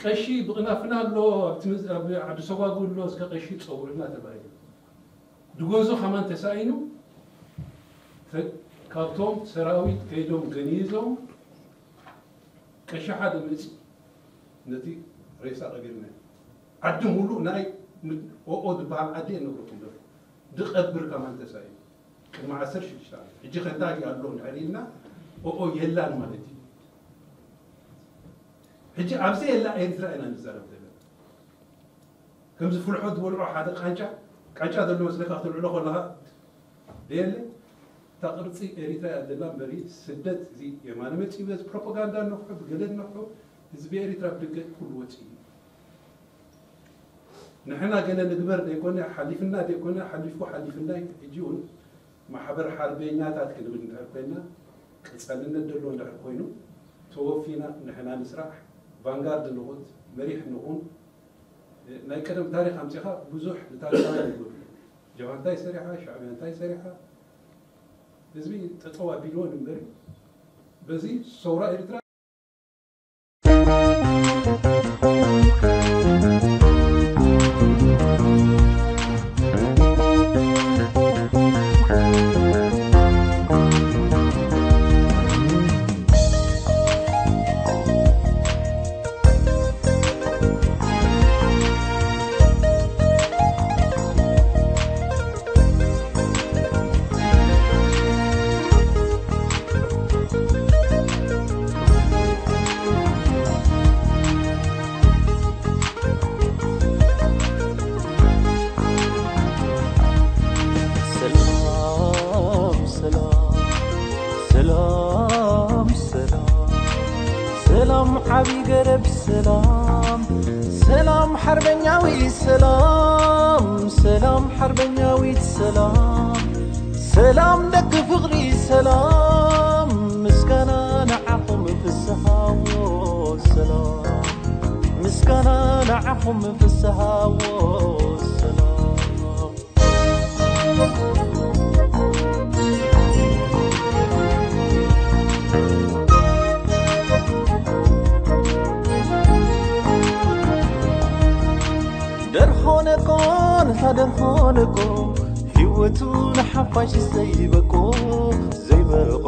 "ቀሺ ብቕናፍና ኣሎ፣ ኣብቲ ምዝ-፣ ኣብ ዓዲ ሰጓጉ ኣሎ፣ እስከ ቀሺ ጸውዑልና" ተባሂሉ። ድጎዞ ከማን ተሳኢኑ፣ ተ-፣ ካብቶም ሰራዊት ከይዶም ገኒዞም ቀሺ ሓደ መጺኡ ነቲ ሬሳ ቀቢርና። ዓዲ ሙሉእ ናይ ም-፣ ኦኦ ዝበሃል ዓዲ እየ ነግረኩም ዘሎ። ድቐብር ከማን ተሳኢኑ። ቅድሚ ዓሰርተ ሽዱሽተ ዓመት። ሕጂ ከንታ ኣሎ እንድሕር ኢልና ኦኦ የላን ማለት እዩ። ሕጂ ኣብዚ የላ ኤርትራ ኢና ንዛረብ ዘለና። ከምዚ ፍልሖ ዝበልዖ ሓደ ቃንጫ፣ ቃንጫ ዘሎ መስለካ ክትልዕሎ ከለኻ፣ ደየለ፣ እታ ቅርጺ ኤሪትራ እያ ዘላ እምበሪ፣ ስደት እዚ የማነ መጺኡ በዚ ፕሮፓጋንዳ ነፍሑ፣ ብገለ ነፍሑ፣ ህዝቢ ኤሪትራ ብደገ ኩሉ ወጺኡ እዩ። ንሕና ገለ ንግበር ዘይኮነ፣ ሓሊፍና ዘይኮነ፣ ሓሊፉ ሓሊፍና እዩ። ሕጂ እውን ማሕበር ሓርበኛታት ክንብል እንድሕር ኮይና፣ ቀጻልነት ዘለዎ እንድሕር ኮይኑ፣ ተወፊና ንሕና ንስራሕ፣ ቫንጋርድ ንኹን፣ መሪሕ ንኹን፣ ናይ ቀደም ታሪኽ ኣምጺኻ ብዙሕ ንታሪኻውያን ይጎድሉ። ጀብሃ እንታይ ሰሪሓ፣ ሻዕብያ እንታይ ሰሪሓ፣ ህዝቢ ጠጠው ኣቢልዎ ንበሪ። በዚ ሰውራ ኤርትራ ሰላም ሰላም ሰላም ሰላም ሰላም ዓቢ ገረብ ሰላም ሰላም ሓርበኛዊ ሰላም ሰላም ሓርበኛዊት ሰላም ሰላም ደቂ ፍቕሪ ሰላም ምስጋና ንዓኹም ፍስሃዎ ሰላም ምስጋና ንዓኹም ፍስሃዎ ሰላም ደርሆ ነቆ ነታ ደርሆ ነቆ ህይወቱ ንሓፋሽ ዘይበቆ ዘይበቆ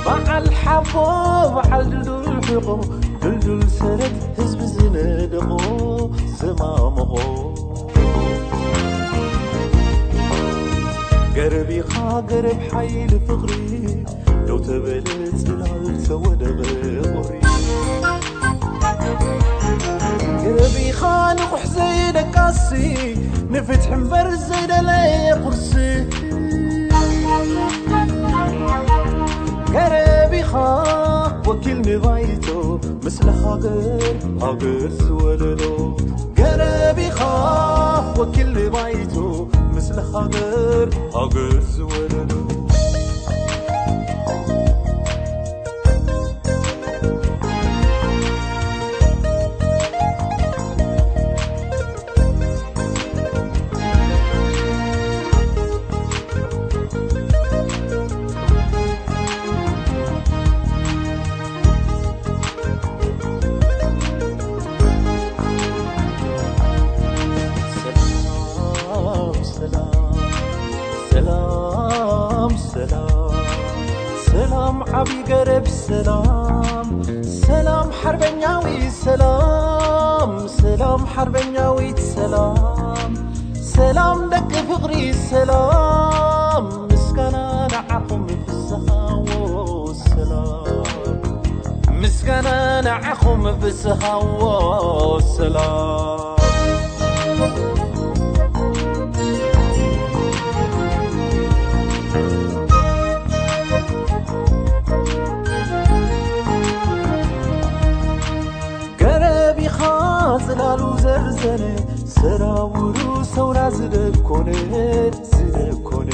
በዓል ሓቦ በዓል ድልዱል ሕቆ ድልዱል ሰረት ህዝቢ ዝነደቆ ዘማመቖ ገረብ ኢኻ ገረብ ሓይሊ ፍቕሪ ደው ተበለ ጽላል ተወደቐ ቁሪ ገረብ ኢኻ ንቑሕ ዘይደቃሲ ንፍትሒ እምበር ዘይደለየ ቁርሲ ገረብ ኢኻ ወኪል ንባይቶ ምስለ ሃገር ሃገር ዝወለዶ ገረብ ኢኻ ወኪል ንባይቶ ምስለ ሃገር ሃገር ዝወለዶ ሰላም ሰላም ሰላም ሰላም ሰላም ዓቢ ገረብ ሰላም ሰላም ሓርበኛዊ ሰላም ሰላም ሓርበኛዊት ሰላም ሰላም ደቂ ፍቕሪ ሰላም ምስጋና ንዓኹም ፍስሃዎ ሰላም ምስጋና ንዓኹም ፍስሃዎ ሰላም ደብ ኮነ፣ ዝደብ ኮነ።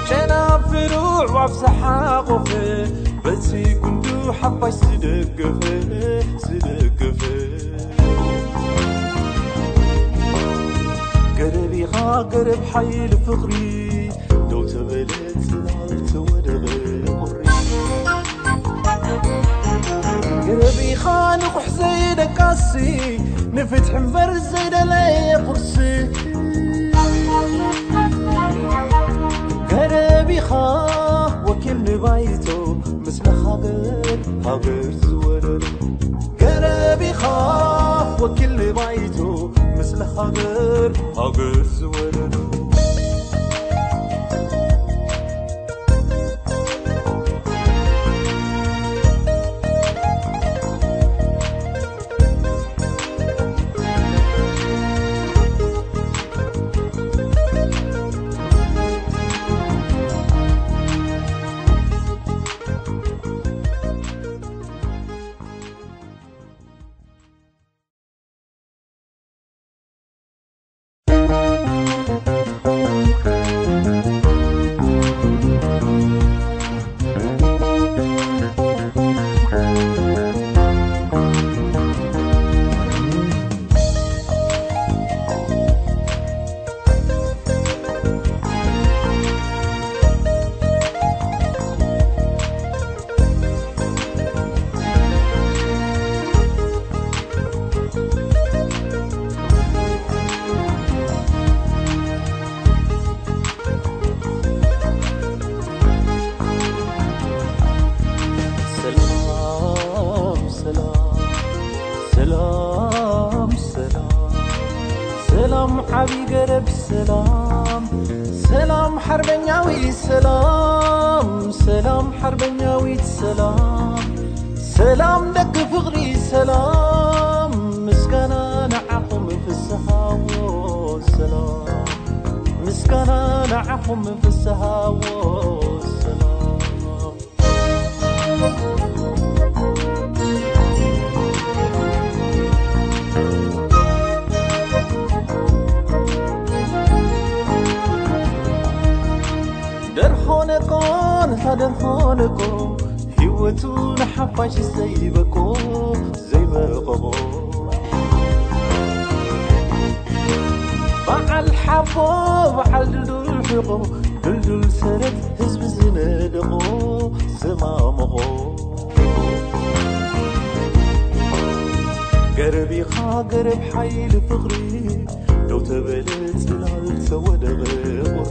ጨናፍር ኣዕዋፍ ዝሓቖፈ፣ በቲ ጉንዱ ሓፋሽ ዝደገፈ፣ ዝደገፈ። ገረብ ኢኻ ገረብ ሓይሊ ፍቕሪ፣ ደው ተበለ ጽላል ተወደቐ ቁሪ። ገረብ ኢኻ ንቑሕ ዘይደቃሲ፣ ንፍትሒ እምበር ዘይደለየ ቁርሲ። ገረብ ኢኻ ወኪል ንባይቶ፣ ምስለ ሃገር ሃገር ዝወረዶ። ገረብ ኢኻ ወኪል ንባይቶ፣ ምስለ ሃገር ሃገር ዝወረዶ። ሰላም ሰላም ሰላም ሰላም ሰላም ዓቢ ገረብ ሰላም ሰላም ሓርበኛዊ ሰላም ሰላም ሓርበኛዊት ሰላም ሰላም ደቂ ፍቕሪ ሰላም ምስጋና ንዓኹም ፍስሃዎ ሰላም ምስጋና ንዓኹም ፍስሃዎ ሰላም ደርሆ ነቆ ነታ ደርሆ ነቆ ህይወቱ ንሓፋሽ ዘይበቆ ዘይበቆ በዓል ሓቦ በዓል ድልዱል ሕቆ ድልዱል ሰረት ህዝቢ ዝነደቆ ዝማመቖ ገረብ ኢኻ ገረብ ሓይሊ ፍቕሪ ደው ተበለ ጽላል ተወደቐ ቁሪ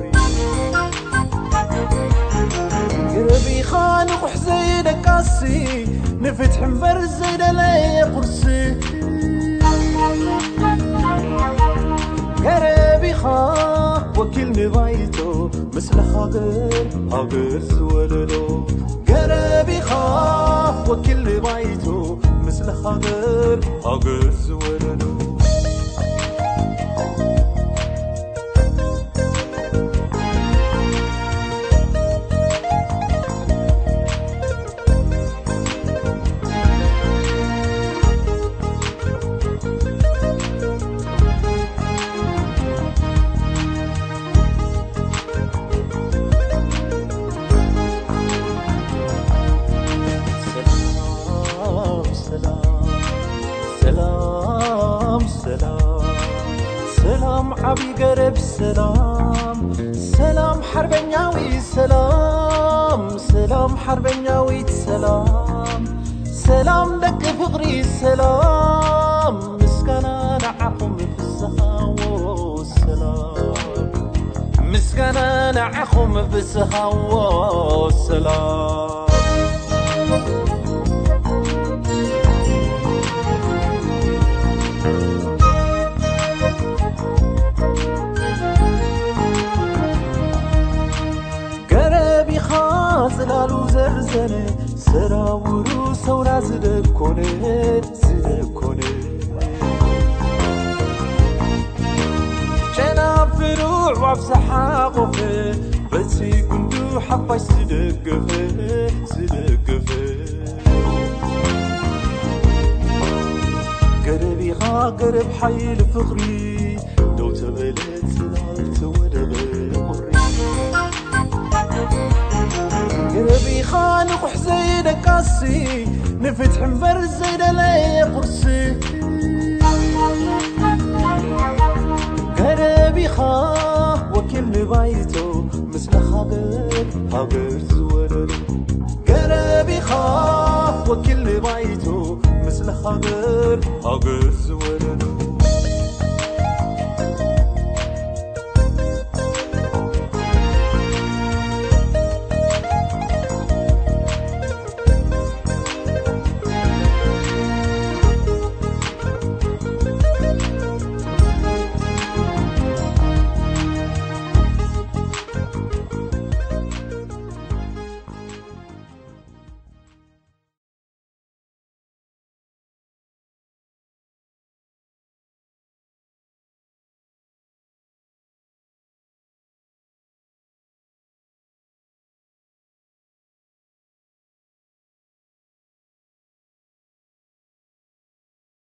ገረብ ኢኻ ንቑሕ ዘይደቃሲ ንፍትሒ እምበር ዘይደለየ ቁርሲ ገረብ ኢኻ ወኪል ንባይቶ ምስለ ሃገር ሃገር ዝወለዶ ገረብ ኢኻ ወኪል ንባይቶ ምስለ ሃገር ሃገር ዝወለዶ ሰላም ሰላም ሰላም ሰላም ሰላም ዓቢ ገረብ ሰላም ሰላም ሓርበኛዊ ሰላም ሰላም ሓርበኛዊት ሰላም ሰላም ደቂ ፍቕሪ ሰላም ምስጋና ንዓኹም ፍስሃዎ ሰላም ምስጋና ንዓኹም ፍስሃዎ ሰላም ገረብ ኢኻ ጽላሉ ዘርዘነ ሰራውሩ ሰውራ ዝደብ ኮነ ዝደብ ኮነ ጨናፍሩ ኣዕዋፍ ዝሓቖፈ በቲ ጉንዱ ሓፋሽ ዝደገፈ ዝደገፈ ገረብ ኢኻ ገረብ ሓይሊ ፍቕሪ፣ ደው ተበለ ጽላል ተወደበ ቁሪ። ገረብ ኢኻ ንቑሕ ዘይደቃሲ፣ ንፍትሒ እምበር ዘይደለየ ቁርሲ። ገረብ ኢኻ ወኪል ንባይቶ፣ ምስለ ሃገር ሃገር ዝወለሉ። ገረብ ኢኻ ወኪል ንባይቶ፣ ምስለ ሃገር ሃገር ዝወለሉ።